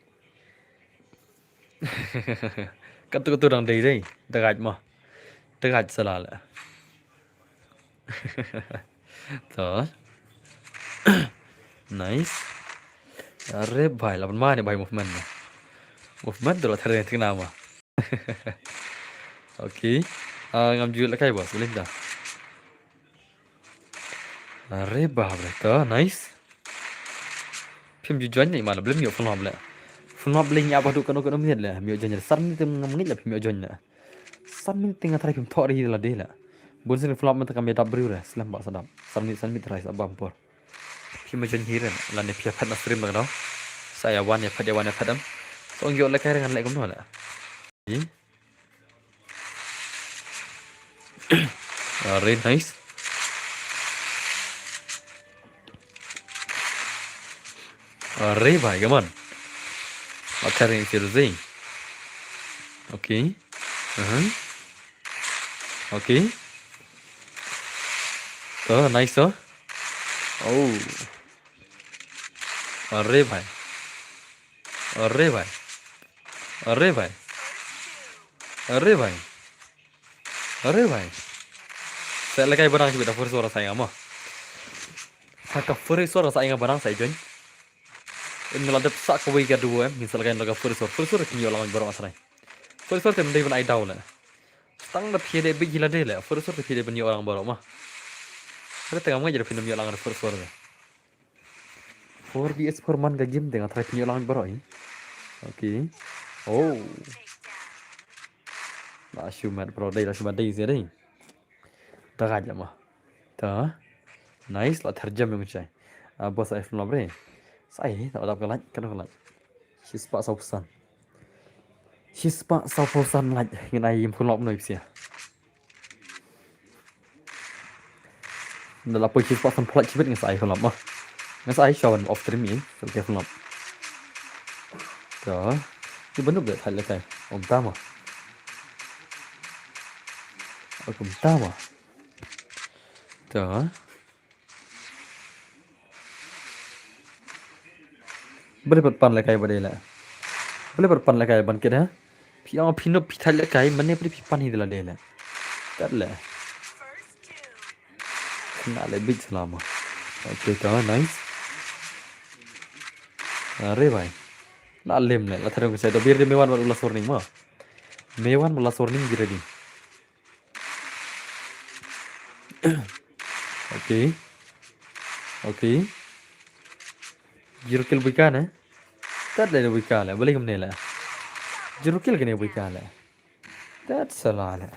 Katu katu dang dei dei. Dagaj ma. Dagaj sala le. To. Nice. Are bhai, la pynmai ne bhai movement na. Movement tu la thar ne thik na ma. Okay. Ah, ngam ju lehkai boss, boleh dah. Are bap re, to, nice. Phim ju join ne ma la, blem ïoh phone lap le. Phone lap le ïa ba du kano kano minit le, ïoh join le. San minit ngam ngit le phim ïoh join le. San minit nga try phim thoh ri la de le. Bun sien phone lap mynta kam ïa dap briew re, slem ba sa dap. San minit, san minit try sa bam por. Phim ïoh join hi re, lane phi ïa phet na stream ba ka dau. Sa ïa wan ïa phet, ïa wan ïa phet em. So ong ïoh lehkai re ngan leh kumno le. Are, nice. Are bhai, come on. Acha re, seriously. Okay. Uh-huh. Okay. Oh, nice, oh. Oh. Are bhai. Are bhai. Are bhai. Are bhai. Are bhai. Sa lehkai ba dang shibit da first war sa ïa nga mo. Sa ka first war sa ïa nga ba dang sa ïa join. Im la dep sa kawei ka duo em, ngin sa lehkai na ka first war. First war te ïoh lang baroh nga sa rai. First war te mendai ban ai daw le. Tang da phi dei big hi la dei le. First war te phi dei ban ïoh lang baroh ma. Re te ngam ngai jada phi nam ïoh lang first war le. Four V S four man ka game te nga try pynïoh lang baroh hi. Okay. Oh. La shu mat bro, dei la shu mat dei sia dei. Dagaj la ma. Ta. Nice, la thar jam ïong chai. Ah, boss ai phone lap re. Sai, ta dap ka light, ka dap ka light. Shispah saw phew san. Shispah saw phew san light. Ngin ai ïa phone lap noi phi sia. Nda la poi shispah san phew light shibit nga sa ai phone lap ma. Nga sa ai sha wan off stream i, sa lehkai phone lap. Ta. Ni ban dup de thait lehkai. Ym ta ma. Ym ta ma. Ta. Balei pat pan lehkai ba dei le. Balei pat pan lehkai ban kit ha. Phi ong phi nop phi thait lehkai, mane balei phi pan hi de la dei le. Kat le. Kena le big selama. Okay, ta, nice. Are bhai. La lem le, la tharung sa to bir de me wan wan u last warning ma. Me wan u last warning, be ready. Okay. Okay. Zero kill bui ka ne? Tat le bui ka le, balei kumne le? Zero kill kane bui ka le. Tat sala le.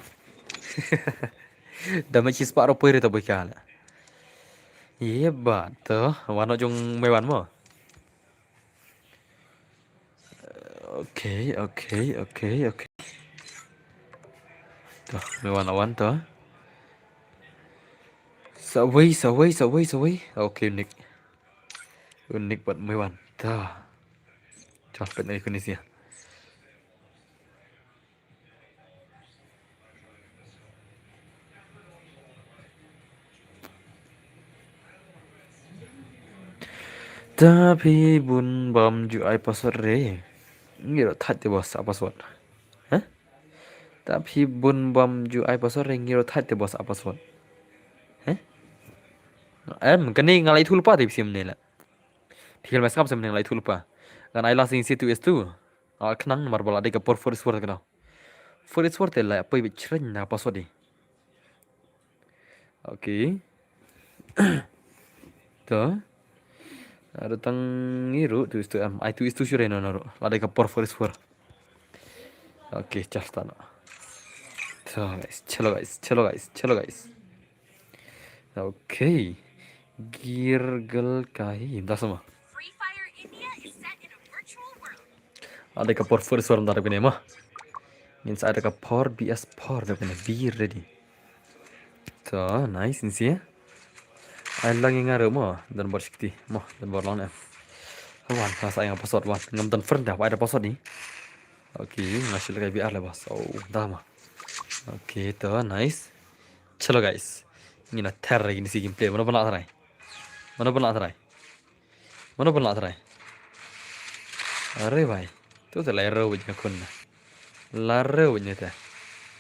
Damage shispah ruh poi re ta boi ka la. Ye ba to, wan noh jong Meiwan mo. Okay, okay, okay, okay. To, Meiwan la wan to. Sa wei, sa wei, sa wei, sa wei. Okay, Nick. Nick bad Meiwan. To. Chal pet na Indonesia. Ta phi bun bam ju ai password re. Ngi ruh thait te boss, a password. Hah? Ta phi bun bam ju ai password re, ngi ruh thait te boss, a password. Hah? Em, kane nga la ithuh lypa te phi sim ne la. Phi khlem sngap sim ne nga la ithuh lypa. Ngan ai la sing si tu is tu. A khnang namar ba la dei ka por four is four ka dau. Four is four te la poi beit shreng na password di. Okay. To. Ada tang ngi ruh tu is tu em. Ai tu is tu sure no no ruh. La dei ka por four is four. Okay, chal ta no. To guys, chalo guys, chalo guys, chalo guys. Okay. Girgal kahi, da sama. Free Fire India is set in a virtual world. Ada ka por four is four da kane ma. Ngin sa ada ka por B S four da kane, be ready. To, nice, ngin si. Ai lang nga ruh mo, don bor shikti mo, don bor long ne. Wan, nga sa nga password wan. Ngam don friend da, wai da password ni. Okay, nga shil kai B R le boss. Oh, da ma. Okay, to, nice. Chalo guys. Ngin a ther ngin si gameplay. Mano ban la tharai? Mano ban la tharai? Mano ban la tharai? Are bhai. Tu te la ro wit na khun na. La ro wit ne te.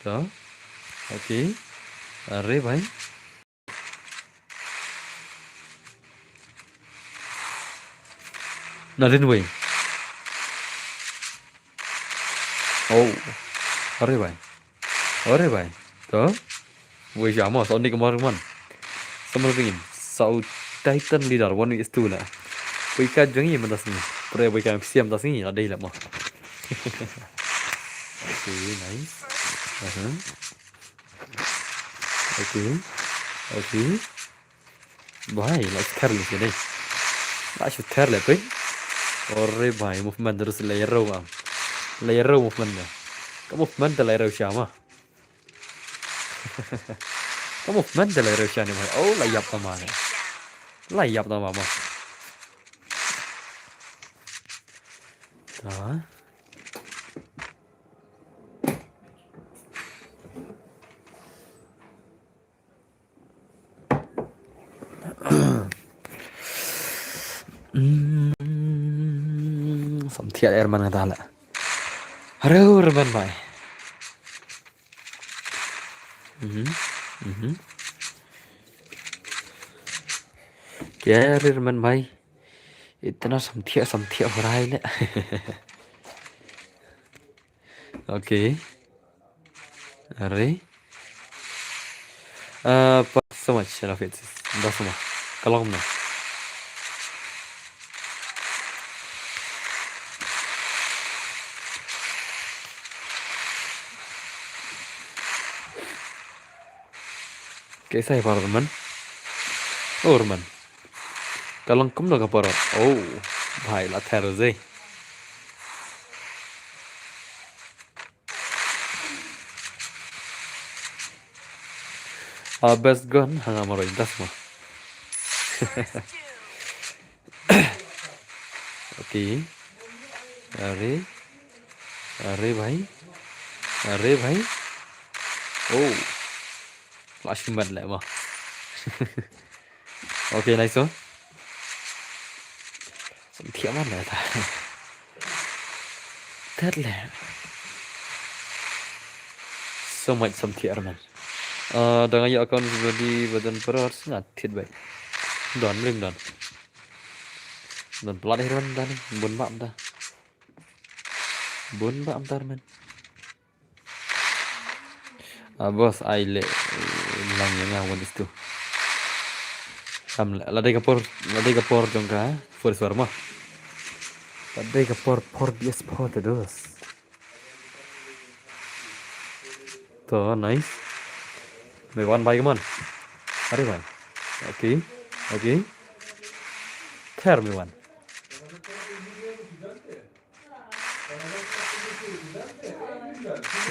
To. Okay. Are bhai. Na din wei. Oh. Are bhai. Are bhai. To. Wei sha mo, sa unik mo man. Sa mo ringin. Sa u Titan leader, one is two na. Wei ka jong i man das ni. Pre wei ka M C M das ni, la dei la mo. Okay, nice. Uh-huh. Okay. Okay. Bhai, la shu ther le sini. La shu ther le pin. Ore bhai, movement terus la ro am. La ro movement ne. Ka movement la ro sha ma. Ka movement la ro sha ne bhai. Oh, la yap ta ma ne. La yap ta ma ma. Ta. Mm, samthiah er man nga ta la. Haro er man bhai. Mhm. Mhm. Kya er man bhai. Itna samthiah samthiah ho raha hai le. Okay. Are. Uh, pa so much, Rafit. Da sama. Ka long na. Kaisa hai parot man? Oh, man. Ka long kumno ka parot? Oh, bhai la ther ze. Ah, best gun, hanga maroi, das ma. Okay. Are. Are bhai. Are bhai. Oh. Flash mad le ma. Okay, nice one. Samthiah man le ta. Tet le. So much samthiah man. Uh, da nga ïoh account body button pro nga thied bai. Don rim don. Don plat rim don bun bam da. Bun bam tar man. Ah, boss, ai le lang ïa nga one is two. Am le, la dei ka por, la dei ka por jong ka, four is four ma. La dei ka por, por B S four te dos. To, nice. Me wan bai, come on. Are bai. Okay. Okay. Ther me wan.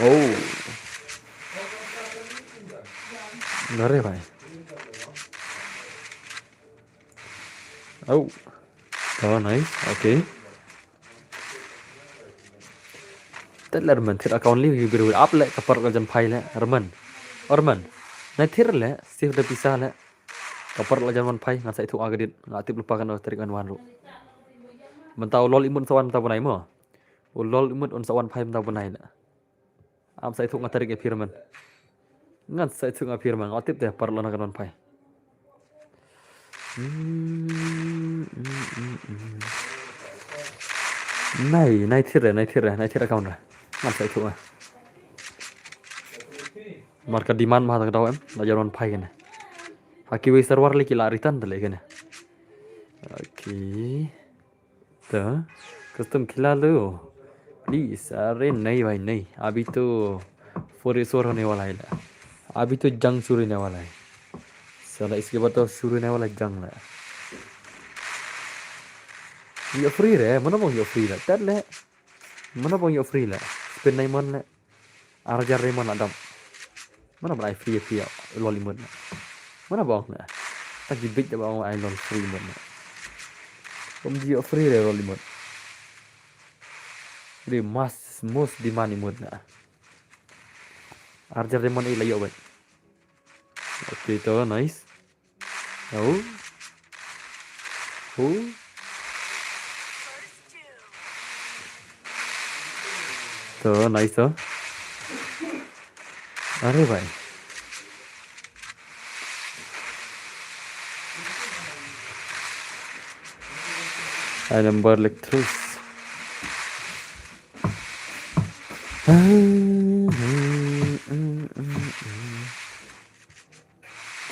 Oh. Are bai. Oh. Oh, nice. Okay. Tet le Rman, thied account lei, ïa u briew ap le, ka paralok la jan phai le, Rman. Rman. Nai thied le, save da pisa le. Ka paralok la jan wan phai, ngan sa ïathuh ïa ka date, nga tip lypa kano tarik ngan wan ruh. Mynta u Lol Imut un sa wan mynta bnai mo. U Lol Imut un sa wan phai mynta bnai le. Am sa ïathuh nga tarik ïa phi Rman. Ngan sa ïathuh nga phi Rman, nga tip te paralok na kan wan phai. Hmm, hmm, hmm, hmm. Nai, nai thied re, nai thied re, nai thied account re. Ngan sa ïathuh nga. Mar ka demand ma ha ta ka daw em, la jan wan phai kane. Ha kiwei server le ki la return te le kane. Okay. To, custom khila lo. Please, अरे नहीं भाई नहीं, अभी तो फोर एस होने वाला है ला। अभी तो जंग शुरू होने वाला है। साला इसके बाद तो शुरू होने वाला है जंग ला। Ïoh free re, mano ba ïoh free la. Tet le. Mano ba ïoh free la. Spin diamond le. Ar hajar diamond la dap. Mano ba ai free ïa phi ïa u Lol Imut na. Mano ba ong na. Ta ki bit da ba ong ai Lol free Imut na. Bym ju ïoh free re u Lol Imut. Re mas most demand Imut na. Ar hajar diamond i la ïoh bad. Okay to, nice. Oh. Oh. To, nice to. अरे भाई। Ai number lek terus.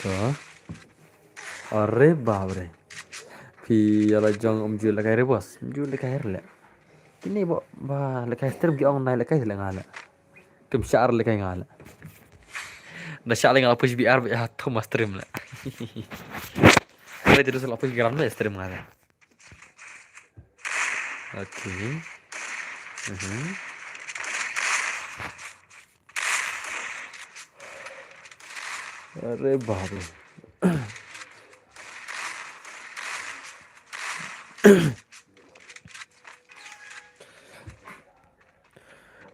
To. अरे बाप रे। Phi ïa la jong ym ju lehkai re boss. Ym ju lehkai re le. Kine ba, ba lehkai stream ki ong nai lehkai le nga le. Kim shah lehkai nga le. Da shah le nga la push B R ba ïa Thomas stream le. Kare te du sa la push gram le stream nga le. Okay. Mhm. अरे बाप रे।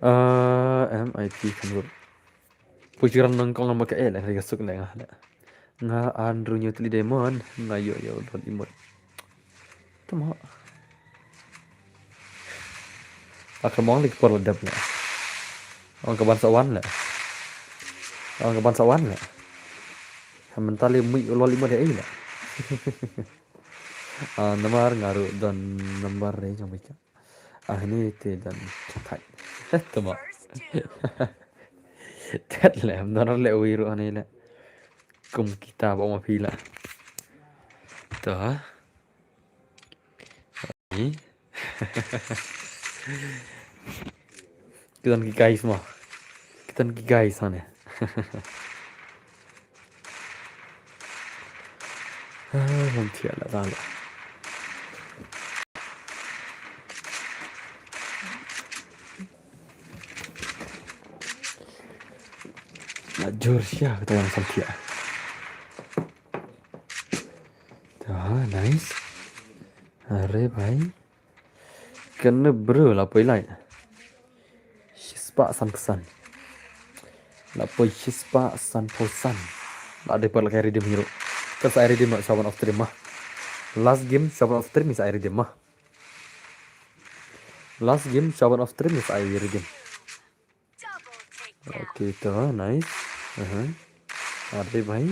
Ah, M I P kan lut. Puji ran nang kong ma ka eh la ka suk ne nga le. Nga Andrew New Tli Diamond, nga ïoh ïoh don imut. Tama. Aka mong lik por la dep le. Ong ka ban sa wan le. Ong ka ban sa wan le. Hamen tali mui ulol imut de ai le. Ah, namar nga ruh don nambar re jong bika. Ah, ni te don chatai. Tama. Tet le, don le wi ruh ani le. Kum kita ba ma phi la. To. Ni. Kiton ki guys mo. Kiton ki guys ha ne. Ah, lam thiah la ta la. La jur sia kata yang sam thiah. Ta, nice. Are bhai. Kane bru la poi lai. Shispah san phew san. La poi shispah san phew san. La dei pat la kai redeem hero. Kan sa ai redeem la shaban of trim ma. Last game shaban of trim is ai redeem ma. Last game shaban of trim is ai redeem. Okay, to, nice. Aha. Are bhai.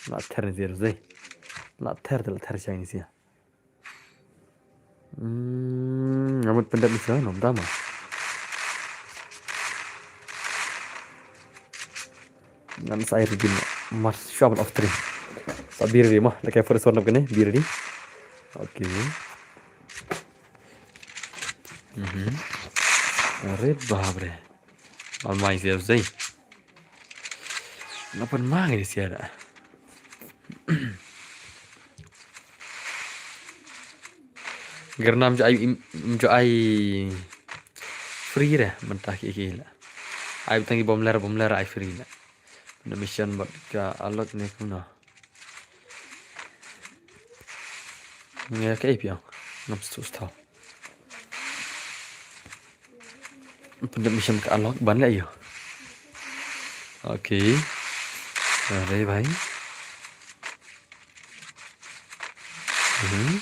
La ther ni zero zai. La ther, la ther shai ni sia. Hmm, ngamut pendek ni sia, nom tama. Ngan sa ai redeem. Mas shaban of trim. Sa bir di mah, lagi first one up kene, bir di. Okay. Mhm. Are bap re. Almai siap sih. Nga pynmang ïa sia da. Gernam jo ai im, jo ai free da mynta ki ki la. Ai tang ki bom ler bom ler ai free la. Na mission bad ka alok ne kumno. Nga ka ip ïa ngam stu stu. Pyndep mission ka alok ban la ïa. Okay. Are bhai. Mhm.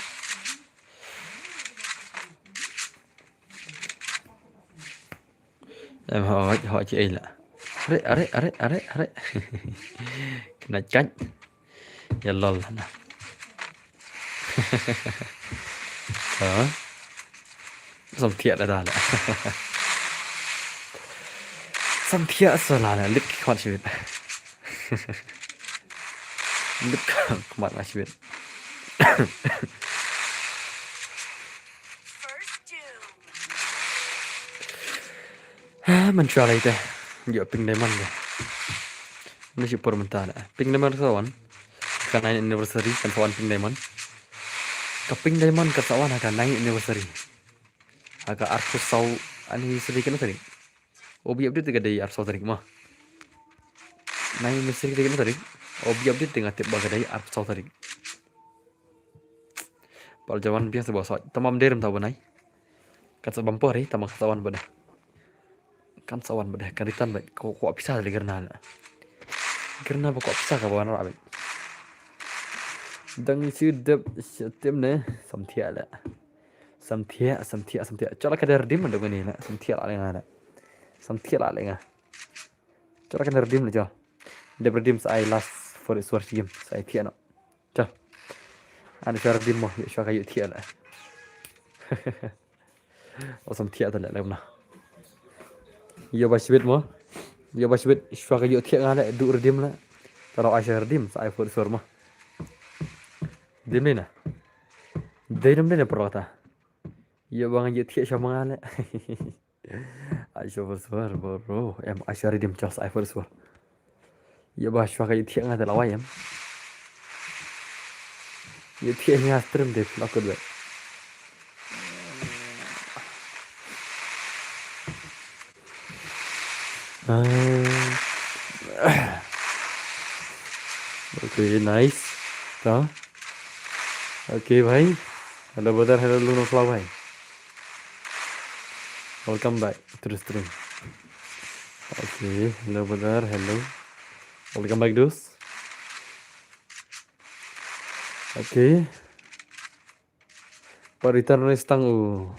Em, hoi, hoi, ci ei la. Are, are, are, are, are. Kena cak. Ya lol na. Ha? Samthiah da da la. Samthiah sa la la, lik khwan shibit. Lik khwan shibit. Ha, man shwa lai te. Yo, pink diamond de. Ni shi por mynta la. Pink diamond sa wan. Ka nine anniversary, kan sa wan pink diamond. Ka pink diamond kan sa wan ha ka nine anniversary. Ha ka arphew saw anniversary kan sa ri. Obi update ka dei arphew saw tarik mo. Nine anniversary ka dei kan sa ri. Obi update nga tip ba ka dei arphew saw tarik. Pal jawan biang sa ba sa. Tamam derem ta banai. Kan sa bam por ri, tamam kan sa wan bad. Kan sa wan bad, kan return bad. Ko, ko pisa le gerna la. Gerna ba ko pisa ka ba wan ra bad. Dang isi dep setem ne, samthiah la. Samthiah, samthiah, samthiah. Chola ka der dim dong ni la. Samthiah la lenga la. Samthiah la lenga. Chola ka der dim la jo. Dep dim sa ai last for the sword game. Sa ai thiah no. Cha. Ani shwa dim mo, ïa shwa ka ïa thiah la. O samthiah ta la la na. Ïa ba shibit mo. Ïa ba shibit shwa ka ïa thiah nga la du dim la. Ta la ai shwa dim sa ai for the sword mo. Dim ni na. Dei dim ni na prota. Ïa ba nga ïa thiah shwa ma nga la. Ai shwa for the sword bro. Em ai shwa dim chas ai for the sword. Ïa ba shwa ka ïa thiah nga te la wai em. Ïa thiah nga stream de la kut be. Ah. Okay, nice. Ta. Okay, bhai. Hello brother, hello Luno Flow bhai. Welcome back to the stream. Okay, hello brother, hello. Welcome back, dudes. Okay. Paritan re stang u.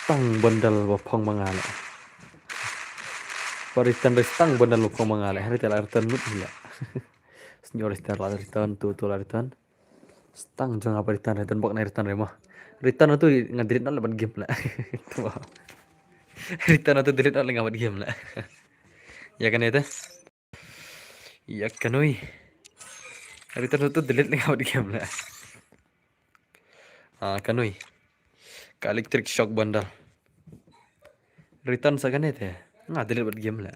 Stang bandal ba phong mangale. Paritan re stang bandal ba phong mangale. Hari tela return mut hila. Senior return la return, tu tu la return. Stang jong apa return, return bok na return re mo. Return tu nga delete na lebat game la. Tu ba. Return tu delete na lebat game la. Ya kan itu? Ïa kanui. Return tu delete lynga bad game la. Ah, kanui. Ka electric shock bundle. Return sa kane te. Nga delete bad game la.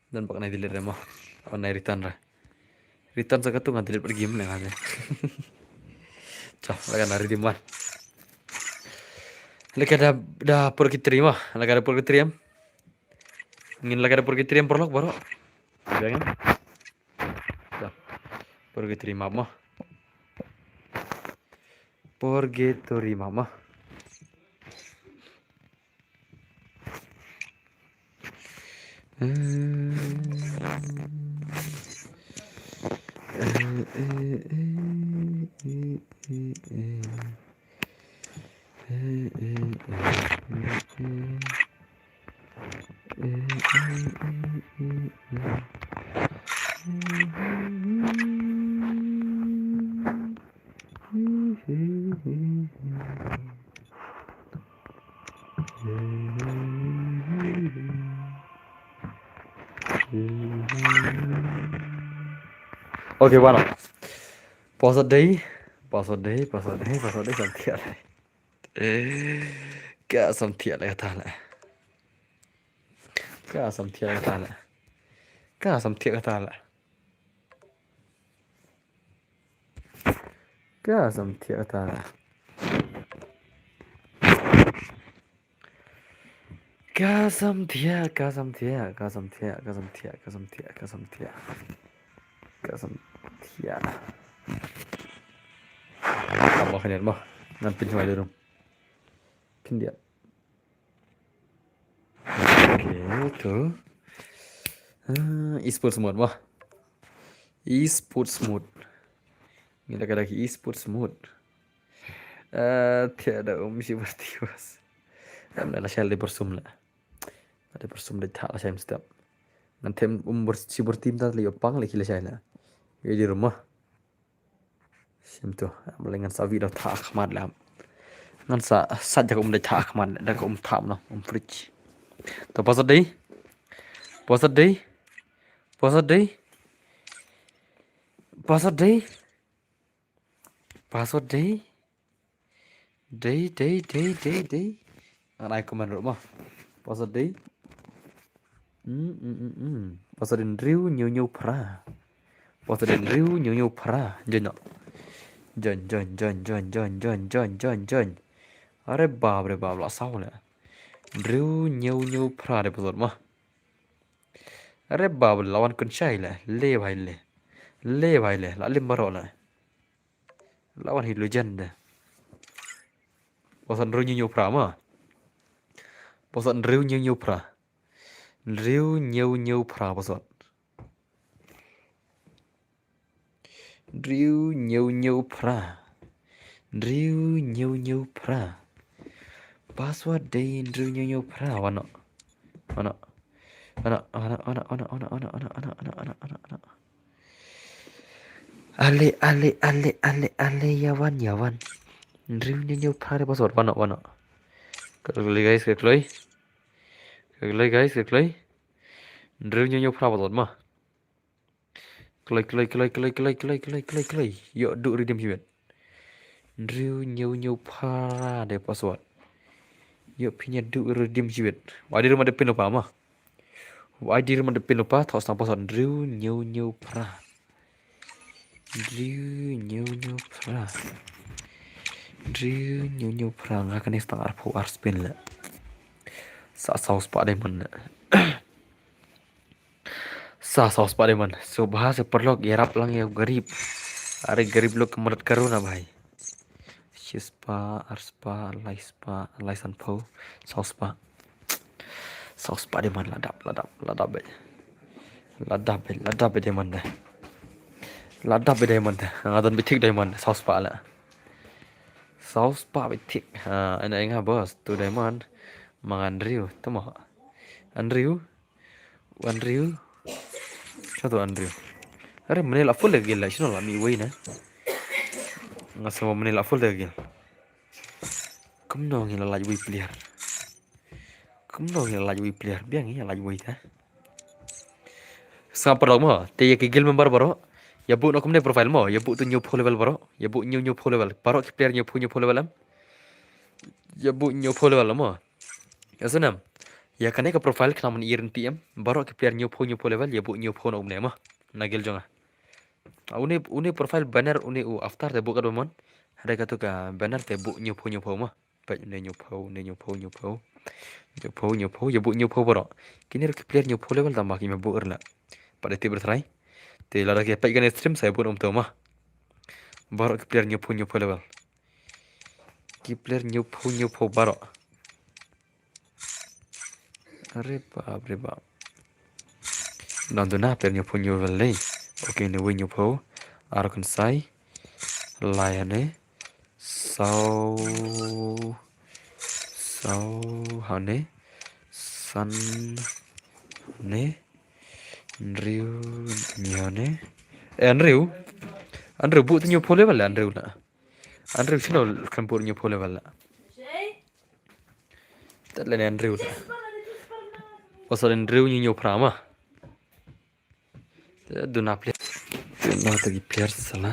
Dan bak nai delete re mo. Ban nai return re. Return sa katu nga delete bad game la nga te. Chah, la ka na redeem wan. La ka da, da por ki tri mo. La ka da por ki tri em. Ngin la ka da purgatory em paralok baroh. Jangan. Dah. Purgatory map mo. Purgatory map mo. Okay, bueno. Pause dei, pause dei, pause dei, pause dei, samthiah dei. Ka samthiah la kata la. Ka samthiah kata la. Ka samthiah kata la. Ka samthiah kata la. Ka samthiah, ka samthiah, ka samthiah, ka samthiah, ka samthiah, ka samthiah. Ka samthiah. Ka mo khanet mo. Ngan pynshong ïa rum. Pyndiat. Okay, to. Ah, esports mode mo. Esports mode. Ngi la ka da ki esports mode. Ah, tiada um si bertiwas. Am la shal de bersum la. Ada bersum de tak la shal step. Ngan tem um ber si bertim ta li opang lagi la shal la. Ye di rumah. Sim tu, am la ngan sa video tak khmat la. Ngan sa sa jaga um de tak khmat, da ka um tak no, um fridge. To pasal dei. Pasal dei. Pasal dei. Pasal dei. Password dei. Dei, dei, dei, dei, dei. Ngan ai comment ruh mo. Password dei. Hmm, hmm, hmm, hmm. Password dei hynriew hynñiew hynñiew phra. Password dei hynriew hynñiew hynñiew phra. Join noh. Join, join, join. Are bap, are bap, la saw la. Hynriew hynñiew hynñiew phra dei password mo. Are bap, la wan kynshai la. Le bhai le. Le bhai le. La lim baroh la. La wan hi legend de. Password hynriew hynñiew hynñiew phra mo. Password hynriew hynñiew hynñiew phra. Hynriew hynñiew hynñiew phra password. Hynriew hynñiew hynñiew phra. Hynriew hynñiew hynñiew phra. Password dei hynriew hynñiew hynñiew phra. Wan noh. Wan noh. Wan noh, wan noh, wan noh. Ale, ale, ale, ale, ale, ïa wan, ïa wan. Hynriew hynñiew hynñiew phra dei password. Wan noh, wan noh. Ka kloi guys, ka kloi. Ka kloi guys, ka kloi. Hynriew hynñiew hynñiew phra password mo. Kloi, kloi, kloi, kloi. Ïoh duh redeem shibit. Hynriew hynñiew hynñiew phra dei password. Ïoh phin ïa duh redeem shibit. Wa dei ruh ma dei pin lypa mo. Wa dei ruh ma dei pin lypa, thoh sdang password hynriew hynñiew hynñiew phra. Hynriew hynñiew hynñiew phra. Hynriew hynñiew hynñiew phra, nga kane sdang arphew ar spin la. Sa saw spah diamond la. Sa saw spah diamond. Sngewbha se paralok ïarap lang ïa u garib. Are garib lok ka madad karuna bhai. Shi spah, ar spah, lai spah, lai sanphew, saw spah. Saw spah diamond la dap, la dap, la dap beit. La dap beit, la dap beit diamond de. La dap beit diamond de. Nga don beit thik diamond, saw spah la. Saw spah beit thik. Ha, ina ïa nga boss, tu diamond. Ma nga hynriew, tu mo. Hynriew. Hynriew. Sha tu hynriew. Are mynne la full da ka guild la, shano la mih wei na. Nga sngew mynne la full da ka guild. Kumno ngi la lait wei player. Kumno ngi la lait wei player. Biang ngi la lait wei ta. Sngap paralok mo, te ïa ki guild member baroh. Ïa buh noh kumne profile mo, ïa buh tu hynñiewphew level baroh. Ïa buh hynñiew hynñiewphew level. Baroh ki player hynñiewphew hynñiewphew level em. Ïa buh hynñiewphew level mo. Ïa sngewbha. Ïa kane ka profile khnang ban ïa ryntih em. Baroh ki player hynñiewphew hynñiewphew level, ïa buh hynñiewphew noh kumne mo. Na guild jong nga. Ah, une, une profile banner, une u avatar te buh katba mon. Hynrei katu ka banner te buh hynñiewphew hynñiewphew mo. Peit une hynñiewphew, une hynñiewphew, hynñiewphew. Hynñiewphew, hynñiewphew, ïa buh hynñiewphew baroh. Kine ruh ki player hynñiewphew level tang ba kim buh ruh la. Pat ïa tip ruh trai. Te lada ki peit kane stream sa ïa buh noh kumto mo. Baroh ki player hynñiewphew, hynñiewphew level. Ki player hynñiewphew hynñiewphew baroh. Are bap, are bap. Dang duna player hynñiewphew hynñiew level lei. Okay, ne wei hynñiewphew. Ar khyndai. Lai hangne. Saw. Saw hangne. San hangne. Hynriew hynñiew hangne. Eh, hynriew. Hynriew buh tu hynñiewphew level la hynriew la. Hynriew shano khlem buh hynñiewphew level la. Tat lane hynriew la. Pasal hynriew hynñiew hynñiew phra ma. Te duna player. Duna ta ki player sala.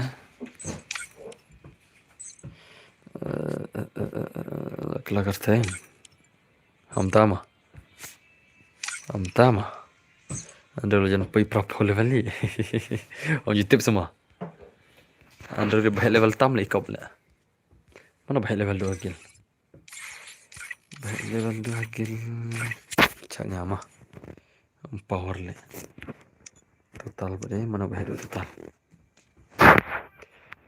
Eh, eh, eh, eh, eh, kala karte. Hamta ma. Am tama. Andrew la jan poi prap level ni. Om ju tip sama. Andrew ba heh level tam le kop le. Mano ba heh level dua gil. Ba heh level dua gil. Chak nga ma. Am power le. Total ba dei mano ba heh dua total.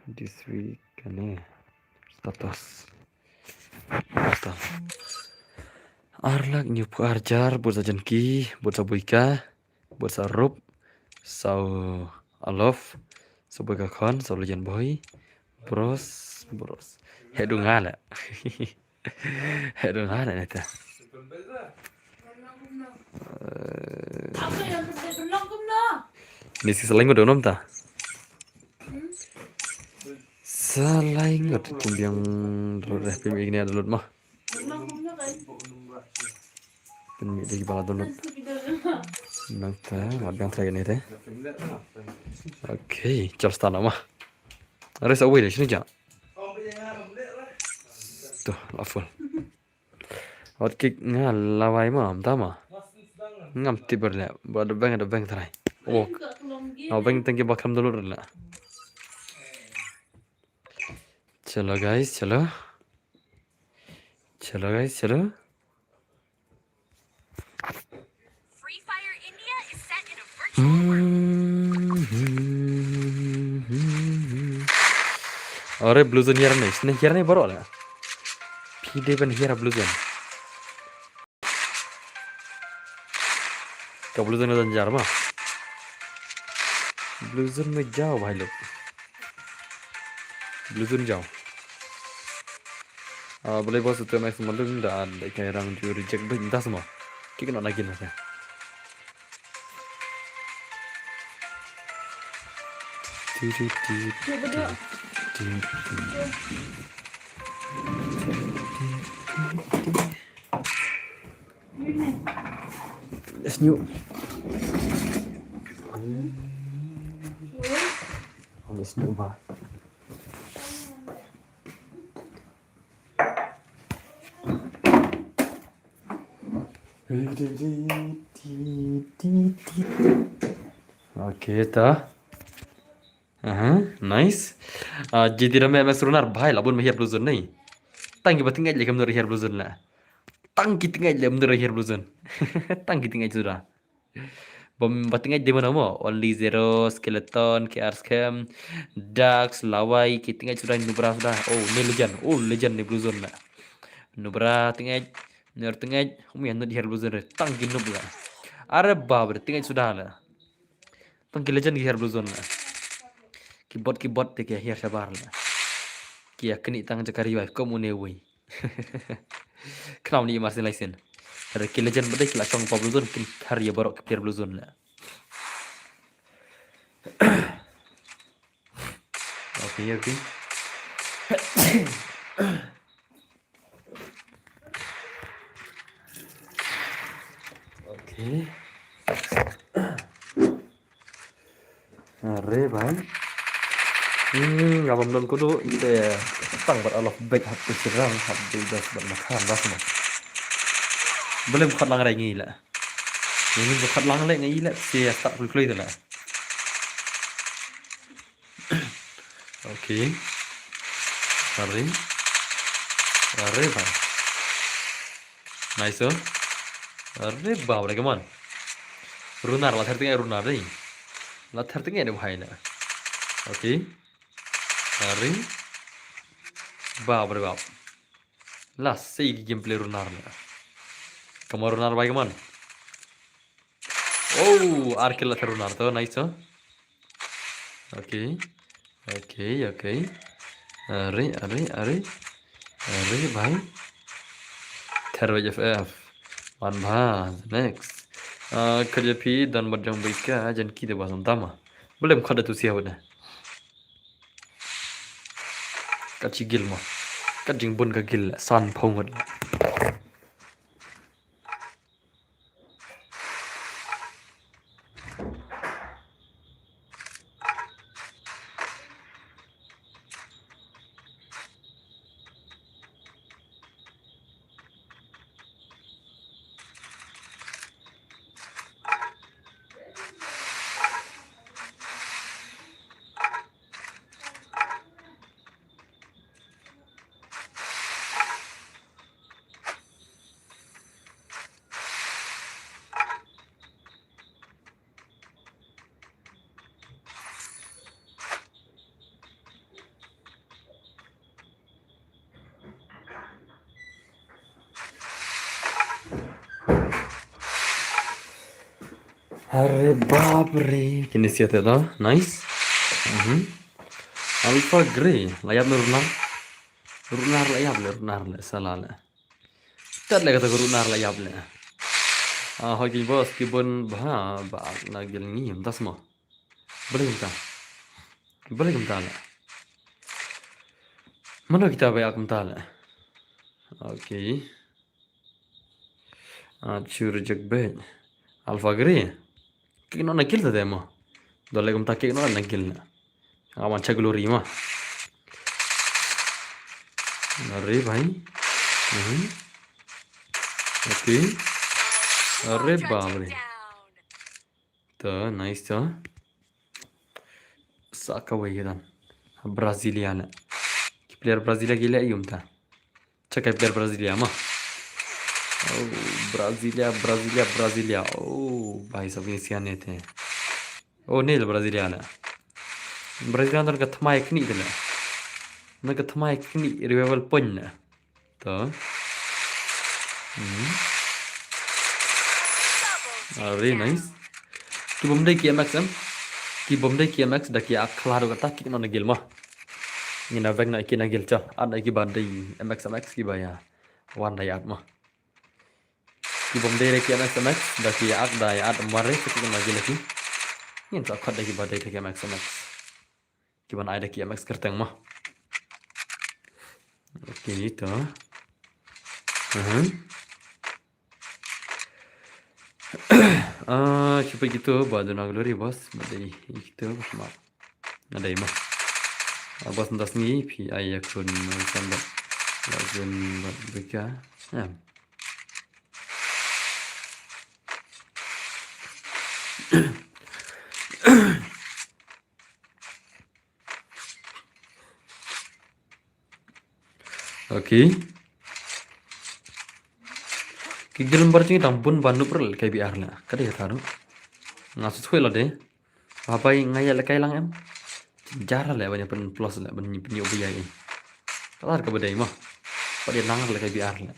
This week kane. Status. Total. Ar lak hynñiewphew ar hajar, bud sa Janki, bud sa Boika, bud sa Rup, saw Alof, saw Boika Khon, saw Legend Boy, Bros, Bros. Heh dua nga la. Heh dua nga la neta. Eh, ni si sa lai ngut dong nom ta. Sa lai ngut kin biang download deh, pynmih ïa kine download mo. Pynmih dei ba la download. Nangta wat biang try ïa kine deh. Okay, chal start noh mo. Are sa wei dei shini ja. To, la full. Wat kik nga lawei ma, am tama. Ngam tip ba la, ba da beng, da beng try. Wok. Nga beng tang ki ba kham download la. Chalo guys, chalo. Chalo guys, chalo. Free Fire India is set in a virtual world. Ore Blue Zone hiar ne, sne hiar ne baroh la. Phi dei ban hiar Blue Zone. Ka Blue Zone ka jan jar ma. Blue Zone me jao bhai lok. Blue Zone jao. Ah, boleh bos tu max malung da da kai rang ju reject bhai das ma. Kik na nagin na. Ti, ti, ti, ti, ti, ti. Let's new. Let's new ba. Okay, ta. Aha, nice. Ah, J D Ram M S Runar, bhai, la bun ma hiar Blue Zone nei. Tang ki ba tyngai leh kam dur hiar Blue Zone la. Tang ki tyngai leh kam dur hiar Blue Zone. Tang ki tyngai suda. Bom ba tyngai dei mano mo. Only Zero, Skeleton, K R Scam, Dax, Lawai, ki tyngai suda, Nubra suda. Oh, ne Legend. Oh, Legend ne Blue Zone la. Nubra tyngai, Nur tyngai. Umi nud hiar Blue Zone re. Tang ki nub la. Are ba bre tyngai suda la. Tang ki Legend ki hiar Blue Zone la. Ki bot ki bot te ki hiar shabar la. Ki ïa kni tang jaka revive kum une wei. Khnam ni mar sin lai sin. Hare ki Legend ba dei ki la shong pa Blue Zone kin thar ïa baroh ki player Blue Zone la. Okay, okay. Okay. Are bhai. Hmm, nga bam don kudu te tang bat alof bek hap te sirang hap de das bat makhan das ma. Belum khat lang rai ngi la. Ini khat lang le ngi la se start klui klui la. Okay. Are. Are bhai. Nice, oh. Are bhai, bhai, come on. Runar, la thar tyngai Runar dei. La thar tyngai dei bhai na. Okay. Are. Bhai, bhai, bhai. La sei ki gameplay Runar na. Come on, Runar bhai, come on. Oh, ar kill la thar Runar to, nice, oh. Okay. Okay, okay. Are, are, are. Are bhai. Thar bhai F F. Wan bha, next. Ah, khat ïa phi don bad jong bika, jan ki de ba sam tama. Belum khat da tu sia wada. Ka chi gil mo. Ka jingbun ka gil san phong wada. Are bap re. Kine siat te to. Nice. Mhm. Alpha Grey. La ïap ne runar. Runar la ïap le, runar le, sala le. Tat le kata ka runar la ïap le. Ah, hoi ki boss ki bun bha ba na gil ngi, mynta sma. Balei kumta? Balei kumta le? Mano kita ba ïa kumta le? Okay. Ah, chu reject bad. Alpha Grey. Kick no na kill ta demo. Dole kumta kick no na kill na. Awan cha glory ma. Are bhai. Mhm. Okay. Are bap re. To, nice to. Sa kawei ka don. Brasilia na. Ki player Brasilia ki leh ïa um ta. Check out player Brasilia ma. Oh, Brasilia, Brasilia, Brasilia. Oh, bhai sab, ni sian ne te. Oh, ne Brasilia na. Brasilia na ka thmai kni te na. Na ka thmai kni revival point na. To. Hmm. Ah, very nice. Ki bom dei ki M X M. Ki bom dei ki M X da ki ak khla do kata ki non gil ma. Ngi na vek na ki na gil cha. Ad na ki ba dei M X M X ki ba ïa. Wan dei ad ma. Ki bom dei ki M X M X da ki ak dei ad mare ki na gil ki. Ngin cha khot dei ki ba dei ki M X M X. Ki ban ai da ki M X kyrteng ma. Okay, to. Mhm. Ah, chupa gitu ba duna glory boss, ba dei gitu ma. Nadai ma. Ah, boss ndas ni pi ai ya kun sambat. Lazim bat bika. Ya. Okay. Ki gil bar jing dang bun ban nup rel K B R la. Ka dei ka tharu. Nga su thui la de. Ba bai nga ïa la kai lang em. Jar le ban ïa pyn plus le ban ïa pyn ïa ubi ïa. Ka lar ka ba dei ma. Ba dei nang le K B R le.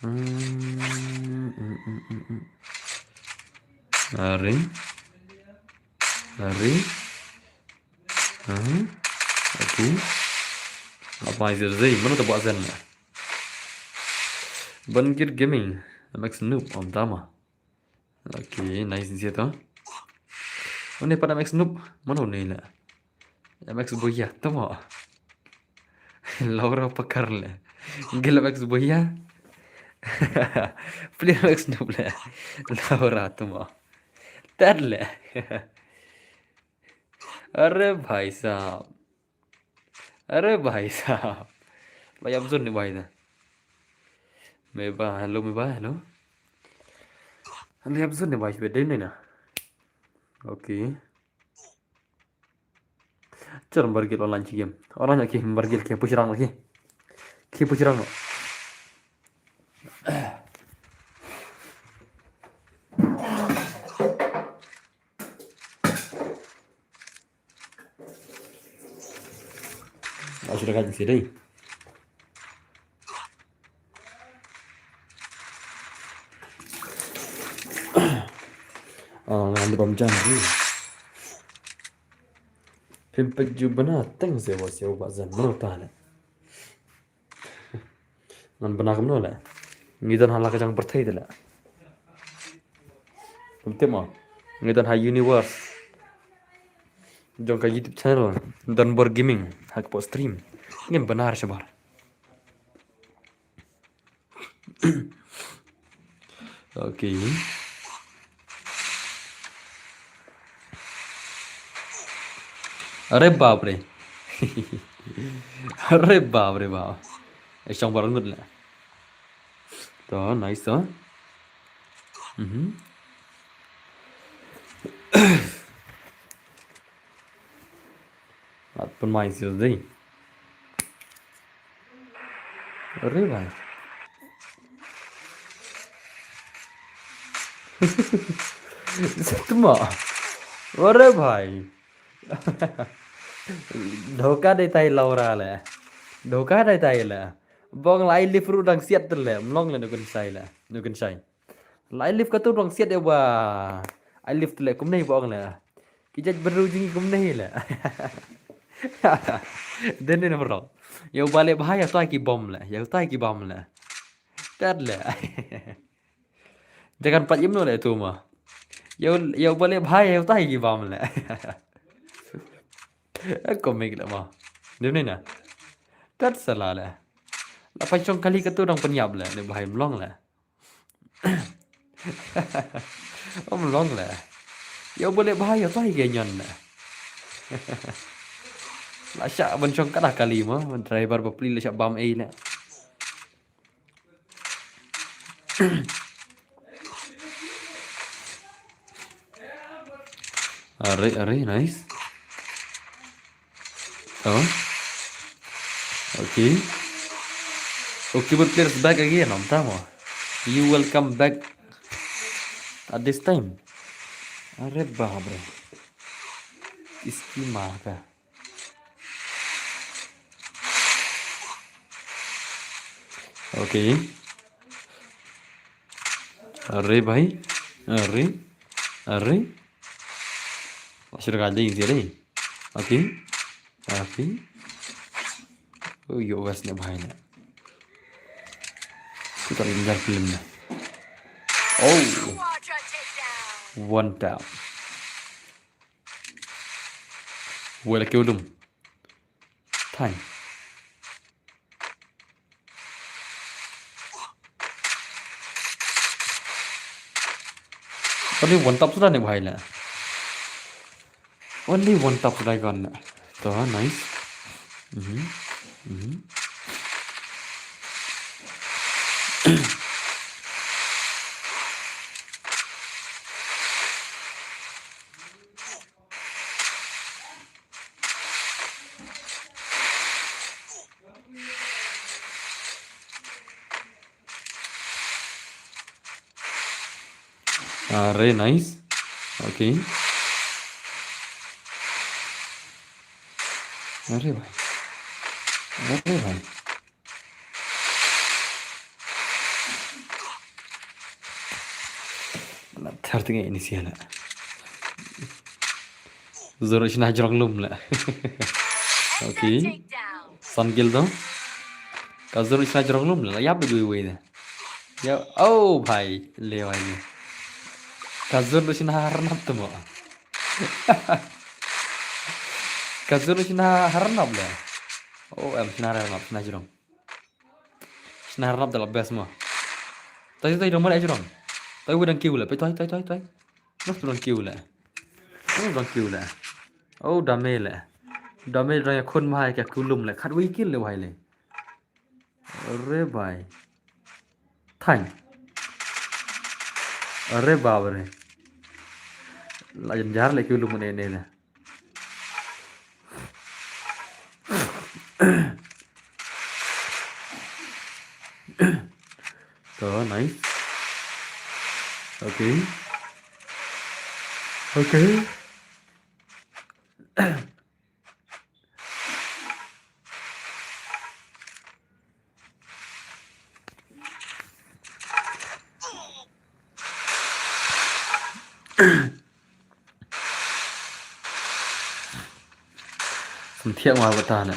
Hmm, hmm, hmm, hmm, hmm. Are. Are. Aha. Okay. Apa itu sih? Mana tu buat zen? Bangkit Gaming. M X Noob, om tama. Okay, nice ni siya to. Ini pada M X Noob. Mana ni lah? M X Boya, tama. Laura Pakar le. Gila M X Boya. Pli M X Noob le. Laura, tama. Tad le. Are bhai sahab. Are bhai sahab. Bhai, ab zun ni bhai da. Meba, hello, meba, hello. Hello, ab zun ni bhai, be dei ni na. Okay. Char bargil online ki game. Online ki bargil ki push rang ki. Ki push rang. Aku sudah kasih sih deh. Ah, ngan di bam jam ni. Pimpek ju bana teng se wa se wa zan mana ta le. Ngan bana kam no le. Ngi don hala ka jang pyrthei de le. Kum tip mo. Ngi don ha universe. Jong ka YouTube channel Don Bor Gaming ha ka pot stream. Ngim bana shabar. Okay. Are bap re. Are bap re bap. Ai shong baron mut le. To, nice to. Mhm. At pun mai sih dei. Are bhai. Satma. Are bhai. Dhoka dei tai Laura le. Dhoka dei tai le. Bong lai lip ru dang siat le. Mlong le nukun sai le. Nukun sai. La ai live katto dang siat ïa ba. Ai live te leh kumne ba ong leh. Ki jait bynriew jong ngi kumne leh. Dei ne em bro. Ïa u ba leh bha ïa utai ki bam leh. Ïa utai ki bam leh. Tat leh. Jangan pat im no leh tu ma. Ïa u, ïa u ba leh bha ïa utai ki bam leh. Komik leh ma. Dei ne na. Tat sala leh. La pynshong kali katto dang pynïap leh. Leh bha im long leh. Ym long leh. Ïa u ba leh bha ïa utai ki ñion leh. La shah ban shong kada kali mo, driver bapli la shah bam ei leh. Are, are, nice. Oh. Okay. Oh, keyboard player is back again, Om Tamo. You welcome back at this time. Are bap re. Iski ma ka. Okay. Are bhai. Are. Are. Shuru ka ding sih re. Okay. Okay. Oh, yo, gas ne bhai ne. Kita tinggal film ne. Oh. One tap. Wala ke ulum. Time. Only one tap sudah ne bhai la. Only one tap sudah kan. To, nice. Mhm. Mhm. Are, nice. Okay. Are bhai. Are bhai. Thar tnga ini siya la. Zoro sina jrong lum la. Okay. San kill to. Ka zoro sina jrong lum la. Yap dui wei ne. Ya, oh bhai, le bhai ne. Ka zoro sina harnap to mo. Ka zoro sina harnap la. Oh, em sina harnap, sina jrong. Sina harnap da la best mo. Tai, tai, dong mo la jrong. Tai, wei dang kiu la. Pe, tai, tai, tai, tai. Nos dang kiu la. Nos dang kiu la. Oh, dame la. Dame dang ya khun ma hai ka kulum la. Khat wei kill la wai la. Are bhai. Thang. Are bap re. La jan jar la kulum ne ne la. To, nice. Okay. Okay. Samthiah nga baroh kata na.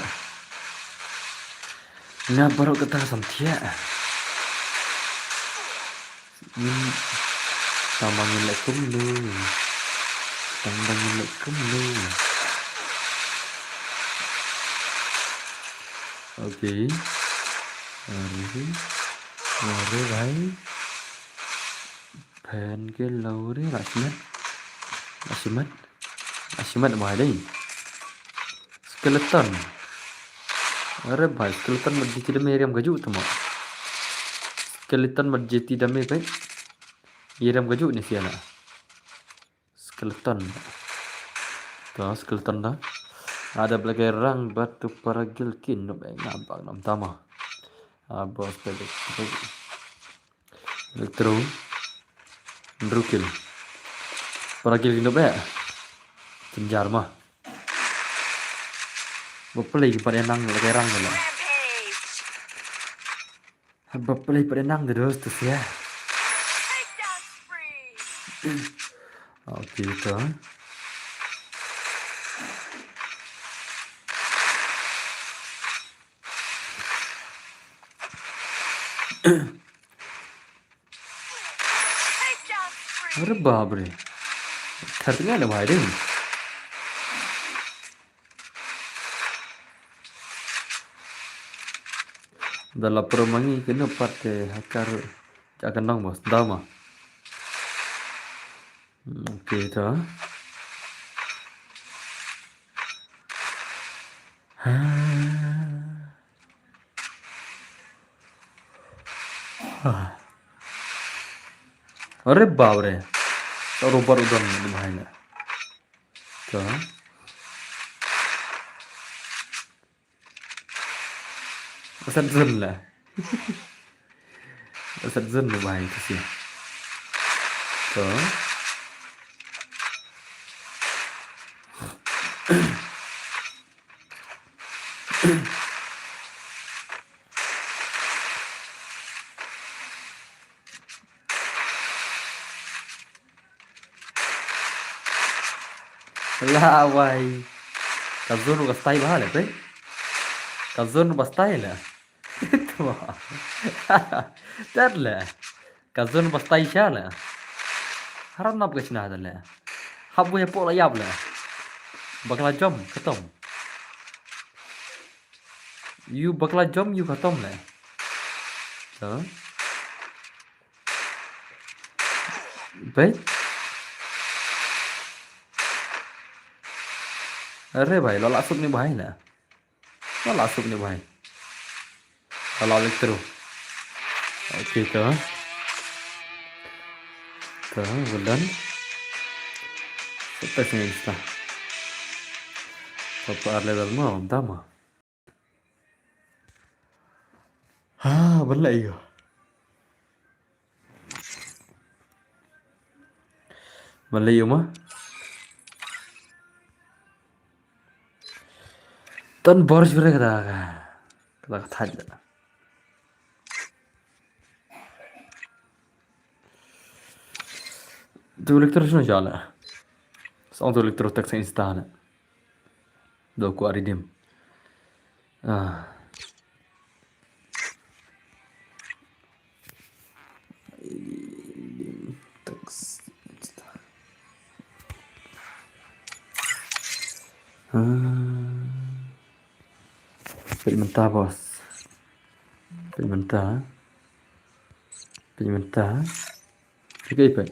Nga baroh kata samthiah. Ngin tang ba ngin leh kumno. Tang ba ngin leh kumno. Okay. Are, are bhai. Painkiller, la shimet. La shimet. La shimet bhai dei. Skeleton. Are bhai, skeleton bad jiti dame ïarim kajuh te mo. Skeleton bad jiti dame bhai. Ïarim kajuh ne siala. Skeleton. To skeleton da. Ada blagai rang bad tu paragil kin no bang ngam bang nam tama. Ah, bos bebek. Electro. Ndrukil. Paragil kin no bang. Tinjar ma. Bapalei ki pat ïa nang la kai rang la. Bapalei pat ïa nang de dos tu sia. Okay, to. Are bap re. Thar tynga le bhai ding. Da la pro mangi kino pat te hakar ja ka nong bos da ma. Hmm, okay, to. Ha. Ha. Are bap re. Robot u don ni bhai na. To. Asat zun la. Asat zun la bhai kasi. To. La wai. Ka zone ba style ba le, pe? Ka zone ba style le. Tuma. Tat le. Ka zone ba style sha le. Haram nap ka chna da le. Hap bu ya po la yap le. Bakla jom, khatam. Yu bakla jom, yu khatam le. Ha? Bhai. Are bhai, lo la sup ni bhai na. Lo la sup ni bhai. Lo la lek teru. Okay, to. To, well done. Sukses ni insta. Papa ar level mo, dama. Ha, ban leh ïa u. Ban leh ïa u ma. Tan bor jure kata ka. Kata ka thaj da. Tu electro shino jala. Song tu electro tak sa insta na. Do ku ari dim. Ah. Text. Ah. Peit mynta, bos. Peit mynta. Peit mynta. Peit, peit.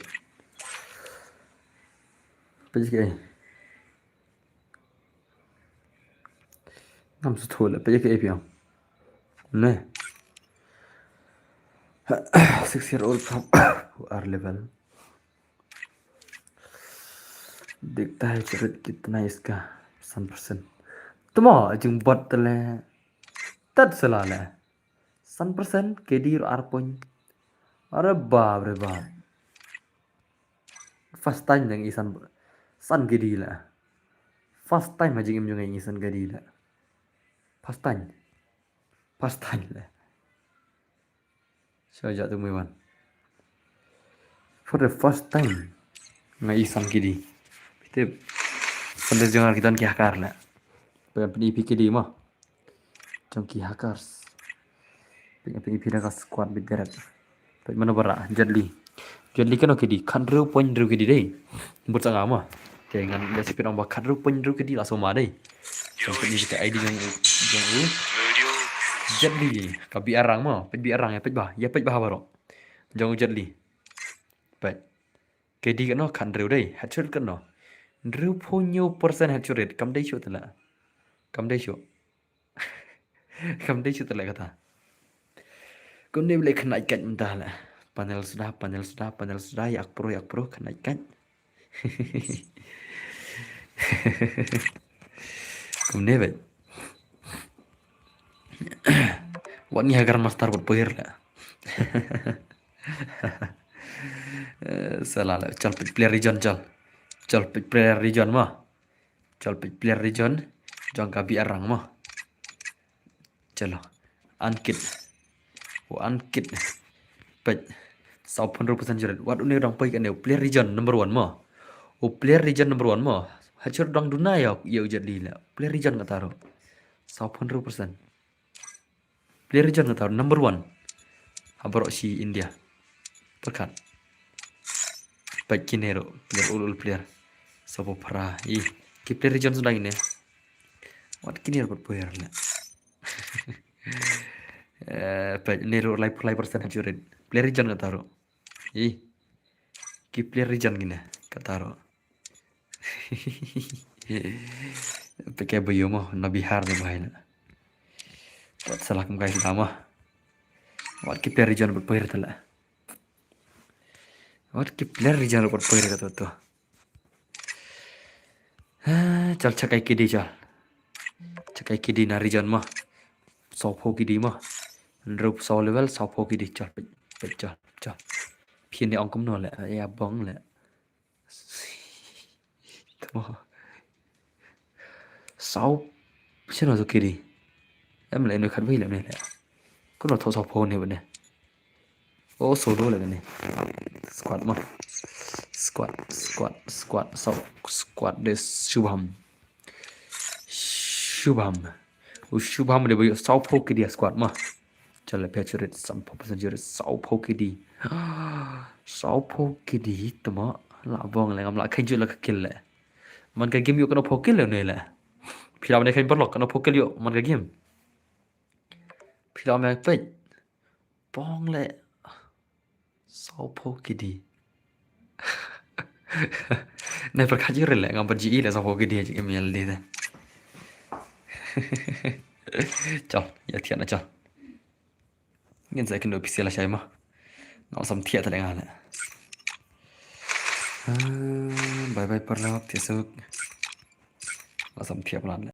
Peit, peit. Ngam sngewthuh la, peit ïa ka A P M. Ne. Six year old pap. Ar level. Dekhta hai church kitna iska. San percent. Tuma jingbot te le. Tat sala le. San percent, K D ruh ar point. Are bap re bap. First time nga i san, san K D la. First time ha jingim jong nga i san K D la. First time. First time la. Sha ja tu mui wan. For the first time nga i san K D. Phi tip. San de jong ki don ki hacker la. Phi phi K D ma. Jong ki hackers. Phi phi phi da ka squad bit direct. Phi mano bara Jet Li. Jet Li kano K D khathynriew point hynriew K D dei. But sa nga ma. Te ngan da sipit ong ba khathynriew point hynriew K D la soma dei. Jong phi ni ka I D jong jong u. Jet Li ka B R rank ma. Phi B R rank ïa phi ba. Ïa phi ba ha baro. Jong u Jet Li. Phi. K D kano khathynriew dei. Headshot kano. Hynriewphew hynñiew percent headshot rate. Kam dei shuh te la. Kam dei shuh. Kam dei shu te leh kata. Kumne ba leh khynnah kat mynta leh. Panel suda, panel suda, panel suda, ïa ak pro, ïa ak pro, khynnah kat. Kumne ba. Wat ngi ha Grandmaster wat poi leh. Eh, salah leh. Chal pick player region, chal. Chal pick player region ma. Chal pick player region jong ka B R rank mo. Chalo. Ankit. O Ankit. Peit. Saw phew hynriew percent jret. Wat une u dang poi kane u player region number one mo. U player region number one mo. Hajrong dang duna ïa u Jet Li la. Player region kata ruh. Saw phew hynriew percent. Player region kata ruh number one. Ha baroh shi India. Pyrkhat. Peit kine ruh, player ul ul player. Saw phew phra. Ih, ki player region sdang ine. Wat kine ruh pat poi la. Eh, peit ne ruh lai phew lai percent hajrong. Player region kata ruh. Ih. Ki player region kine kata ruh. Peit ka bayo mo na Bihar ne bahai na. Wat salah kum kai sdang mo. Wat ki player region pat poi la. Wat ki player region pat poi kata to. Ah, chal check ai kidi chal. Check ai kidi na region mo. Saw phew kidi mo. Hynriew saw level saw phew kidi chal peit, peit chal, chal. Phin ne ong kumno le, ïa bong le. Tamo. Saw. Shano to kidi. Em le no khat wei le ne le. Kumno to saw phew ne ba ne. Oh, solo le ne. Squad mo. Squad, squad, squad. Saw squad de Shubham. Shubham. U Shubham de bayo saw phew kidi squad mo. Chal le peit jret saw phew percent jret saw phew kidi. Saw phew kidi tamo. La bong le ngam la kynjut la ka kill le. Man ka game ïoh kano phew kill le ne le. Phi la ne kynjut paralok kano phew kill ïoh man ka game. Phi la me peit. Bong le. Saw phew kidi. Nai pyrkhat ju rel le ngam pat ji i le saw phew kidi ji email di te. Chal, ïa thiah na chal. Ngin sa kynduh pisa la shai mo. Ngam sam thiah ta le nga le. Ah, bye bye paralok, thiah suk. Ngam sam thiah plan le.